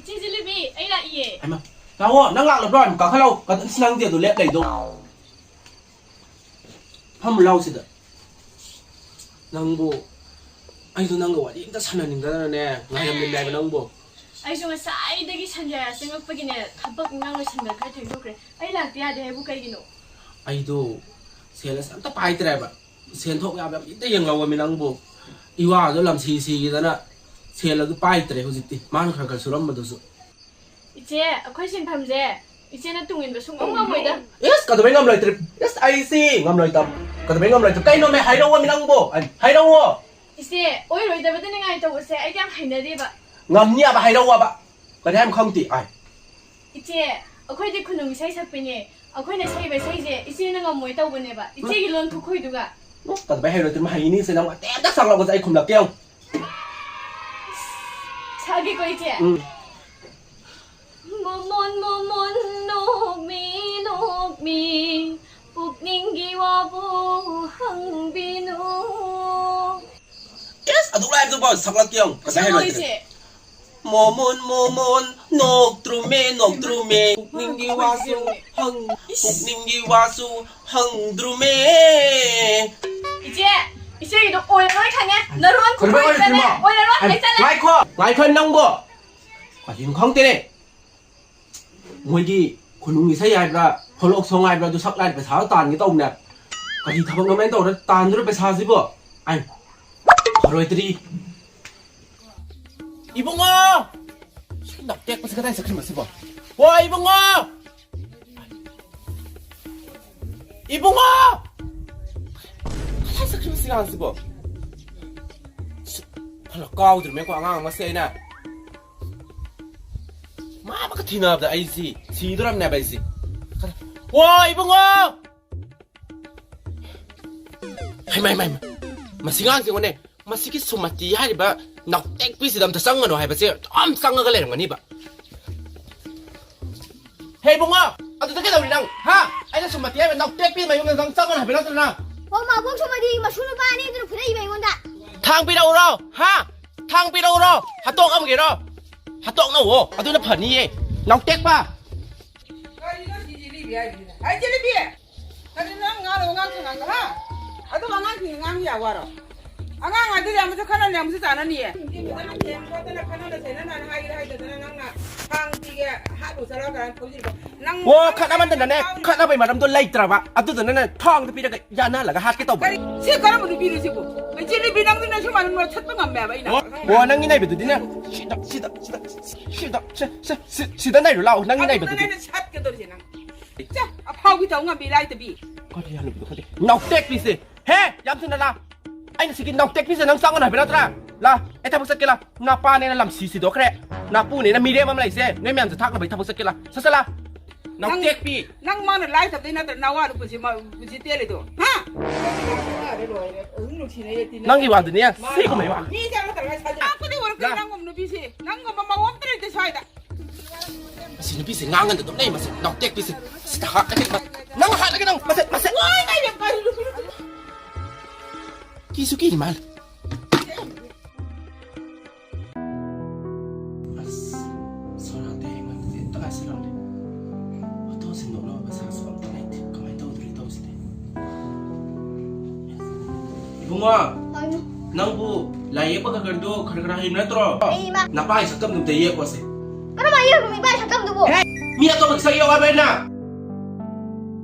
ꯏꯆꯦ ꯖꯤꯂꯤꯕꯤ, ꯑꯩ ꯂꯥꯛꯏꯌꯦ꯫ ꯍꯩꯃꯥ, ꯂꯥꯛꯑꯣ, ꯅꯪ ꯂꯥꯛꯂꯕ꯭ꯔꯣ? ꯀꯥꯈꯠꯂꯛꯑꯣ꯫ ꯀꯗ-, ꯑꯁ, ꯅꯪꯗꯤ ꯑꯗꯨ ꯂꯦꯞ ꯂꯩꯗꯣ꯫ ꯐꯝꯃꯨ ꯂꯥꯎ ꯁꯤꯗ꯫ ꯅꯪꯕꯨ, ꯑꯩꯗꯣ ꯅꯪꯒ ꯋꯥꯔꯤ ꯑꯝꯇ ꯁꯥꯟꯅꯅꯤꯡꯗꯅꯅꯦ ꯉꯥꯏꯔꯝꯃꯤꯅꯦꯕ ꯅꯪꯕꯨ꯫ ꯑꯩꯁꯨ ꯉꯁꯥꯏꯗꯒꯤ ꯁꯟꯖꯌꯥ ꯆꯪꯉꯛꯄꯒꯤꯅꯦ ꯊꯕꯛ ꯏꯟꯈꯥꯡ ꯂꯣꯏꯁꯟꯕ ꯈꯔ ꯊꯦꯡꯗꯣꯛꯈ꯭ꯔꯦ꯫ ꯑꯩ ꯂꯥꯛꯇ ꯌꯥꯗꯦ ꯍꯥꯏꯕꯨ ꯀꯩꯒꯤꯅꯣ? ꯑꯩꯗꯣ ꯁꯦꯜ ꯑꯁ ꯑꯝꯇ ꯄꯥꯏꯗ꯭ꯔꯦꯕ꯫ ꯁꯦꯟꯊꯣꯛ ꯌꯥꯕ ꯑꯝꯇ ꯌꯦꯡꯍꯧꯕ ꯃꯤ ꯅꯪꯕꯨ꯫ ꯏꯋꯥꯗꯣ ꯂꯝꯁꯤ ꯁꯤꯈꯤꯗꯅ ꯁꯦꯜ ꯑꯗꯨ ꯄꯥꯏꯗ꯭ꯔꯦ ꯍꯧꯖꯤꯛꯇꯤ꯫ ꯃꯥꯅ ꯈꯔ ꯈꯔ ꯁꯨꯔꯝꯕꯗꯨꯁꯨ꯫ ꯏꯆꯦ, ꯑꯩꯈꯣꯏ ꯁꯤꯟꯐꯝꯁꯦ ꯏꯆꯦꯅ ꯇꯨꯡꯏꯟꯕ ꯁꯨꯡꯉꯝ ꯉꯝꯃꯣꯏꯗ꯫ ꯏꯁ, ꯀꯩꯗꯧꯕꯩ ꯉꯝꯂꯣꯏꯗ꯭ꯔꯤ? ꯏꯁ, ꯑꯩꯁꯤ ꯉꯝꯂꯣꯏꯗꯕ, ꯀꯩꯗꯧꯕꯩ ꯉꯝꯂꯣꯏꯗ꯭ꯔꯤ? ꯀꯩꯅꯣꯃꯦ, ꯍꯥꯏꯔꯛꯑꯣꯃꯤ ꯅꯪꯕꯨ꯫ ꯑꯩ, ꯍꯥꯏꯔꯛꯑꯣ꯫ ꯏꯆꯦ, ꯑꯣꯏꯔꯣꯏꯗꯕꯗ ꯅꯤꯡꯉꯥꯏ ꯇꯧꯕꯁꯦ ꯑꯩꯗꯤ ꯌꯥꯝ ꯍꯩꯅꯗꯦꯕ꯫ ꯉꯝꯅꯤ ꯍꯥꯏꯕ, ꯍꯥꯏꯔꯛꯑꯣꯕ꯫ ꯀꯔꯤ ꯍꯥꯏꯅꯣ ꯈꯪꯗꯦ꯫ ꯑꯥꯏ꯫ ꯏꯆꯦ, ꯑꯩꯈꯣꯏꯗꯤ ꯈꯨꯅꯨꯡ ꯏꯁꯩ ꯁꯛꯄꯤꯅꯦ꯫ ꯑꯩꯈꯣꯏꯅ ꯁꯛꯏꯕ ꯏꯁꯩꯁꯦ ꯏꯆꯦꯅ ꯉꯝꯃꯣꯏ ꯇꯧꯕꯅꯦꯕ, ꯏꯆꯦꯒꯤ ꯂꯣꯟ ꯈꯨꯈꯣꯏꯗꯨꯒ꯫ ꯎꯝ, ꯀꯩꯗꯧꯕꯩ ꯍꯩꯔꯣꯏꯗ꯭ꯔꯤꯅꯣ? ꯍꯩꯅꯤ ꯁꯦ, ꯅꯪ ꯑꯇꯩ ꯑꯝꯇ ꯁꯛꯂꯛꯑꯣꯁꯦ, ꯑꯩ ꯈꯨꯝꯂꯛꯀꯦ ꯌꯦꯡꯉꯨ꯫ ꯁꯛꯑꯒꯦꯀꯣ, ꯏꯆꯦ꯫ ꯎꯝ꯫ ꯃꯣꯃꯣꯟ, ꯃꯣꯃꯣꯟ, ꯅꯣꯛꯃꯤ, ꯅꯣꯛꯃꯤ, ꯄꯨꯛꯅꯤꯡꯒꯤ ꯋꯥꯕꯨ ꯍꯪꯕꯤꯅꯨ꯫ ꯏꯁ, ꯑꯗꯨꯛ ꯂꯥꯏꯕꯗꯨꯕꯣ ꯁꯛꯂꯛꯀꯦ ꯌꯦꯡꯉꯨ꯫ ꯀꯩꯗꯧꯕꯩ ꯍꯩꯔꯣꯏꯗ꯭ꯔꯤꯅꯣ? ꯏꯆꯦ꯫ ꯃꯣꯃꯣꯟ, ꯃꯣꯃꯣꯟ, ꯅꯣꯛꯇ꯭ꯔꯨꯃꯦ, ꯅꯣꯛꯇ꯭ꯔꯨꯃꯦ, ꯄꯨꯛꯅꯤꯡꯒꯤ ꯋꯥꯁꯨ ꯍꯪ-, ꯏꯁ꯫ ꯄꯨꯛꯅꯤꯡꯒꯤ ꯋꯥꯁꯨ ꯍꯪꯗ꯭ꯔꯨꯃꯦ꯫ ꯏꯆꯦ, ꯏꯆꯦꯒꯤꯗꯣ ꯑꯣꯏꯔꯔꯣꯏ ꯈꯪꯉꯦ꯫ ꯅꯔꯣꯟ ꯀꯩꯗꯧꯕꯩ ꯈꯨꯈꯣꯏꯗꯨꯅꯅꯦ, ꯑꯣꯏꯔꯣꯏꯗ꯭ꯔꯤꯅꯣ? ꯑꯣꯏꯔꯔꯣꯏ, ꯑꯩ, ꯂꯩꯇꯔꯦ꯫ ꯉꯥꯏꯈꯣ, ꯉꯥꯏꯈꯣ ꯅꯪꯕꯣ꯫ ꯀꯔꯤꯅꯣ ꯈꯪꯗꯦꯅꯦ꯫ ꯃꯣꯏꯒꯤ ꯈꯨꯅꯨꯡ ꯏꯁꯩ ꯍꯥꯏꯕ꯭ꯔꯥ, ꯐꯣꯂꯣꯛ ꯁꯣꯡ ꯍꯥꯏꯕ꯭ꯔꯥ, ꯑꯗꯨ ꯁꯛ ꯂꯥꯏ ꯄꯩꯁꯥꯗꯣ ꯇꯥꯟꯒꯦ ꯇꯧꯕꯅꯦ꯫ ꯀꯔꯤ ꯊꯕꯛꯅꯣ ꯃꯥꯏꯅ ꯇꯧꯔ ꯇꯥꯟꯗꯣꯏꯔꯣ ꯄꯩꯁꯥꯁꯤꯕꯣ? ꯑꯩ, ꯐꯔꯣꯏꯗ꯭ꯔꯤ꯫ ꯏꯕꯨꯡꯉꯣ! ꯁꯤ ꯅꯥꯎꯇꯦꯛꯄꯁꯤ ꯀꯗꯥꯏ ꯆꯠꯈ꯭ꯔꯤꯕ ꯁꯤꯕꯣ? ꯍꯣ, ꯏꯕꯨꯡꯉꯣ! ꯏꯕꯨꯡꯉꯣ! ꯀꯗꯥꯏ ꯆꯠꯈ꯭ꯔꯤꯕ ꯁꯤ ꯑꯉꯥꯡꯁꯤꯕꯣ? ꯁꯤ, ꯐꯅ ꯀꯥꯎꯗ꯭ꯔꯤꯃꯦꯀꯣ ꯑꯉꯥꯡ ꯑꯃꯁꯦ ꯑꯩꯅ꯫ ꯃꯥ ꯑꯃꯒ ꯊꯤꯅꯕꯗ ꯑꯩꯁꯤ ꯁꯤꯗꯣꯔꯝꯅꯦꯕ ꯑꯩꯁꯤ꯫ ꯍꯣ, ꯏꯕꯨꯡꯉꯣ! ꯍꯩꯃꯥ, ꯍꯩꯃꯥ, ꯍꯩꯃꯥ꯫ ꯃꯁꯤ ꯑꯉꯥꯡꯁꯤꯡꯉꯣꯅꯦ, ꯃꯁꯤꯒꯤ ꯁꯨꯃꯇꯤ ꯍꯥꯏꯔꯤꯕ ꯅꯥꯎꯇꯦꯛꯄꯤꯁꯤꯗ ꯑꯝꯇ ꯆꯪꯒꯅꯨ ꯍꯥꯏꯕꯁꯦ ꯑꯗꯨꯝ ꯆꯪꯉꯒ ꯂꯩꯔꯝꯒꯅꯤꯕ꯫ ꯍꯦ ꯏꯕꯨꯡꯉꯣ, ꯑꯗꯨꯗ ꯀꯩꯗꯧꯔꯤ ꯅꯪ? ꯍꯥ? ꯑꯩꯅ ꯁꯨꯃꯇꯤ ꯍꯥꯏꯔꯤꯕ ꯅꯥꯎꯇꯦꯛꯄꯤ ꯃꯌꯨꯝꯗ ꯅꯪ ꯆꯪꯒꯅꯨ ꯍꯥꯏꯕ ꯅꯠꯇ꯭ꯔꯣ ꯅꯪ? ꯑꯣ, ꯃꯥꯕꯣꯛ ꯁꯨꯃꯇꯤꯒꯤ ꯃꯁꯨ ꯅꯨꯄꯥ ꯑꯅꯤꯗꯨꯅ ꯐꯨꯔꯛꯏꯕ ꯑꯩꯉꯣꯟꯗ꯫ ꯊꯥꯡ ꯄꯤꯔꯛꯎꯔꯣ? ꯍꯥ? ꯊꯥꯡ ꯄꯤꯔꯛꯎꯔꯣ? ꯍꯥꯠꯇꯣꯛꯑꯝꯒꯦꯔꯣ? ꯍꯥꯠꯇꯣꯛꯅꯧꯋꯣ, ꯑꯗꯨꯅ ꯐꯅꯤꯌꯦ꯫ ꯅꯥꯎꯇꯦꯛꯄ! ꯀꯔꯤꯅꯣ ꯁꯤ ꯖꯤꯂꯤꯕꯤ ꯍꯥꯏꯁꯤꯅ? ꯍꯩ, ꯖꯤꯂꯤꯕꯤ! ꯀꯔꯤꯅꯣ ꯅꯪ ꯉꯥꯡꯉꯤꯕ ꯑꯉꯥꯡ ꯁꯉꯥꯡꯗꯣ, ꯍꯥ? ꯑꯗꯨꯒ ꯑꯉꯥꯡꯁꯤꯡ ꯉꯥꯡ ꯌꯥ ꯋꯥꯔꯣ? ꯑꯉꯥꯡ ꯍꯥꯏꯗꯨꯗꯤ ꯑꯃꯨꯛꯁꯨ ꯈꯠꯅꯅꯤ, ꯑꯃꯨꯛꯁꯨ ꯆꯥꯅꯅꯤꯌꯦ꯫ ꯃꯤ ꯐꯖꯅ ꯊꯦꯝ ꯈꯣꯠꯇꯅ ꯈꯠꯅꯅ ꯆꯩꯅꯅ ꯍꯥꯏꯒꯦꯔꯥ ꯍꯥꯏꯗꯗꯅ ꯅꯪꯅ ꯊꯥꯡ ꯄꯤꯒꯦ ꯍꯥꯠꯂꯨ ꯆꯠꯂꯣ ꯀꯥꯏꯅ ꯊꯧꯖꯤꯜꯂꯤꯗꯣ꯫ ꯅꯪ ꯑꯣ, ꯈꯠꯅꯃꯟꯗꯅꯅꯦ, ꯈꯠꯅꯕꯩ ꯃꯔꯝꯗꯣ ꯂꯩꯇ꯭ꯔꯕ꯫ ꯑꯗꯨꯗꯨꯅꯅꯦ, ꯊꯥꯡꯗꯣ ꯄꯤꯔꯒ ꯌꯥꯅꯍꯜꯂꯒ ꯍꯥꯠꯀꯦ ꯇꯧꯕ꯫ ꯀꯔꯤ? ꯁꯤ ꯀꯔꯝꯕ ꯅꯨꯄꯤꯅꯣ ꯁꯤꯕꯨ? ꯃꯆꯤꯟ ꯅꯨꯄꯤ ꯅꯪꯗꯤ ꯅꯁꯨꯃꯥꯏꯅ ꯅꯣꯠꯊꯠꯄ ꯉꯝꯃꯦꯕ ꯑꯩꯅ꯫ ꯑꯣ, ꯑꯣ, ꯅꯪꯒꯤ ꯅꯩꯕꯗꯨꯗꯤꯅꯦ, ꯁꯤꯗ, ꯁꯤꯗ, ꯁꯤꯗ, ꯁꯤꯗ, ꯁꯤ, ꯁꯤ, ꯁꯤ, ꯁꯤꯗ ꯅꯩꯔꯨ ꯂꯥꯛꯑꯣ, ꯅꯪꯒꯤ ꯑꯗꯨꯗꯅꯦ ꯅꯩꯕꯗꯨꯗꯤ꯫ ꯑꯩꯅ ꯁꯠꯀꯗꯧꯔꯤꯁꯦ ꯅꯪ꯫ ꯆꯦ, ꯑꯐꯥꯎꯕꯤ ꯇꯧ ꯉꯝꯕꯤ ꯂꯥꯏꯇꯕꯤ꯫ ꯀꯔꯤ ꯍꯥꯏꯅꯕꯗꯣ ꯈꯪꯗꯦ꯫ ꯅꯥꯎꯇꯦꯛꯄꯤꯁꯦ꯫ ꯍꯦ, ꯌꯥꯝ ꯊꯨꯅ ꯂꯥ꯫ ꯑꯩꯅ ꯁꯤꯒꯤ ꯅꯥꯎꯇꯦꯛꯄꯤꯁꯦ ꯅꯪ ꯆꯪꯒꯅꯨ ꯍꯥꯏꯕ ꯅꯠꯇ꯭ꯔꯥ? ꯂꯥ, ꯑꯩ ꯊꯕꯛ ꯆꯠꯀꯦ ꯂꯥ꯫ ꯅꯄꯥꯅꯦꯅ ꯂꯝꯁꯤ ꯁꯤꯗꯣꯛꯈ꯭ꯔꯦ꯫ ꯅꯄꯨꯅꯦꯅ ꯃꯤꯔꯦꯝ ꯑꯃ ꯂꯩꯁꯦ꯫ ꯅꯣꯏ ꯃꯌꯥꯝꯁꯦ ꯊꯥꯛꯅꯕ ꯑꯩ ꯊꯕꯛ ꯆꯠꯀꯦ ꯂꯥ꯫ ꯁꯠ ꯁꯠ ꯂꯥ꯫ ꯅꯪ, ꯅꯥꯎꯇꯦꯛꯄꯤ꯫ ꯅꯪ ꯃꯥꯅ ꯂꯥꯏꯇꯕꯗꯩ ꯅꯠꯇ꯭ꯔ ꯅꯋꯥ ꯅꯨꯄꯨꯁꯤ ꯃꯥ ꯄꯨꯟꯁꯤ ꯇꯦꯜꯂꯤꯗꯣ? ꯍꯥ? ꯂꯣꯏꯔꯦ, ꯂꯣꯏꯔꯦ꯫ ꯑꯗꯨꯝ ꯅꯨꯡꯁꯤꯅꯩꯌꯦ, ꯇꯤꯟꯅꯩ꯫ ꯅꯪꯒꯤ ꯋꯥꯗꯨꯅꯦ, ꯃꯥꯅ ꯁꯤꯒꯨꯝꯕꯩ ꯋꯥ꯫ ꯃꯤ ꯆꯥꯕ ꯇꯧꯔꯒ ꯁꯥꯖ-, ꯂꯥꯛꯄꯗꯤ ꯑꯣꯏꯔꯛꯇꯦ ꯂꯥ꯫ ꯅꯪꯒꯨꯝꯕ ꯅꯨꯄꯤꯁꯤ꯫ ꯅꯪꯒꯨꯝꯕ ꯃꯑꯣꯡ ꯑꯝꯇ ꯂꯩꯇꯦ ꯁ꯭ꯋꯥꯏꯗ꯫ ꯃꯁꯤ ꯅꯨꯄꯤꯁꯦ ꯉꯥꯡꯉꯒ ꯑꯗꯨꯝ ꯂꯩ, ꯃꯁꯤ ꯅꯥꯎꯇꯦꯛꯄꯤꯁꯦ꯫ ꯁꯤꯗ ꯍꯥꯠꯂꯒꯦ, ꯅꯪ ꯍꯥꯠꯂꯒꯦ, ꯅꯪ ꯃꯁꯛ, ꯃꯁꯛ꯫ ꯋꯥꯏ, ꯀꯥꯏꯗ ꯀꯔꯤꯅꯣ? ꯀꯤꯁꯨ ꯀꯤꯔꯤ ꯃꯥꯜꯂꯦ꯫ ꯑꯁ, ꯁꯣꯔꯥꯠꯇ ꯌꯦꯡꯕꯗꯤ ꯇꯉꯥꯏ ꯁꯦꯔꯥꯎꯅꯤ꯫ ꯐꯣꯇꯣ ꯁꯦꯡꯗꯣꯛꯅꯕ ꯄꯩꯁꯥꯁꯨ ꯑꯝꯇ ꯂꯩꯇꯦ꯫ ꯀꯃꯥꯏꯅ ꯇꯧꯗꯣꯔꯤ ꯇꯧꯁꯤꯗꯤ? ꯏꯕꯨꯡꯉꯣ, ꯀꯩꯅꯣ? ꯅꯪꯕꯨ ꯂꯥꯏ ꯌꯦꯛꯄ ꯈꯔ ꯈꯔꯗꯣ ꯈꯔ ꯈꯔ ꯍꯩꯕ ꯅꯠꯇ꯭ꯔꯣ? ꯍꯩ, ꯏꯃꯥ꯫ ꯅꯄꯥꯒꯤ ꯁꯛꯇꯝꯗꯨ ꯑꯝꯇ ꯌꯦꯛꯈꯣꯁꯦ꯫ ꯀꯔꯝꯍꯥꯏꯅ ꯌꯦꯛꯇꯣꯏꯅꯣ ꯏꯄꯥꯒꯤ ꯁꯛꯇꯝꯗꯨꯕꯨ? ꯍꯦ! ꯃꯤ ꯑꯇꯣꯞꯄꯒꯤ ꯁꯛ ꯌꯦꯛꯑꯣ ꯍꯥꯏꯕ ꯑꯩꯅ꯫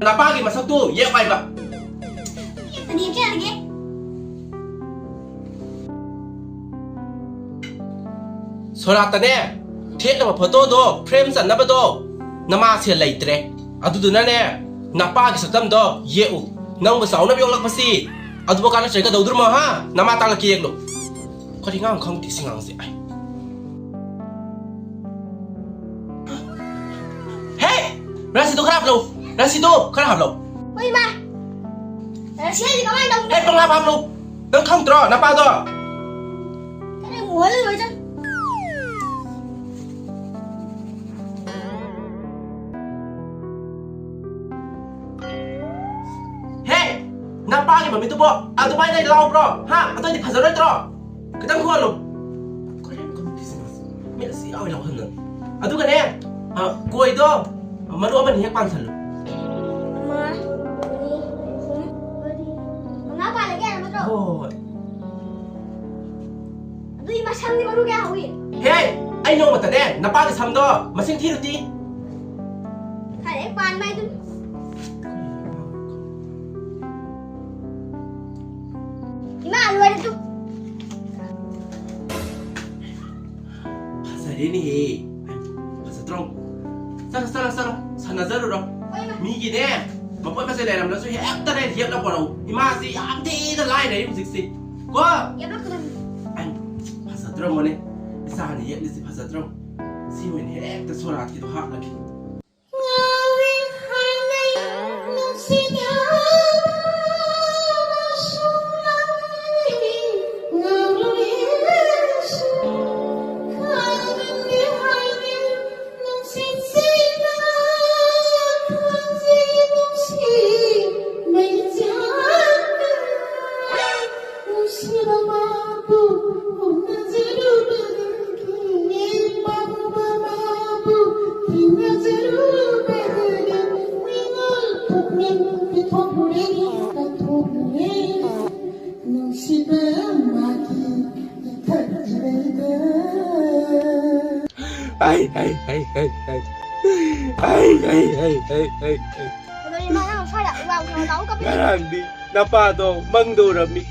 ꯅꯄꯥꯒꯤ ꯃꯁꯛꯇꯨ ꯌꯦꯛꯑꯣ ꯍꯥꯏꯕ꯫ ꯌꯦꯛꯀꯅꯤ, ꯌꯦꯛꯀꯦ, ꯌꯦꯛꯀꯦ꯫ ꯁꯣꯔꯥꯠꯇꯅꯦ, ꯊꯦꯠꯅꯕ ꯐꯣꯇꯣꯗꯣ, ꯐ꯭ꯔꯦꯝ ꯆꯟꯅꯕꯗꯣ, ꯅꯃꯥ ꯁꯦꯜ ꯂꯩꯇ꯭ꯔꯦ꯫ ꯑꯗꯨꯗꯨꯅꯅꯦ, ꯅꯄꯥꯒꯤ ꯁꯛꯇꯝꯗꯣ ꯌꯦꯛꯎ꯫ ꯅꯪꯕꯨ ꯆꯥꯎꯅꯕ ꯌꯣꯛꯂꯛꯄꯁꯤ, ꯑꯗꯨꯕꯨ ꯀꯥꯟꯅ ꯆꯩꯒꯗꯧꯗ꯭ꯔꯣ, ꯍꯥ? ꯅꯃꯥ ꯇꯥꯛꯂꯛꯀꯦ ꯌꯦꯛꯂꯨ꯫ ꯀꯔꯤ ꯉꯥꯡ ꯈꯪꯗꯦ ꯁꯤ ꯉꯥꯡꯁꯦ꯫ ꯑꯩ꯫ ꯍꯦ! ꯔꯥꯁꯤꯗꯣ ꯈꯔ ꯍꯥꯞꯂꯧ꯫ ꯔꯥꯁꯤꯗꯣ ꯈꯔ ꯍꯥꯞꯂꯧ꯫ ꯍꯣꯏ, ꯏꯃꯥ꯫ ꯔꯥꯁꯤ ꯍꯥꯏꯁꯦ ꯀꯃꯥꯏꯅ ꯇꯧꯕꯅꯣ? ꯍꯦ, ꯄꯪꯍꯥꯞ ꯍꯥꯞꯂꯧ꯫ ꯅꯪ ꯈꯪꯗ꯭ꯔꯣ, ꯅꯄꯥꯗꯣ? ꯀꯔꯤ ꯃꯣꯍꯜ ꯂꯣꯏꯗ? ꯍꯦ! ꯅꯄꯥꯒꯤ ꯃꯃꯤꯠꯇꯨꯕꯣ ꯑꯗꯨꯃꯥꯏꯅ ꯂꯥꯎꯕ꯭ꯔꯣ? ꯍꯥ? ꯑꯗꯨꯑꯣꯏꯗꯤ ꯐꯖꯔꯣꯏꯗ꯭ꯔꯣ? ꯈꯤꯇꯪ ꯈꯨꯍꯜꯂꯨ꯫ ꯀꯔꯤꯅꯣ ꯈꯪꯗꯦ ꯁꯤ ꯉꯥꯡꯁꯦ꯫ ꯃꯤ ꯑꯁꯤ ꯌꯥꯎꯋꯦ, ꯂꯧꯍꯟꯒꯅꯨ꯫ ꯑꯗꯨꯒꯅꯦ, ꯑ, ꯀꯣꯏꯗꯣ ꯃꯔꯨ ꯑꯃꯅꯤ ꯍꯦꯛ ꯄꯥꯟꯁꯜꯂꯨ꯫ ꯑꯃ, ꯑꯅꯤ, ꯑꯍꯨꯝ, ꯃꯔꯤ, ꯃꯉꯥ ꯄꯥꯜꯂꯒꯦ ꯍꯥꯏꯕ ꯅꯠꯇ꯭ꯔꯣ? ꯍꯣꯏ, ꯍꯣꯏ, ꯍꯣꯏ꯫ ꯑꯗꯨꯗꯤ ꯃꯁꯝꯗꯤ ꯃꯔꯨ ꯀꯌꯥ ꯍꯧꯏ? ꯍꯦ, ꯑꯩ ꯅꯣꯡꯃꯇꯅꯦ ꯅꯄꯥꯒꯤ ꯁꯝꯗꯣ ꯃꯁꯤꯡ ꯊꯤꯔꯨꯇꯤ꯫ ꯈꯔ ꯍꯦꯛ ꯄꯥꯟꯕ ꯍꯥꯏꯗꯨꯅꯤ꯫ ꯏꯃꯥ, ꯂꯣꯏꯔꯦ ꯇꯨ꯫ ꯐꯖꯔꯦꯅꯦꯍꯦ꯫ ꯐꯖꯗ꯭ꯔꯣ? ꯆꯠꯂꯣ, ꯆꯠꯂꯣ, ꯆꯠꯂꯣ꯫ ꯁꯥꯟꯅꯖꯔꯨꯔꯣ꯫ ꯍꯣꯏ, ꯏꯃꯥ꯫ ꯃꯤꯒꯤꯅꯦ, ꯃꯄꯣꯠ ꯃꯆꯩ ꯂꯩꯔꯝꯗ꯭ꯔꯁꯨ ꯍꯦꯛꯇꯅꯦ ꯌꯦꯞꯂ ꯄꯣꯔꯛꯎ꯫ ꯏꯃꯥꯁꯤ ꯌꯥꯝ ꯊꯤꯅ ꯂꯥꯏꯔꯩ ꯍꯧꯖꯤꯛꯁꯤ꯫ ꯀꯣ? ꯌꯦꯞꯂꯛꯀꯗꯕꯅꯤ꯫ ꯑꯩ, ꯐꯖꯗ꯭ꯔꯣ ꯃꯣꯅꯦ? ꯏꯆꯥꯅ ꯌꯦꯛꯂꯤꯁꯤ ꯐꯖꯗ꯭ꯔꯣ? ꯁꯤ ꯑꯣꯏꯅ ꯍꯦꯛꯇ ꯁꯣꯔꯥꯠꯀꯤꯗꯣ ꯍꯥꯞꯂꯒꯦ꯫ ꯅꯨꯡꯁꯤꯕ ꯃꯥꯒꯤ ꯏꯊꯛ ꯏꯔꯩꯗ꯫ ꯍꯩ, ꯍꯩ, ꯍꯩ, ꯍꯩ, ꯍꯩ꯫ ꯍꯩ, ꯍꯩ, ꯍꯩ, ꯍꯩ, ꯍꯩ, ꯍꯩ꯫ ꯀꯩꯗꯧꯔꯤ ꯏꯃꯥ, ꯅꯪ ꯁ꯭ꯋꯥꯏꯗ ꯎ ꯋꯥ ꯎ ꯋꯥ ꯂꯥꯎ ꯀꯞꯄꯤ? ꯉꯔꯥꯡꯗꯤ ꯅꯄꯥꯗꯣ ꯃꯪꯗ ꯎꯔꯝꯃꯤ꯫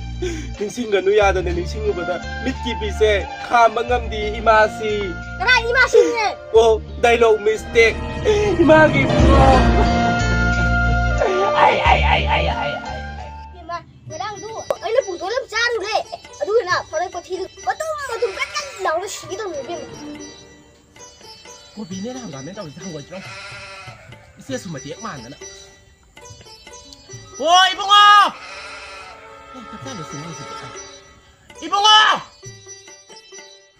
ꯅꯤꯡꯁꯤꯡꯒꯅꯨ ꯌꯥꯗꯅ ꯅꯤꯡꯁꯤꯡꯉꯨꯕꯗ ꯃꯤꯠꯀꯤ ꯄꯤꯁꯦ ꯈꯥꯝꯕ ꯉꯝꯗꯦ ꯏꯃꯥꯁꯤ꯫ ꯀꯅꯥ ꯏꯃꯥꯁꯤꯅꯦ? ꯑꯣ, dialogue mistake꯫ ꯏꯃꯥꯒꯤ ꯏꯕꯨꯡꯉꯣ꯫ ꯑꯩ, ꯑꯩ, ꯑꯩ, ꯑꯩ, ꯑꯩ, ꯑꯩ, ꯑꯩ꯫ ꯏꯃꯥ, ꯉꯔꯥꯡꯗꯨ ꯑꯩꯅ ꯄꯨꯡꯇꯣꯟ ꯑꯃ ꯆꯥꯔꯨꯔꯦ꯫ ꯑꯗꯨꯒꯅ ꯐꯔꯣꯏ ꯀꯣꯊꯤꯗꯨ ꯃꯇꯨꯝ ꯃꯇꯨꯝ ꯀꯟ ꯀꯟ ꯂꯥꯎꯅ ꯁꯤꯒꯦ ꯇꯧꯔꯦ ꯏꯕꯦꯝꯃ꯫ ꯀꯣꯕꯤꯅꯦꯅ ꯍꯪꯒꯥꯝꯅꯦ ꯇꯧꯔꯤꯁꯦ, ꯍꯪꯒꯣꯏꯗ꯭ꯔꯣ? ꯏꯆꯦꯁꯨ ꯃꯇꯦꯛ ꯃꯥꯟꯗꯅ꯫ ꯑꯣ, ꯏꯕꯨꯡꯉꯣ! ꯑꯦ, ꯀꯞꯇꯥ ꯂꯣꯏꯁꯤꯟ ꯍꯥꯏꯁꯤꯕꯨ꯫ ꯏꯕꯨꯡꯉꯣ!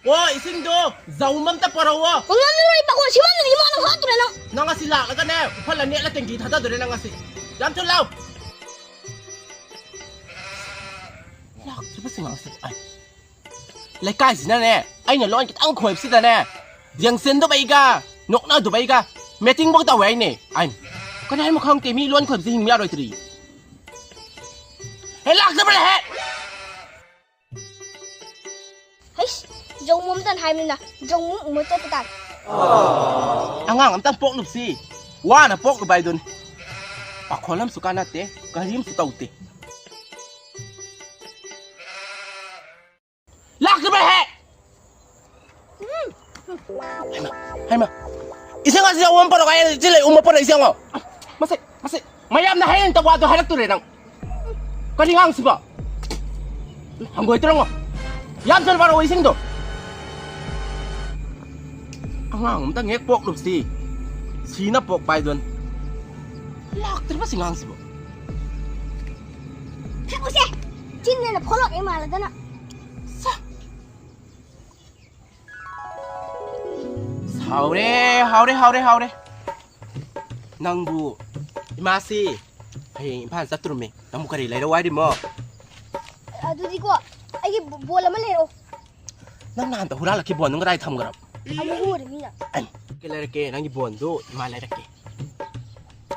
ꯑꯣ, ꯏꯁꯤꯡꯗꯣ ꯖꯧꯝ ꯑꯝꯇ ꯄꯣꯔꯛꯑꯣ꯫ ꯉꯝꯃꯔꯣꯏ, ꯄꯥꯈꯣꯟ ꯁꯤꯃꯟꯗꯅ ꯏꯃꯥꯅ ꯍꯥꯠꯇꯣꯔꯦ ꯅꯪ꯫ ꯅꯪ ꯑꯁꯤ ꯂꯥꯛꯂꯒꯅꯦ, ꯎꯐꯜ ꯑꯅꯦꯠꯂ ꯇꯦꯡꯀꯤ ꯊꯥꯗꯗꯣꯔꯦ ꯅꯪ ꯑꯁꯤ꯫ ꯌꯥꯝ ꯊꯨ ꯂꯥꯎ꯫ ꯂꯥꯛꯇ꯭ꯔꯤꯕꯁꯤꯡ ꯑꯁꯤ꯫ ꯑꯩ꯫ ꯂꯩꯀꯥꯏꯁꯤꯅꯅꯦ, ꯑꯩꯅ ꯂꯣꯟ ꯈꯤꯇꯪ ꯈꯣꯏꯕꯁꯤꯗꯅꯦ, ꯌꯦꯡꯁꯤꯟꯗꯕꯩꯒ, ꯅꯣꯛꯅꯗꯕꯩꯒ, ꯃꯦꯇꯤꯡꯐꯧ ꯇꯧꯋꯦ ꯍꯥꯏꯅꯦ꯫ ꯑꯩꯅ ꯀꯔꯤ ꯍꯥꯏꯅꯣ ꯈꯪꯗꯦ, ꯃꯤ ꯂꯣꯟ ꯈꯣꯏꯕꯁꯦ ꯍꯤꯡꯕ ꯌꯥꯔꯣꯏꯗ꯭ꯔꯤ꯫ ꯍꯦ, ꯂꯥꯛꯇꯕ꯭ꯔꯥ ꯍꯦ? ꯍꯩꯁ, ꯖꯧꯃꯨ ꯑꯝꯇꯪ ꯍꯥꯏꯕꯅꯤꯅ, ꯖꯧꯃꯨ ꯎꯃ ꯆꯠꯄ ꯇꯥꯔꯦ꯫ ꯑꯉꯥꯡ ꯑꯝꯇꯪ ꯄꯣꯛꯂꯨꯕꯁꯤ ꯋꯥꯅ ꯄꯣꯛꯂꯨꯕ ꯍꯥꯏꯗꯨꯅꯤ꯫ ꯄꯥꯈꯣꯜ ꯑꯃꯁꯨ ꯀꯥꯟꯅꯗꯦ, ꯀꯔꯤꯝꯁꯨ ꯇꯧꯗꯦ꯫ ꯂꯥꯛꯇꯕ꯭ꯔꯥ ꯍꯦ? ꯍꯩꯃꯥ, ꯍꯩꯃꯥ꯫ ꯏꯁꯤꯡ ꯑꯁꯤ ꯌꯥꯎꯕ ꯑꯃ ꯄꯨꯔꯛꯑꯣ ꯍꯥꯏꯔꯗꯤ ꯁꯤ ꯂꯩ, ꯎꯃ ꯄꯨꯔꯛꯏꯁꯦ ꯌꯦꯡꯉꯣ꯫ ꯃꯁꯤ, ꯃꯁꯤ, ꯃꯌꯥꯝꯅ ꯍꯥꯏꯔꯤꯕ ꯋꯥꯗꯣ ꯍꯥꯏꯔꯛꯇꯣꯔꯦ ꯅꯪ꯫ ꯀꯔꯤ ꯉꯥꯡꯁꯤꯕꯣ? ꯍꯪꯒꯣꯏ ꯇꯧꯔꯝꯃꯣ꯫ ꯌꯥꯝ ꯊꯨꯅ ꯄꯥꯔꯛꯑꯣ ꯏꯁꯤꯡꯗꯣ꯫ ꯑꯉꯥꯡ ꯑꯝꯇꯪ ꯍꯦꯛ ꯄꯣꯛꯂꯨꯕꯁꯤ ꯁꯤꯅ ꯄꯣꯛꯄ ꯍꯥꯏꯗꯨꯅꯤ꯫ ꯂꯥꯛꯇ꯭ꯔꯤꯕ ꯁꯤ ꯉꯥꯡꯁꯤꯕꯣ꯫ ꯊꯛꯎꯁꯦ꯫ ꯆꯤꯟꯅꯦꯅ ꯐꯣꯂꯣꯛ ꯍꯦꯛ ꯃꯥꯜꯂꯗꯅ꯫ ꯁꯥ꯫ ꯍꯥꯎꯔꯦ, ꯍꯥꯎꯔꯦ, ꯍꯥꯎꯔꯦ, ꯍꯥꯎꯔꯦ꯫ ꯅꯪꯕꯨ ꯏꯃꯥꯁꯤ ꯍꯌꯦꯡ ꯏꯝꯐꯥꯜ ꯆꯠꯇ꯭ꯔꯨꯝꯃꯤ꯫ ꯅꯪꯕꯨ ꯀꯔꯤ ꯂꯩꯔꯛꯑꯣ ꯍꯥꯏꯔꯤꯃꯣ? ꯑꯗꯨꯗꯤꯀꯣ, ꯑꯩꯒꯤ ꯕꯣ-, ꯕꯣꯜ ꯑꯃ ꯂꯩꯔꯛꯑꯣ꯫ ꯅꯪ ꯅꯍꯥꯟꯇ ꯍꯨꯔꯥꯜꯂꯛꯈꯤ ꯕꯣꯜ ꯅꯪ ꯀꯗꯥꯏ ꯊꯝꯈ꯭ꯔꯕ? ꯑꯃꯨꯛ ꯍꯨꯔꯦ ꯃꯤꯅ꯫ ꯑꯩ ꯀꯩ ꯂꯩꯔꯛꯀꯦ? ꯅꯪꯒꯤ ꯕꯣꯜꯗꯨ ꯏꯃꯥ ꯂꯩꯔꯛꯀꯦ꯫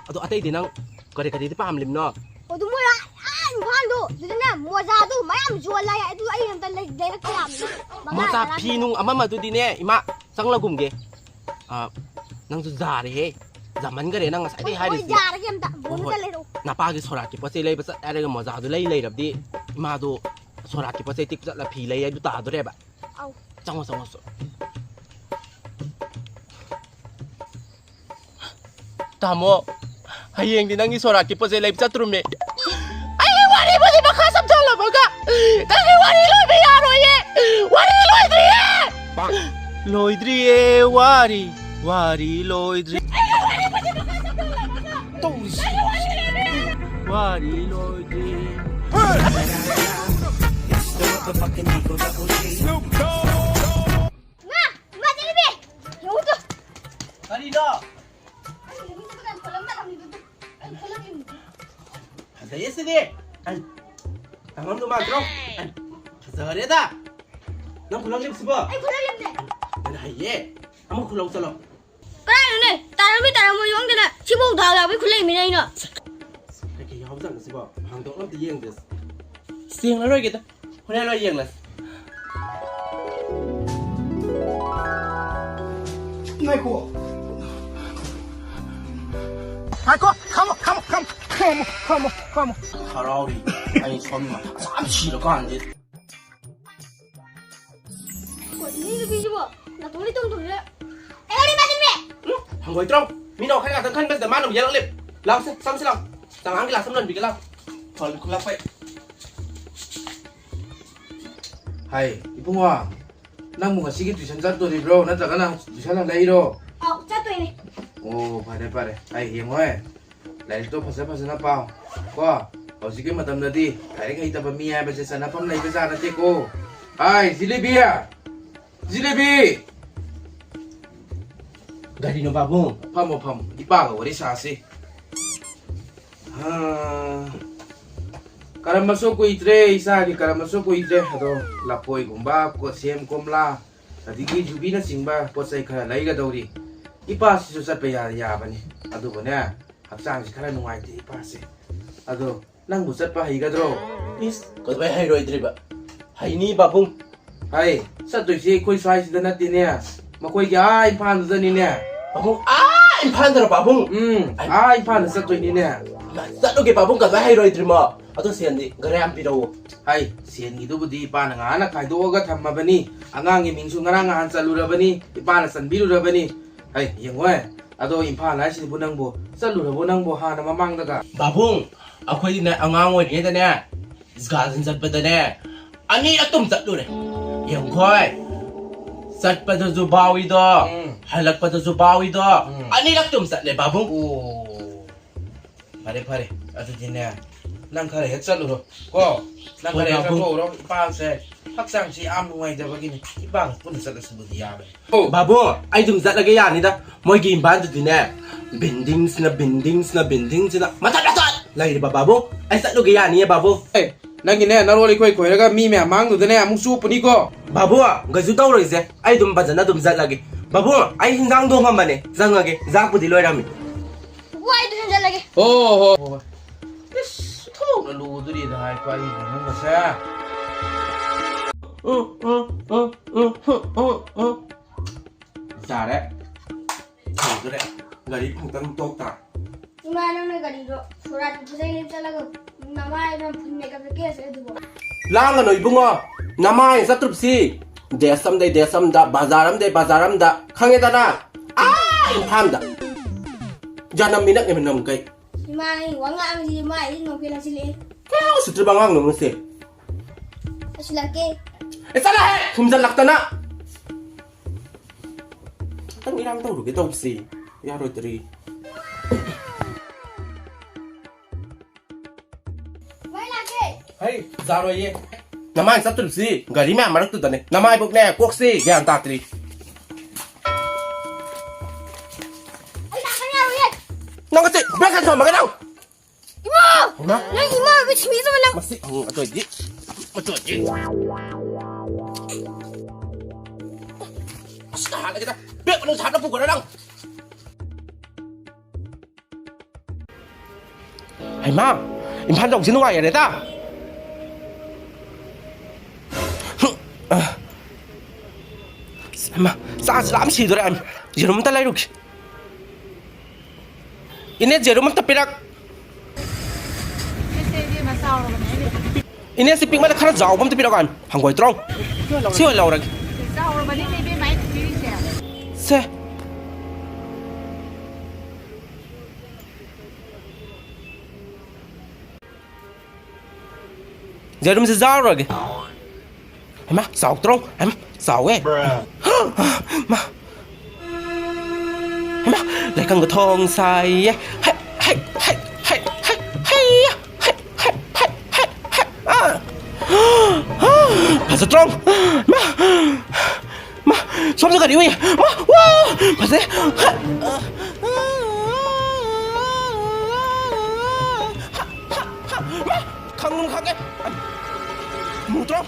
ꯑꯗꯣ ꯑꯇꯩꯗꯤ ꯅꯪ ꯀꯔꯤ ꯀꯔꯤꯗꯤ ꯄꯥꯝꯂꯤꯕꯅꯣ? ꯑꯗꯨ ꯃꯣꯏ ꯑꯥ, ꯑꯥ ꯏꯝꯐꯥꯜꯗꯣ, ꯑꯗꯨꯗꯅꯦ ꯃꯣꯖꯥꯗꯨ ꯃꯌꯥꯝ ꯌꯣꯜꯂꯦ ꯍꯥꯏ꯫ ꯑꯗꯨ ꯑꯩ ꯑꯝꯇ ꯂꯩ-, ꯂꯩꯔꯛꯄ ꯌꯥꯕꯅꯦ꯫ ꯃꯉꯥ, ꯃꯣꯖꯥ, ꯇꯔꯥ ꯐꯤ ꯅꯨꯡ ꯑꯃ ꯑꯃꯗꯨꯗꯤꯅꯦ, ꯏꯃꯥ, ꯆꯪꯂꯒꯨꯝꯒꯦ꯫ ꯑꯥ, ꯅꯪꯁꯨ ꯌꯥꯔꯦꯍꯦ꯫ ꯌꯥꯝꯃꯟꯈꯔꯦ ꯅꯪ ꯉꯁꯥꯏꯗꯩ ꯍꯣꯏ, ꯍꯣꯏ, ꯍꯥꯏꯔꯤꯁꯤ꯫ ꯌꯥꯔꯒꯦ ꯑꯝꯇ꯫ ꯕꯣꯜ ꯍꯣꯏ, ꯑꯝꯇ ꯍꯣꯏ꯫ ꯂꯩꯔꯛꯎ꯫ ꯅꯄꯥꯒꯤ ꯁꯣꯔꯥꯠꯀꯤ ꯄꯣꯠ ꯆꯩ ꯂꯩꯕ ꯆꯠ ꯍꯥꯏꯔꯒ ꯃꯣꯖꯥꯗꯨ ꯂꯩ ꯂꯩꯔꯕꯗꯤ ꯏꯃꯥꯗꯣ ꯁꯣꯔꯥꯠꯀꯤ ꯄꯣꯠ ꯆꯩ ꯇꯤꯛ ꯆꯠꯂ ꯐꯤ ꯂꯩ ꯍꯥꯏꯗꯨ ꯇꯥꯗꯣꯔꯦꯕ꯫ ꯑꯧ꯫ ꯆꯪꯉꯣ, ꯆꯪꯉꯣ, ꯆꯣ꯫ ꯇꯥꯃꯣ, ꯍꯌꯦꯡꯗꯤ ꯅꯪꯒꯤ ꯁꯣꯔꯥꯠꯀꯤ ꯄꯣꯠ ꯆꯩ ꯂꯩꯕ ꯆꯠꯇ꯭ꯔꯨꯝꯃꯦ꯫ ꯑꯩꯒꯤ ꯋꯥꯔꯤꯕꯨꯗꯤ ꯃꯈꯥ ꯁꯝꯊꯍꯜꯂꯝꯃꯒ, ꯅꯪꯒꯤ ꯋꯥꯔꯤ ꯂꯣꯏꯕ ꯌꯥꯔꯣꯏꯌꯦ꯫ ꯋꯥꯔꯤ ꯂꯣꯏꯗ꯭ꯔꯤꯌꯦ꯫ ꯂꯣꯏꯗ꯭ꯔꯤꯌꯦ ꯋꯥꯔꯤ, ꯋꯥꯔꯤ ꯂꯣꯏꯗ꯭ꯔꯤ꯫ ꯇꯧꯔꯤꯁꯤ꯫ ꯋꯥꯔꯤ ꯂꯣꯏꯗ꯭ꯔꯤ꯫ ꯏꯃꯥ! ꯏꯃꯥ ꯆꯠꯂꯤꯃꯤ! ꯌꯦꯡꯉꯨ ꯇꯨ! ꯀꯔꯤꯅꯣ? ꯑꯩ ꯂꯝꯕꯤꯗ ꯀꯅꯥ ꯈꯣꯠꯂꯝꯕ ꯂꯝꯕꯤꯗꯨ? ꯑꯩ ꯈꯣꯠꯂꯝꯃꯤꯅꯤ꯫ ꯐꯖꯩꯌꯦ ꯁꯤꯗꯤ! ꯑꯩ ꯇꯥꯡꯉꯝꯗꯧ ꯃꯥꯟꯗ꯭ꯔꯣ? ꯑꯩ ꯐꯖꯔꯦꯗ! ꯅꯪ ꯈꯣꯠꯂꯝꯂꯤꯕꯁꯤꯕꯣ? ꯑꯩ ꯈꯣꯠꯂꯝꯂꯤꯕꯅꯦ! ꯅꯪ ꯍꯩꯌꯦ! ꯑꯃꯨꯛ ꯈꯨꯜꯂꯧ ꯆꯠꯂꯣ꯫ ꯀꯗꯥꯏꯅꯣꯅꯦ? ꯇꯥꯔꯝꯃꯤ ꯇꯥꯔꯝꯃꯣꯏ ꯌꯣꯡꯗꯅ ꯁꯤꯕꯨ ꯗꯥꯎ ꯌꯥꯕꯩ ꯈꯨꯜꯂꯛꯏꯃꯤꯅꯦ ꯑꯩꯅ꯫ ꯀꯩꯀꯩ ꯌꯥꯎꯖꯥꯠꯅꯣ ꯁꯤꯕꯣ? ꯍꯥꯡꯗꯣꯛꯅ ꯑꯝꯇ ꯌꯦꯡꯒꯦ꯫ ꯌꯦꯡꯂꯔꯣꯏꯒꯦꯗ꯫ ꯍꯣꯔꯦꯟ ꯂꯣꯏ ꯌꯦꯡꯂꯁꯤ꯫ ꯉꯥꯏꯈꯣ꯫ ꯉꯥꯏꯈꯣ꯫ ꯈꯥꯝꯃꯣ, ꯈꯥꯝꯃꯣ, ꯈꯥꯝꯃꯣ꯫ ꯍꯔꯥꯎꯔꯤ꯫ ꯑꯩ ꯁꯣꯝ ꯃꯁꯥ ꯌꯥꯝ ꯁꯤꯔꯀꯥꯟꯁꯤꯗ꯫ ꯀꯩꯅꯣ ꯅꯨꯄꯤꯁꯤꯕꯣ? ꯅꯥꯇꯣꯟꯗꯤ ꯇꯨꯝ ꯇꯨꯝꯂꯦ꯫ ꯑꯩ ꯋꯥꯔꯤ ꯃꯥ ꯇꯨꯝꯃꯦ꯫ ꯎꯝ, ꯍꯪꯒꯣꯏꯇ꯭ꯔꯣ? ꯃꯤꯅ ꯋꯥꯈꯜ ꯉꯥꯛꯇꯪ ꯈꯟꯕꯁꯤꯗ ꯃꯥꯅ ꯑꯃꯨꯛ ꯌꯦꯜꯂꯛꯂꯦ꯫ ꯂꯥꯛꯑꯣꯁꯦ, ꯆꯪꯁꯤ ꯂꯥꯛꯑꯣ꯫ ꯆꯉꯥꯡ ꯒꯤꯂꯥꯁ ꯑꯃ ꯂꯣꯟꯕꯤꯒꯦ ꯂꯥꯛꯑꯣ꯫ ꯐꯣꯟ ꯈꯨꯜꯂꯛꯄꯩ꯫ ꯍꯥꯏ, ꯏꯕꯨꯡꯉꯣ, ꯅꯪꯕꯨ ꯉꯁꯤꯒꯤ tuition ꯆꯠꯇꯣꯔꯤꯕ꯭ꯔꯣ? ꯅꯠꯇ꯭ꯔꯒꯅ tuition ꯍꯜꯂꯛꯏꯔꯣ? ꯑꯧ, ꯆꯠꯇꯣꯏꯅꯦ꯫ ꯑꯣ, ꯐꯔꯦ, ꯐꯔꯦ꯫ ꯍꯥꯏ, ꯌꯦꯡꯉꯣꯍꯦ꯫ ꯂꯥꯏꯔꯤꯛꯇꯣ ꯐꯖ ꯐꯖꯅ ꯄꯥꯎ ꯀꯣ꯫ ꯍꯧꯖꯤꯛꯀꯤ ꯃꯇꯝꯗꯗꯤ ꯂꯥꯏꯔꯤꯛ ꯍꯩꯇꯕ ꯃꯤ ꯍꯥꯏꯕꯁꯦ ꯆꯟꯅꯐꯝ ꯂꯩꯕ ꯖꯥꯠ ꯅꯠꯇꯦꯀꯣ꯫ ꯍꯥꯏ, ꯖꯤꯂꯤꯕꯤ! ꯖꯤꯂꯤꯕꯤ! ꯀꯔꯤꯅꯣ ꯄꯥꯕꯨꯡ? ꯐꯝꯃꯣ, ꯐꯝꯃꯣ꯫ ꯏꯄꯥꯒ ꯋꯥꯔꯤ ꯁꯥꯁꯤ꯫ ꯑꯥ, ꯀꯔꯝꯕꯁꯨ ꯀꯨꯏꯗ꯭ꯔꯦ, ꯏꯆꯥꯒꯤ ꯀꯔꯝꯕꯁꯨ ꯀꯨꯏꯗ꯭ꯔꯦ꯫ ꯑꯗꯣ ꯂꯐꯣꯏꯒꯨꯝꯕ, ꯀꯣ-, ꯁꯦꯝ, ꯀꯣꯝꯂꯥ, ꯑꯗꯒꯤ ꯌꯨꯕꯤꯅꯆꯤꯡꯕ ꯄꯣꯠ ꯆꯩ ꯈꯔ ꯂꯩꯒꯗꯧꯔꯤ꯫ ꯏꯄꯥꯁꯤꯁꯨ ꯆꯠꯄ ꯌꯥ-, ꯌꯥꯕꯅꯤ꯫ ꯑꯗꯨꯕꯨꯅꯦ, ꯍꯛꯆꯥꯡꯁꯤ ꯈꯔ ꯅꯨꯡꯉꯥꯏꯇꯦ ꯏꯄꯥꯁꯦ꯫ ꯑꯗꯣ ꯅꯪꯕꯨ ꯆꯠꯄ ꯍꯩꯒꯗ꯭ꯔꯣ? ꯏꯁ, ꯀꯩꯗꯧꯕꯩ ꯍꯩꯔꯣꯏꯗ꯭ꯔꯤꯕ? ꯍꯩꯅꯤ ꯄꯥꯕꯨꯡ꯫ ꯍꯩ, ꯆꯠꯇꯣꯏꯁꯤ ꯑꯩꯈꯣꯏ ꯁ꯭ꯋꯥꯏꯁꯤꯗ ꯅꯠꯇꯦꯅꯦ, ꯃꯈꯣꯏꯒꯤ ꯑꯥ ꯏꯝꯐꯥꯜꯗꯨꯗꯅꯤꯅꯦ꯫ ꯄꯥꯕꯨꯡ, ꯑꯥ ꯏꯝꯐꯥꯜꯗꯔꯣ ꯄꯥꯕꯨꯡ? ꯎꯝ, ꯑꯥ ꯏꯝꯐꯥꯜꯗ ꯆꯠꯇꯣꯏꯅꯤꯅꯦ꯫ ꯆꯠꯂꯨꯒꯦ ꯄꯥꯕꯨꯡ, ꯀꯩꯗꯧꯕꯩ ꯍꯩꯔꯣꯏꯗ꯭ꯔꯤꯃꯣ? ꯑꯗꯣ ꯁꯦꯟꯗꯤ ꯈꯔ ꯌꯥꯝ ꯄꯤꯔꯛꯑꯣ꯫ ꯍꯩ, ꯁꯦꯟꯒꯤꯗꯨꯕꯨꯗꯤ ꯏꯄꯥꯅ ꯉꯍꯥꯟꯅ ꯈꯥꯏꯗꯣꯛꯑꯒ ꯊꯝꯃꯕꯅꯤ꯫ ꯑꯉꯥꯡꯒꯤ ꯃꯤꯡꯁꯨ ꯉꯔꯥꯡ ꯅꯍꯥꯟ ꯆꯜꯂꯨꯔꯕꯅꯤ, ꯏꯄꯥꯅ ꯆꯟꯕꯤꯔꯨꯔꯕꯅꯤ꯫ ꯍꯩ, ꯌꯦꯡꯉꯣꯍꯦ, ꯑꯗꯣ ꯏꯝꯐꯥꯜ ꯍꯥꯏꯁꯤꯕꯨ ꯅꯪꯕꯨ ꯆꯠꯂꯨꯔꯕꯣ ꯅꯪꯕꯨ ꯍꯥꯟꯅ ꯃꯃꯥꯡꯗꯒ? ꯕꯥꯕꯨꯡ, ꯑꯩꯈꯣꯏꯗꯤꯅꯦ ꯑꯉꯥꯡ ꯑꯣꯏꯔꯤꯉꯩꯗꯅꯦ, excursion ꯆꯠꯄꯗꯅꯦ, ꯑꯅꯤꯔꯛꯇꯨꯝ ꯆꯠꯂꯨꯔꯦ꯫ ꯌꯦꯡꯉꯨꯈꯣꯏ, ꯆꯠꯄꯗꯁꯨ ꯕꯥꯎꯏꯗꯣ, ꯎꯝ꯫ ꯍꯜꯂꯛꯄꯗꯁꯨ ꯕꯥꯎꯏꯗꯣ, ꯎꯝ꯫ ꯑꯅꯤꯔꯛꯇꯨꯝ ꯆꯠꯂꯦ ꯕꯥꯕꯨꯡ꯫ ꯑꯣ꯫ ꯐꯔꯦ, ꯐꯔꯦ꯫ ꯑꯗꯨꯗꯤꯅꯦ, ꯅꯪ ꯈꯔ ꯍꯦꯛ ꯆꯠꯂꯨꯔꯣ, ꯀꯣ? ꯅꯪ ꯍꯣꯏ, ꯈꯔ ꯍꯦꯛ ꯄꯥꯕꯨꯡ꯫ ꯆꯠꯊꯣꯛꯎꯔꯣ꯫ ꯏꯄꯥꯁꯦ ꯍꯛꯆꯥꯡꯁꯤ ꯌꯥꯝ ꯅꯨꯡꯉꯥꯏꯇꯕꯒꯤꯅꯦ꯫ ꯏꯄꯥꯒ ꯄꯨꯟꯅ ꯆꯠꯂꯁꯤꯕꯨꯗꯤ ꯌꯥꯕꯅꯤ꯫ ꯑꯣ꯫ ꯕꯥꯕꯨꯡ, ꯑꯩ ꯑꯗꯨꯝ ꯆꯠꯂꯒꯦ ꯌꯥꯅꯤꯗ꯫ ꯃꯣꯏꯒꯤ ꯏꯝꯐꯥꯜꯗꯨꯗꯤꯅꯦ, buildingꯁꯤꯅ, buildingꯁꯤꯅ, buildingꯁꯤꯅ ꯃꯊꯛ ꯃꯊꯛ ꯂꯩꯔꯤꯕ ꯕꯥꯕꯨꯡ꯫ ꯑꯩ ꯆꯠꯂꯨꯒꯦ ꯌꯥꯅꯤꯌꯦ ꯕꯥꯕꯨꯡ꯫ ꯑꯦ, ꯅꯪꯒꯤꯅꯦ, ꯅꯔꯣꯜ ꯏꯈꯣꯏ ꯈꯣꯏꯔꯒ ꯃꯤ ꯃꯌꯥꯝ ꯃꯥꯡꯗꯨꯗꯅꯦ ꯑꯃꯨꯛ ꯆꯣꯞꯄꯨꯅꯤꯀꯣ꯫ ꯕꯥꯕꯨꯡ, ꯀꯩꯁꯨ ꯇꯧꯔꯣꯏꯁꯦ꯫ ꯑꯩ ꯑꯗꯨꯝ ꯐꯖꯅ ꯑꯗꯨꯝ ꯆꯠꯂꯒꯦ꯫ ꯕꯥꯕꯨ, ꯑꯩ ꯍꯤꯟꯖꯥꯡ ꯊꯣꯡꯉꯝꯕꯅꯦ, ꯆꯪꯉꯒꯦ꯫ ꯆꯥꯛꯄꯨꯗꯤ ꯂꯣꯏꯔꯝꯃꯤ꯫ ꯋꯥꯏꯗꯨ ꯍꯦꯟꯖꯜꯂꯒꯦ꯫ ꯍꯣ, ꯍꯣ, ꯍꯣ, ꯍꯣ꯫ ꯏꯁ, ꯊꯣꯡꯅ ꯂꯨꯗꯣꯔꯤꯗ ꯍꯥꯏꯀꯣ ꯑꯩ ꯏꯃꯨꯡꯒꯁꯦ꯫ ꯎꯝ, ꯎꯝ, ꯎꯝ, ꯎꯝ, ꯎꯝ, ꯎꯝ, ꯎꯝ꯫ ꯌꯥꯔꯦ꯫ ꯊꯣꯡꯗꯣꯔꯦ꯫ ꯒꯥꯔꯤ ꯐꯪꯇꯪ ꯇꯣꯛ ꯇꯥ꯫ ꯏꯃꯥ, ꯅꯪꯅ ꯒꯥꯔꯤꯗꯣ ꯁꯣꯔꯥꯠꯀꯤ ꯄꯣꯠꯆꯩ ꯂꯩꯕ ꯆꯠꯂꯒ ꯅꯃꯥꯏꯅ ꯐꯨꯟ ꯃꯦꯀꯞꯇ ꯀꯦꯁꯦ ꯑꯗꯨꯕꯣ꯫ ꯂꯥꯡꯒꯅꯨ ꯏꯕꯨꯡꯉꯣ, ꯅꯃꯥꯏ ꯆꯠꯇ꯭ꯔꯨꯞꯁꯤ꯫ ꯗꯦꯁ ꯑꯃꯗꯩ ꯗꯦꯁ ꯑꯃꯗ, ꯕꯖꯥꯔ ꯑꯃꯗꯩ ꯕꯖꯥꯔ ꯑꯃꯗ, ꯈꯪꯉꯦꯗꯅ? ꯑꯥ, ꯏꯝꯐꯥꯜꯗ꯫ ꯖꯅꯝ ꯃꯤꯅꯛꯅꯦ ꯃꯅꯝ ꯀꯩ꯫ ꯏꯃꯥ, ꯑꯩ ꯋꯥ ꯉꯥꯡꯉꯤꯁꯤ ꯏꯃꯥ, ꯑꯩ ꯅꯣꯛꯐꯦꯠ ꯂꯥꯛꯁꯤꯜꯂꯛꯑꯦ꯫ ꯀꯌꯥ ꯎꯁꯤꯠꯇ꯭ꯔꯤꯕ ꯑꯉꯥꯡꯅꯣ ꯃꯁꯦ? ꯂꯥꯛꯁꯤꯜꯂꯛꯀꯦ꯫ ꯑꯦ, ꯆꯠꯂꯣꯍꯦ! ꯈꯨꯝꯖꯜꯂꯛꯇꯅ꯫ ꯈꯤꯇꯪ ꯏꯔꯥꯡ ꯇꯧꯔꯨꯒꯦ ꯇꯧꯕꯁꯤ ꯌꯥꯔꯣꯏꯗ꯭ꯔꯤ꯫ ꯃꯩ ꯂꯥꯛꯀꯦ꯫ ꯍꯩ, ꯌꯥꯔꯣꯏꯌꯦ꯫ ꯅꯃꯥꯏ ꯆꯠꯇ꯭ꯔꯤꯕꯁꯤ ꯒꯥꯔꯤ ꯃꯌꯥꯝ ꯃꯔꯛꯇꯨꯗꯅꯦ꯫ ꯅꯃꯥꯏꯕꯨꯛꯅꯦ, ꯀꯣꯛꯁꯤ ꯒ꯭ꯌꯥꯟ ꯇꯥꯗ꯭ꯔꯤ꯫ ꯑꯩ ꯂꯥꯛꯄ ꯌꯥꯔꯣꯏꯌꯦ꯫ ꯅꯪ ꯉꯁꯤ ꯕ꯭ꯔꯦꯛ ꯍꯦꯟ ꯁꯣꯟꯕꯒ ꯅꯪ꯫ ꯏꯃꯥ! ꯏꯃꯥ! ꯅꯪ ꯏꯃꯥ ꯑꯣꯏꯕ ꯁꯤꯡꯕꯤꯗꯕ ꯅꯪ꯫ ꯃꯁꯤ, ꯎꯝ, ꯑꯗꯨ ꯑꯣꯏꯗꯤ, ꯑꯗꯨ ꯑꯣꯏꯗꯤ꯫ ꯑꯁ, ꯍꯥꯠꯂꯒꯦꯗ꯫ ꯕꯦꯛ ꯃꯅꯨꯡ ꯍꯥꯠꯂ ꯄꯨꯈ꯭ꯔꯣ ꯅꯪ꯫ ꯍꯩꯃꯥ, ꯏꯝꯐꯥꯜ ꯌꯧꯕꯁꯤ ꯅꯨꯡꯉꯥꯏꯔꯦꯗ꯫ ꯑꯁ, ꯍꯩꯃꯥ, ꯆꯥꯁꯤ ꯂꯥꯝ ꯁꯤꯗꯣꯔꯦ꯫ ꯌꯦꯔꯨꯝ ꯑꯝꯇ ꯂꯩꯔꯨꯒꯦ꯫ ꯏꯅꯦ, ꯌꯦꯔꯨꯝ ꯑꯝꯇ ꯄꯤꯔꯛ꯫ ꯏꯅꯦ, ꯁꯤ ꯄꯤꯛꯃꯟꯅ ꯈꯔ ꯆꯥꯎꯕ ꯑꯝꯇ ꯄꯤꯔꯛꯑꯣ ꯍꯥꯏꯕꯅꯤ꯫ ꯍꯪꯒꯣꯏꯇ꯭ꯔꯣꯡ꯫ ꯁꯤ ꯑꯣꯏꯅ ꯂꯧꯔꯒꯦ꯫ ꯆꯥꯎꯔꯕꯅꯤꯅꯦ ꯏꯕꯦꯝꯃ, ꯑꯩꯅ ꯄꯤꯔꯤꯁꯦ꯫ ꯁꯦ꯫ ꯌꯦꯔꯨꯝꯁꯦ ꯆꯥꯔꯨꯔꯒꯦ꯫ ꯍꯩꯃꯥ, ꯆꯥꯎꯗ꯭ꯔꯣ? ꯍꯩꯃꯥ, ꯆꯥꯎꯋꯦ꯫ ꯃꯥ꯫ ꯍꯩꯃꯥ, ꯂꯩꯀꯪꯒ ꯊꯣꯡ ꯁꯥꯏꯌꯦ꯫ ꯍꯩ, ꯍꯩ, ꯍꯩ, ꯍꯩ, ꯍꯩ, ꯍꯩ, ꯍꯩ, ꯍꯩ, ꯍꯩ, ꯍꯩ, ꯍꯩ, ꯑꯥ꯫ ꯐꯖꯗ꯭ꯔꯣ? ꯃꯥ꯫ ꯃꯥ, ꯁꯣꯝꯗ ꯒꯥꯔꯤ ꯎꯏ꯫ ꯃꯥ, ꯋꯥ! ꯐꯖꯩ꯫ ꯃꯥ, ꯈꯪꯉꯨ ꯈꯪꯉꯦ꯫ ꯃꯨꯗ꯭ꯔꯣ?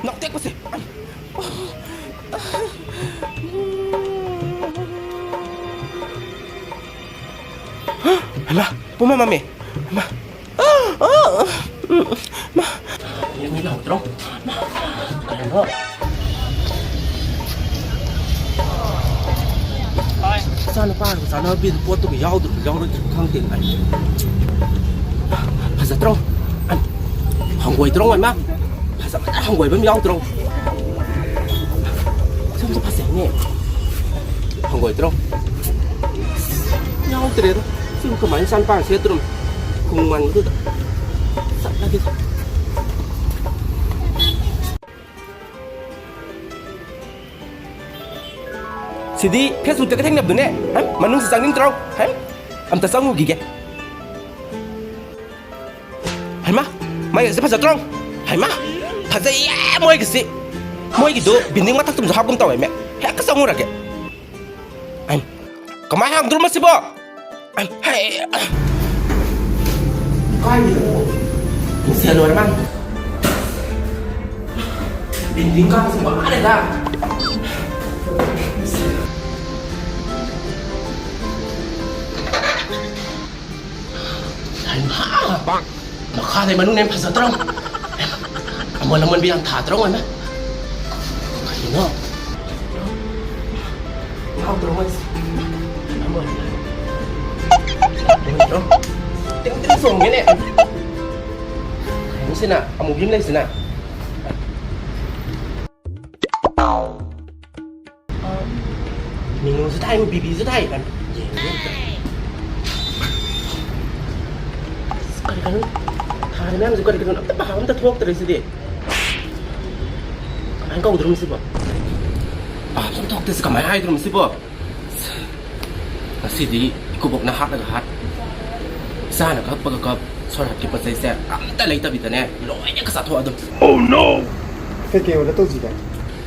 ꯅꯥꯎꯇꯦꯛꯄꯁꯦ꯫ ꯍꯩꯃꯥ, ꯄꯨꯝꯃꯝ ꯃꯝꯃꯦ꯫ ꯍꯩꯃꯥ꯫ ꯌꯦꯡꯉꯨ ꯌꯥꯎꯗ꯭ꯔꯣ? ꯀꯩꯅꯣ? ꯏꯆꯥꯅꯨꯄꯥꯒ ꯆꯥꯟꯅꯕꯤꯗ ꯄꯣꯠꯇꯨꯕꯨ ꯌꯥꯎꯗ꯭ꯔꯤꯕ ꯌꯥꯎꯔꯣꯏꯗ꯭ꯔꯤꯕ ꯈꯪꯗꯦ꯫ ꯐꯖꯗ꯭ꯔꯣ? ꯍꯪꯒꯣꯏꯗ꯭ꯔꯣ, ꯏꯃꯥ? ꯐꯖꯕꯗ ꯍꯪꯒꯣꯏꯕ ꯑꯃ ꯌꯥꯎꯗ꯭ꯔꯣ? ꯁꯨꯝꯁꯨ ꯐꯖꯩꯅꯦ꯫ ꯍꯪꯒꯣꯏꯗ꯭ꯔꯣ? ꯌꯥꯎꯗ꯭ꯔꯦꯗ꯫ ꯁꯤꯕꯨ ꯀꯃꯥꯏꯅ ꯏꯆꯥꯅꯨꯄꯥꯅ ꯁꯦꯠꯇꯣꯔꯤꯕꯅꯣ? ꯈꯨꯃꯨ ꯃꯥꯟꯕꯗꯨꯗ꯫ ꯆꯠꯂꯒꯦ꯫ ꯁꯤꯗꯤ Facebookꯇꯒ ꯊꯦꯡꯅꯕꯗꯨꯅꯦ꯫ ꯍꯝ? ꯃꯅꯨꯡꯁꯤ ꯆꯪꯅꯤꯡꯗ꯭ꯔꯣ? ꯍꯝ? ꯑꯝꯇ ꯆꯪꯉꯨꯈꯤꯒꯦ꯫ ꯍꯩꯃꯥ! ꯃꯥꯏꯒꯁꯦ ꯐꯖꯗ꯭ꯔꯣ? ꯍꯩꯃꯥ! ꯐꯖꯩꯌꯦ ꯃꯣꯏꯒꯤꯁꯤ꯫ ꯃꯣꯏꯒꯤꯗꯨ building ꯃꯊꯛꯇꯨꯝꯁꯨ ꯍꯥꯞꯀꯨꯝ ꯇꯧꯋꯦ, ꯃꯦ꯫ ꯍꯦꯛꯇ ꯆꯪꯉꯨꯔꯒꯦ꯫ ꯑꯩ, ꯀꯃꯥꯏ ꯍꯥꯡꯗꯣꯔꯣ ꯃꯁꯤꯕꯣ? ꯑꯩ, ꯍꯩ, ꯀꯥꯏꯗꯅꯣ? ꯃꯤꯡꯁꯦꯜ ꯑꯣꯏꯔ ꯃꯥꯜꯂꯦ꯫ Building ꯀꯥꯕꯁꯦ ꯋꯥꯔꯦꯗ꯫ ꯍꯩꯃꯥ! ꯃꯈꯥꯗꯩ ꯃꯅꯨꯡꯅ ꯍꯦꯟꯅ ꯐꯖꯗ꯭ꯔꯣ? ꯑꯃꯣꯟ ꯑꯃꯣꯟꯕ ꯌꯥꯝ ꯊꯥꯗ꯭ꯔꯣ, ꯉꯟꯅ? ꯀꯩꯅꯣ? ꯉꯥꯎꯗ꯭ꯔꯣ ꯃꯣꯏꯁꯦ? ꯑꯃꯣꯟ꯫ ꯑꯃꯣꯟꯗ꯭ꯔꯣ? ꯇꯤꯡ ꯇꯤꯡ ꯆꯣꯡꯉꯦꯅꯦ꯫ ꯀꯩꯅꯣ ꯁꯤꯅ? ꯑꯃꯨꯕꯤ ꯑꯃ ꯂꯩꯁꯤꯅ? ꯃꯤꯅꯨꯁꯨ ꯊꯥꯏ, ꯕꯤꯕꯤꯁꯨ ꯊꯥꯏ꯫ ꯌꯦꯡꯒꯦ ꯑꯝꯇ꯫ ꯑꯁ, ꯀꯔꯤ ꯀꯔꯤꯅꯣ? ꯊꯥꯔꯤ ꯃꯌꯥꯝꯁꯦ ꯀꯔꯤ ꯀꯔꯤꯅꯣ? ꯑꯝꯇ ꯄꯥꯕ ꯑꯝꯇ ꯊꯣꯛꯇ꯭ꯔꯦ ꯁꯤꯗꯤ꯫ ꯀꯃꯥꯏꯅ ꯀꯧꯗꯣꯏꯅꯣ ꯁꯤꯕꯣ? ꯄꯥꯕꯁꯨ ꯑꯝꯇ ꯊꯣꯛꯇꯦ꯫ ꯁꯤ ꯀꯃꯥꯏꯅ ꯍꯥꯏꯗꯣꯏꯅꯣ ꯁꯤꯕꯣ? ꯉꯁꯤꯗꯤ ꯏꯀꯨꯕꯣꯛꯅ ꯍꯥꯠꯂꯒ ꯍꯥꯠ, ꯏꯆꯥꯅ ꯀꯞꯄꯒ ꯀꯞ, ꯁꯣꯔꯥꯠꯀꯤ ꯄꯣꯠ ꯆꯩꯁꯦ ꯑꯝꯇ ꯂꯩꯇꯕꯤꯗꯅꯦ, ꯂꯣꯏꯅ ꯆꯥꯊꯣꯛ ꯑꯗꯨꯝ꯫ Oh no! ꯀꯩꯀꯩ ꯑꯣꯔꯗꯔ ꯇꯧꯁꯤꯒꯦ?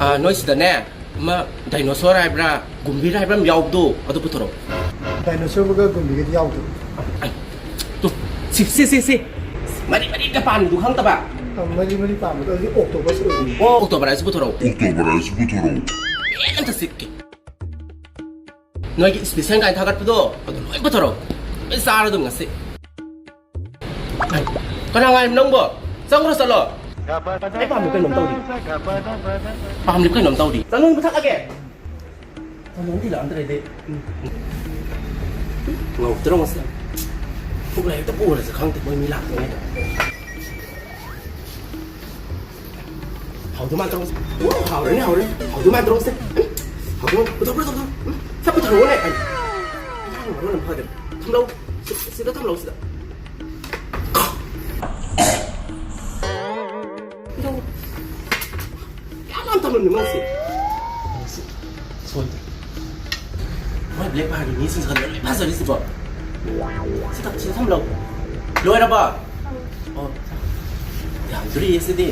ꯑꯥ, ꯅꯣꯏ ꯁꯤꯗꯅꯦ, ꯑꯃ ꯗꯥꯏꯅꯣꯁꯣꯔ ꯍꯥꯏꯕ꯭ꯔꯥ, ꯒꯨꯝꯕꯤꯔ ꯍꯥꯏꯕ꯭ꯔꯥ ꯑꯃ ꯌꯥꯎꯕꯗꯣ, ꯑꯗꯨ ꯄꯨꯊꯣꯔꯛꯑꯣ꯫ ꯗꯥꯏꯅꯣꯁꯣꯔꯒ ꯒꯨꯝꯕꯤꯒꯗꯤ ꯌꯥꯎꯗꯦ꯫ ꯑ, ꯇꯨ, ꯁꯤ, ꯁꯤ, ꯁꯤ, ꯁꯤ꯫ ꯃꯔꯤ ꯃꯔꯤꯒ ꯄꯥꯟꯕꯗꯨ ꯈꯪꯗꯕ? ꯑ, ꯃꯔꯤ ꯃꯔꯤ ꯄꯥꯟꯕꯗꯣ ꯑꯗꯨꯗꯤ ꯑꯣꯛꯇꯣꯄꯁ ꯑꯣꯏꯗꯣꯏꯅꯤ꯫ ꯑꯣ, ꯑꯣꯛꯇꯣꯄꯁ ꯄꯨꯊꯣꯔꯛꯑꯣ꯫ ꯑꯣꯛꯇꯣꯄꯁ ꯄꯨꯊꯣꯔꯛꯑꯣ꯫ ꯄꯦꯟ ꯑꯝꯇ ꯁꯤꯠꯀꯦ꯫ ꯅꯣꯏꯒꯤ ꯏꯁꯄꯤꯁꯦꯜ ꯀꯥꯏꯅ ꯊꯥꯒꯠꯄꯗꯣ ꯑꯗꯨ ꯂꯣꯏ ꯄꯨꯊꯣꯔꯛꯑꯣ꯫ ꯂꯣꯏ ꯆꯥꯔꯣ ꯑꯗꯨꯝ ꯉꯁꯤ꯫ ꯑꯩ, ꯀꯅꯥ ꯉꯥꯏꯔꯤꯕ ꯅꯪꯕꯣ? ꯆꯪꯈ꯭ꯔꯣ ꯆꯠꯂꯣ꯫ ꯑꯩ ꯄꯥꯝꯃꯤ ꯀꯩꯅꯣꯝ ꯇꯧꯔꯤ꯫ ꯄꯥꯝꯃꯤ ꯀꯩꯅꯣꯝ ꯇꯧꯔꯤ꯫ ꯆꯅꯨ ꯄꯨꯊꯛꯑꯒꯦ꯫ ꯆꯅꯨ ꯊꯤꯜꯂꯛꯑꯝꯗ꯭ꯔꯗꯤ꯫ ꯎꯝ꯫ ꯉꯧꯗ꯭ꯔꯣ ꯉꯁꯤ? ꯄꯨꯛ ꯂꯥꯏꯔꯤꯛꯇ ꯄꯨꯔꯁꯨ ꯈꯪꯗꯦ ꯃꯣꯏ ꯃꯤ ꯂꯥꯛꯇ꯭ꯔꯤꯉꯩꯗ꯫ ꯍꯥꯎꯗꯧ ꯃꯥꯟꯗ꯭ꯔꯣ ꯉꯁꯤ? ꯎ, ꯍꯥꯎꯔꯅꯤ, ꯍꯥꯎꯔꯅꯤ꯫ ꯍꯥꯎꯗꯧ ꯃꯥꯟꯗ꯭ꯔꯣ ꯉꯁꯤ? ꯎꯝ, ꯍꯥꯎꯗꯧ ꯃꯥꯟꯗ꯭ꯔꯣ? ꯄꯨꯊꯣꯛ, ꯄꯨꯊꯣꯛ, ꯄꯨꯊꯣꯛ꯫ ꯎꯝ, ꯁꯠ ꯄꯨꯊꯣꯔꯛꯑꯣꯅꯦ꯫ ꯑꯩ, ꯏꯟꯁꯥꯡ ꯃꯔꯣꯟ ꯑꯃ ꯐꯗ꯭ꯔꯦ꯫ ꯊꯝꯂꯧ꯫ ꯁꯤ-, ꯁꯤꯗ ꯊꯝꯂꯧ, ꯁꯤꯗ꯫ ꯀꯩꯗꯧ-, ꯀꯌꯥꯝ ꯌꯥꯝ ꯊꯝꯂꯝꯃꯤ ꯃꯥꯁꯦ? ꯁꯤ, ꯁꯣꯏꯗ꯭ꯔꯦ꯫ ꯃꯣꯏ ꯕ꯭ꯂꯦꯛ ꯕꯥꯔꯒꯤ ꯃꯤꯁꯤꯡꯁꯦ ꯀꯩꯅꯣ ꯂꯣꯏ ꯐꯖꯔꯤꯁꯤꯕꯣ? ꯁꯤꯗ, ꯁꯤꯗ ꯊꯝꯂꯧ꯫ ꯂꯣꯏꯔꯕ? ꯑꯣ, ꯌꯥꯝꯗ꯭ꯔꯤꯌꯦ ꯁꯤꯗꯤ꯫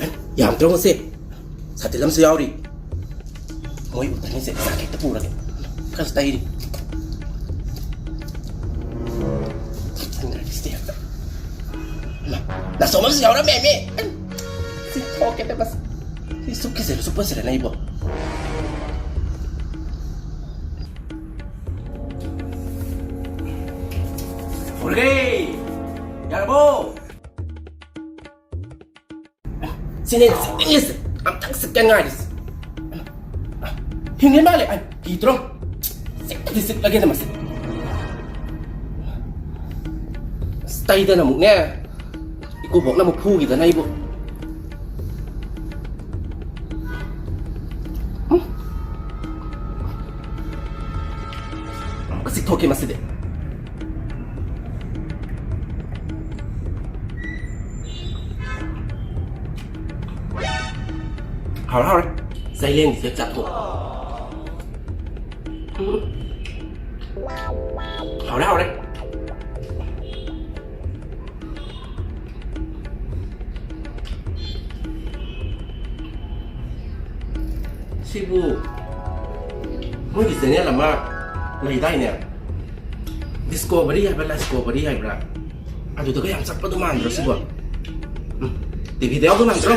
ꯑꯦ, ꯌꯥꯝꯗ꯭ꯔꯣ ꯉꯁꯤ? ꯁꯥꯇꯤꯟ ꯑꯃꯁꯨ ꯌꯥꯎꯔꯤ꯫ ꯃꯣꯏ ꯎꯗꯅꯤꯁꯦ, ꯖꯦꯀꯦꯠꯇ ꯄꯨꯔꯒꯦ꯫ ꯈꯔꯁꯨ ꯇꯩꯔꯤ꯫ ꯁꯟꯒ꯭ꯔꯥꯁꯇꯤ ꯍꯦꯛꯇ꯫ ꯏꯃꯥ, ꯅꯥꯆꯣꯝ ꯑꯃꯁꯨ ꯌꯥꯎꯔꯝꯃꯦꯃꯤ꯫ ꯁꯤ ꯊꯣꯛꯀꯦ ꯇꯧꯕ꯫ ꯁꯤ ꯁꯨꯛ ꯀꯤꯖꯔꯁꯨ ꯄꯣꯠꯁꯤꯔꯅ ꯑꯩꯕꯣ꯫ ꯍꯧꯔꯒꯦ! ꯌꯥꯔꯕꯣ? ꯁꯤꯅꯦ ꯁꯤꯠꯅꯤꯡꯉꯤꯁꯦ꯫ ꯑꯝꯇꯪ ꯁꯤꯠꯀꯦ ꯉꯥꯏꯔꯤꯁꯦ꯫ ꯍꯤꯡꯉꯤ ꯃꯥꯜꯂꯦ꯫ ꯑꯩ ꯀꯤꯗ꯭ꯔꯣ? ꯁꯤꯠꯄꯗꯤ ꯁꯤꯠꯂꯒꯦꯗ ꯃꯁꯤ꯫ ꯑꯁ, ꯇꯩꯗꯅ ꯑꯃꯨꯛꯅꯦ꯫ ꯏꯀꯨꯕꯣꯛꯅ ꯑꯃꯨꯛ ꯐꯨꯈꯤꯗꯅ ꯑꯩꯕꯨ꯫ ꯎꯝ꯫ ꯑꯃꯨꯛꯀ ꯆꯤꯛꯊꯣꯛꯀꯦ ꯃꯁꯤꯗꯤ꯫ ꯍꯥꯎꯔꯦ, ꯍꯥꯎꯔꯦ꯫ ꯆꯩꯂꯦꯡꯁꯦ ꯆꯥꯊꯣꯛ꯫ ꯍꯥꯎꯔꯦ, ꯍꯥꯎꯔꯦ꯫ ꯁꯤꯕꯨ ꯃꯣꯏꯒꯤ ꯆꯦꯅꯦꯜ ꯑꯃ ꯂꯩꯗꯥꯏꯅꯦ? ꯗꯤꯁꯀꯣꯚꯔꯤ ꯍꯥꯏꯕ꯭ꯔꯥ, ꯂꯥꯏꯁꯀꯣꯚꯔꯤ ꯍꯥꯏꯕ꯭ꯔꯥ? ꯑꯗꯨꯗꯒ ꯌꯥꯝ ꯆꯠꯄꯗꯣ ꯃꯥꯟꯗ꯭ꯔꯣ ꯁꯤꯕꯣ? ꯎꯝ꯫ ꯇꯤꯚꯤꯗ ꯌꯥꯎꯕ ꯃꯥꯟꯗ꯭ꯔꯣ?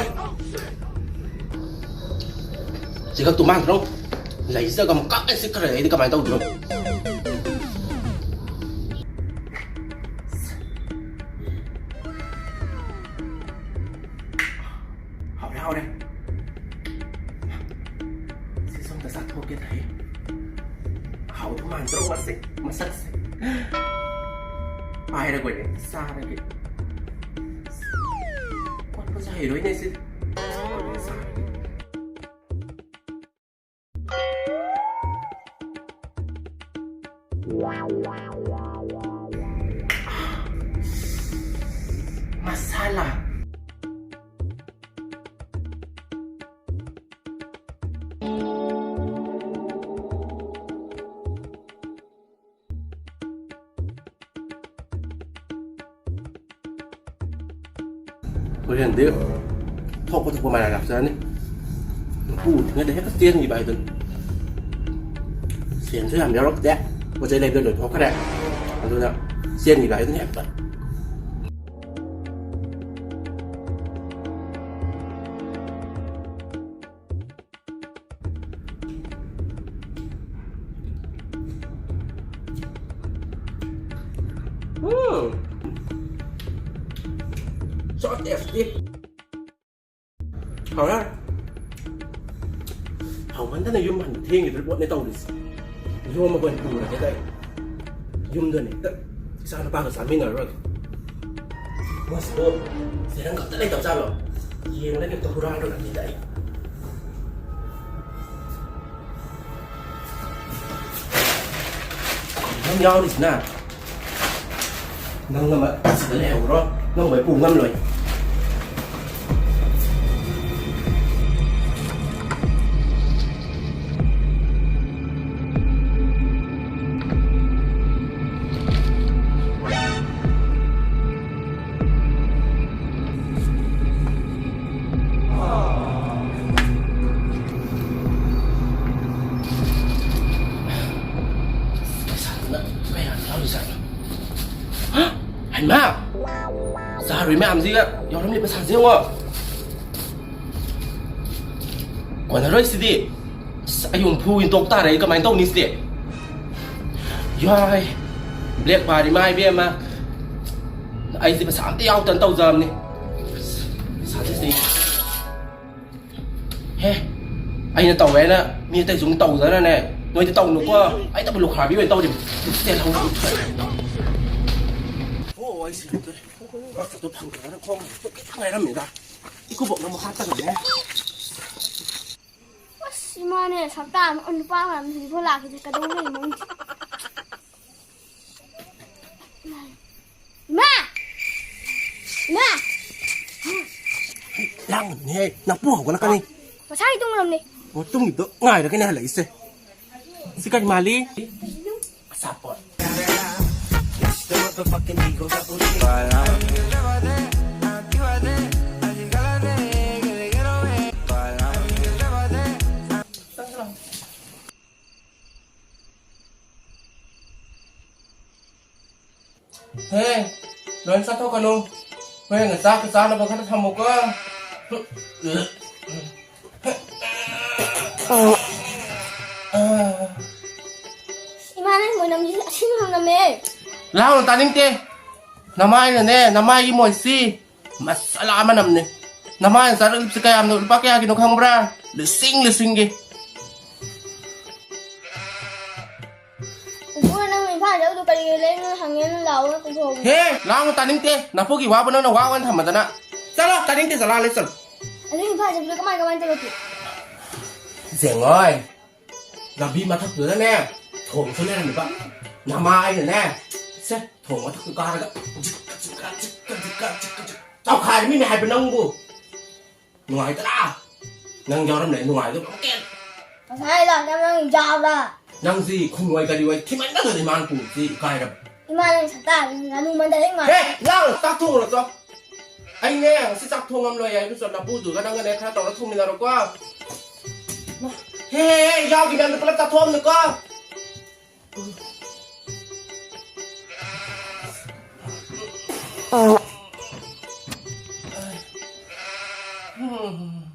ꯆꯤꯈꯛꯇꯨ ꯃꯥꯟꯗ꯭ꯔꯣ? ꯂꯩꯁꯤꯗ ꯑꯃꯨꯛ ꯀꯛ ꯍꯦꯛ ꯆꯤꯛꯈ꯭ꯔꯗꯤ ꯑꯩꯗꯤ ꯀꯃꯥꯏꯅ ꯇꯧꯗꯣꯏꯅꯣ? ꯍꯥꯎꯔꯦ, ꯍꯥꯎꯔꯦ꯫ ꯁꯤꯁꯨ ꯑꯝꯇ ꯆꯥꯊꯣꯛꯀꯦ ꯇꯧꯏ꯫ ꯍꯥꯎꯗꯧ ꯃꯥꯟꯗ꯭ꯔꯣ ꯃꯁꯦ? ꯃꯁꯛꯁꯦ꯫ ꯄꯥꯏꯔꯒ ꯑꯣꯏꯅ ꯆꯥꯔꯒꯦ꯫ ꯀꯣꯠꯄꯁꯨ ꯍꯩꯔꯣꯏꯅꯦ ꯁꯤꯗꯤ꯫ ꯆꯥꯔꯒꯦ꯫ ꯃꯁꯥꯂꯥ꯫ ꯍꯣꯔꯦꯟꯗꯤ ꯊꯣꯛꯄ ꯊꯣꯛꯄ ꯃꯔꯥꯏ ꯂꯥꯛꯆꯔꯅꯤ꯫ ꯃꯄꯨ ꯎꯗ꯭ꯔꯤꯉꯩꯗ ꯍꯦꯛꯇ ꯆꯦꯟꯈꯤꯕ ꯍꯥꯏꯗꯨꯅꯤ꯫ ꯁꯦꯟꯁꯨ ꯌꯥꯝ ꯌꯥꯎꯔꯛꯇꯦ, ꯄꯣꯠ ꯆꯩ ꯂꯩꯕꯗ ꯂꯣꯏꯊꯣꯛꯈ꯭ꯔꯦ꯫ ꯑꯗꯨꯅ ꯆꯦꯟꯈꯤꯕ ꯍꯥꯏꯗꯨꯅꯤ ꯍꯦꯛꯇ꯫ ꯎꯝ꯫ So tasty꯫ ꯍꯥꯎꯔꯦ꯫ ꯍꯥꯎꯃꯟꯗꯅ ꯌꯨꯝ ꯍꯟꯕ ꯊꯦꯡꯈꯤꯗ꯭ꯔ ꯄꯣꯠꯅꯦ ꯇꯧꯔꯤꯁꯦ꯫ ꯌꯣꯝꯃꯒ ꯑꯣꯏꯅ ꯄꯨꯔꯒꯦ ꯇꯧꯔꯤ꯫ ꯌꯨꯝꯗꯅꯦ ꯍꯦꯛꯇ ꯏꯆꯥ ꯅꯨꯄꯥꯒ ꯆꯥꯃꯤꯟꯅꯔꯨꯔꯒꯦ꯫ ꯃꯣꯏꯁꯤꯕꯨ ꯆꯦꯔꯪ ꯈꯛꯇ ꯂꯩꯇꯕ ꯖꯥꯠꯂꯣ? ꯌꯦꯡꯂꯒ ꯍꯦꯛꯇ ꯍꯨꯔꯥꯜꯂꯨꯔꯒꯦꯗ ꯑꯩ꯫ ꯅꯪ ꯌꯥꯎꯔꯤꯁꯤꯅ ꯅꯪ ꯑꯃ ꯁꯤꯗ ꯂꯩꯍꯧꯔꯣ꯫ ꯅꯪ ꯍꯣꯏ ꯄꯨ ꯉꯝꯂꯣꯏ꯫ ꯄꯩꯁꯥꯗꯨꯅ ꯀꯌꯥꯝ ꯌꯥꯎꯔꯤꯖꯥꯠꯅꯣ? ꯍꯥ? ꯍꯩꯃꯥ! ꯆꯥ ꯃꯌꯥꯝꯁꯤꯒ ꯌꯥꯎꯔꯝꯂꯤ ꯄꯩꯁꯥꯁꯦ ꯌꯦꯡꯉꯣ꯫ ꯀꯣꯟꯅꯔꯣꯏ ꯁꯤꯗꯤ꯫ ꯑꯁ, ꯑꯩ ꯑꯃꯨꯛ ꯐꯨ ꯋꯤꯟꯇꯣꯛ ꯇꯥꯔꯦ꯫ ꯑꯩ ꯀꯃꯥꯏꯅ ꯇꯧꯅꯤ ꯁꯤꯗꯤ? ꯌꯥꯏ꯫ ꯕ꯭ꯂꯦꯛ ꯕꯥꯔ ꯏꯃꯥ ꯏꯕꯦꯝꯃ꯫ ꯑꯩꯁꯦ ꯄꯩꯁꯥ ꯑꯝꯇ ꯌꯥꯎꯗꯅ ꯇꯧꯖꯕꯅꯤ꯫ ꯄꯩꯁꯥꯁꯦ ꯁꯤꯗꯤ꯫ ꯍꯦ, ꯑꯩꯅ ꯇꯧꯋꯦꯅ ꯃꯤ ꯑꯇꯩꯁꯨ ꯑꯃꯨꯛ ꯇꯧꯗꯅꯅꯦ꯫ ꯅꯣꯏꯗꯤ ꯇꯧꯅꯨꯀꯣ꯫ ꯑꯩꯇꯕꯨ ꯂꯨꯈ꯭ꯔꯥꯕꯤ ꯑꯣꯏꯅ ꯇꯧꯔꯤꯕ꯫ ꯁꯦꯜ ꯍꯧꯔ ꯑꯣ, ꯑꯩ ꯁꯤꯗꯣꯔꯦ꯫ ꯉꯛꯇ ꯐꯪꯗ꯭ꯔꯒꯅ ꯈꯣꯡ ꯈꯤꯇꯪ ꯉꯥꯏꯔꯝꯃꯦꯗ꯫ ꯏꯀꯨꯕꯣꯛꯅ ꯑꯃꯨꯛ ꯍꯥꯠꯇꯅꯅꯦ꯫ ꯑꯁ, ꯏꯃꯥꯅꯦ, ꯁꯞꯇꯥ ꯑꯃ ꯅꯨꯄꯥ ꯃꯌꯥꯝ ꯍꯧꯖꯤꯛꯐꯥꯎ ꯂꯥꯛꯈꯤꯗ꯭ꯔꯦ꯫ ꯀꯩꯗꯧ ꯂꯩꯔꯤꯅꯣ ꯈꯪꯗꯦ꯫ ꯏꯃꯥ! ꯏꯃꯥ! ꯂꯥꯡꯒꯅꯨꯅꯦꯍꯦ, ꯅꯄꯨ ꯍꯧꯒꯠꯂꯛꯀꯅꯤ꯫ ꯉꯁꯥꯏ ꯇꯨꯝꯃꯨꯔꯝꯅꯦ꯫ ꯑꯣ, ꯇꯨꯝꯃꯤꯗꯣ ꯉꯥꯏꯔꯒꯅꯦ ꯍꯜꯂꯛꯏꯁꯦ꯫ ꯁꯤ ꯀꯔꯤ ꯃꯥꯜꯂꯤ? ꯑꯆꯥꯄꯣꯠ꯫ ꯍꯦ, ꯂꯣꯏ ꯆꯥꯊꯣꯛꯀꯅꯨ꯫ ꯍꯣꯔꯦꯟ ꯆꯥꯛꯀ ꯆꯥꯅꯕ ꯈꯔ ꯊꯝꯃꯨꯀꯣ꯫ ꯏꯃꯥ, ꯅꯪ ꯃꯣꯏꯅꯝꯁꯤ ꯑꯁꯤꯟꯕ ꯅꯝꯃꯦ꯫ ꯂꯥꯡꯅꯨ, ꯇꯥꯅꯤꯡꯗꯦ꯫ ꯅꯃꯥꯏꯅꯅꯦ, ꯅꯃꯥꯏꯒꯤ ꯃꯣꯏꯁꯤ ꯃꯁꯂꯥ ꯃꯅꯝꯅꯦ꯫ ꯅꯃꯥꯏꯅ ꯆꯥꯔꯛꯂꯤꯕꯁꯤ ꯀꯌꯥꯝꯅꯣ? ꯂꯨꯄꯥ ꯀꯌꯥꯒꯤꯅꯣ ꯈꯪꯕ꯭ꯔꯥ? ꯂꯤꯁꯤꯡ ꯂꯤꯁꯤꯡꯒꯤ꯫ ꯏꯕꯨꯡꯉꯣ, ꯅꯪ ꯏꯝꯐꯥꯜ ꯆꯠꯂꯨꯗꯣ ꯀꯔꯤ ꯂꯩꯅꯣ ꯍꯪꯉꯦꯅ ꯂꯥꯛꯑꯣꯅ ꯀꯧꯊꯣꯛꯍꯧꯕꯅꯦ꯫ ꯍꯦ, ꯂꯥꯡꯅꯨ, ꯇꯥꯅꯤꯡꯗꯦ꯫ ꯅꯄꯨꯒꯤ ꯋꯥꯕꯨ ꯅꯪꯅ ꯋꯥ ꯑꯣꯏꯅ ꯊꯝꯃꯗꯅ꯫ ꯆꯠꯂꯣ, ꯇꯥꯅꯤꯡꯗꯦ, ꯆꯠꯂꯣ, ꯑꯥ ꯂꯩ ꯆꯠꯂꯣ꯫ ꯑꯗꯨ ꯏꯝꯐꯥꯜ ꯆꯠꯄꯗꯣ ꯀꯃꯥꯏ ꯀꯃꯥꯏ ꯇꯧꯔꯛꯀꯦ? ꯖꯦꯡꯉꯣꯏ, ꯂꯝꯕꯤ ꯃꯊꯛꯇꯨꯗꯅꯦ ꯊꯣꯡꯁꯨ ꯂꯩꯔꯝꯃꯤꯕ꯫ ꯅꯃꯥꯏꯅꯅꯦ, ꯁꯦ, ꯊꯣꯡ ꯃꯊꯛꯇꯨ ꯀꯥꯔꯒ ꯖꯤꯛꯀ, ꯖꯤꯛꯀ, ꯖꯤꯛꯀ, ꯖꯤꯛꯀ, ꯖꯤꯛꯀ, ꯖꯤꯛ ꯇꯧꯈꯥꯏꯔꯝꯃꯤꯅꯦ ꯍꯥꯏꯕ ꯅꯪꯕꯨ꯫ ꯅꯨꯡꯉꯥꯏꯇ꯭ꯔꯥ? ꯅꯪ ꯌꯥꯎꯔꯝꯗ꯭ꯔꯦ ꯅꯨꯡꯉꯥꯏꯗꯧꯕ ꯑꯃ ꯀꯦꯟ-, ꯉꯁꯥꯏ ꯂꯥꯛꯇ ꯅꯪ ꯌꯥꯎꯕ꯭ꯔꯥ? ꯅꯪꯁꯤ ꯈꯨꯡꯑꯣꯏ ꯀꯔꯤꯑꯣꯏ ꯊꯤꯃꯟꯗꯗꯅꯤ ꯃꯥꯅ ꯄꯨꯔꯤꯁꯤ ꯏꯀꯥꯏꯔꯕ꯫ ꯏꯃꯥ ꯅꯪ ꯁꯛꯇꯥꯁꯤ ꯉꯥꯅꯨ ꯃꯟꯗꯗꯩ ꯃꯥꯜꯂꯦ꯫ ꯍꯦ! ꯂꯥꯎ! ꯆꯥꯛ ꯊꯣꯡꯉꯨꯔꯣ ꯆꯣ꯫ ꯑꯩꯅꯦ ꯉꯁꯤ ꯆꯥꯛ ꯊꯣꯡꯉꯝꯂꯣꯏ ꯍꯥꯏꯕꯁꯨ ꯅꯄꯨꯗꯨꯒ ꯅꯪꯒꯅꯦ ꯈꯔ ꯇꯧꯔ ꯊꯣꯡꯃꯤꯟꯅꯔꯣꯀꯣ꯫ ꯍꯦ, ꯍꯦ, ꯍꯦ, ꯌꯥꯎꯒꯤ ꯃꯌꯥꯝꯗꯣ ꯄꯨꯂꯞ ꯆꯥꯊꯣꯛꯑꯝꯅꯨꯀꯣ꯫ ꯎꯝ꯫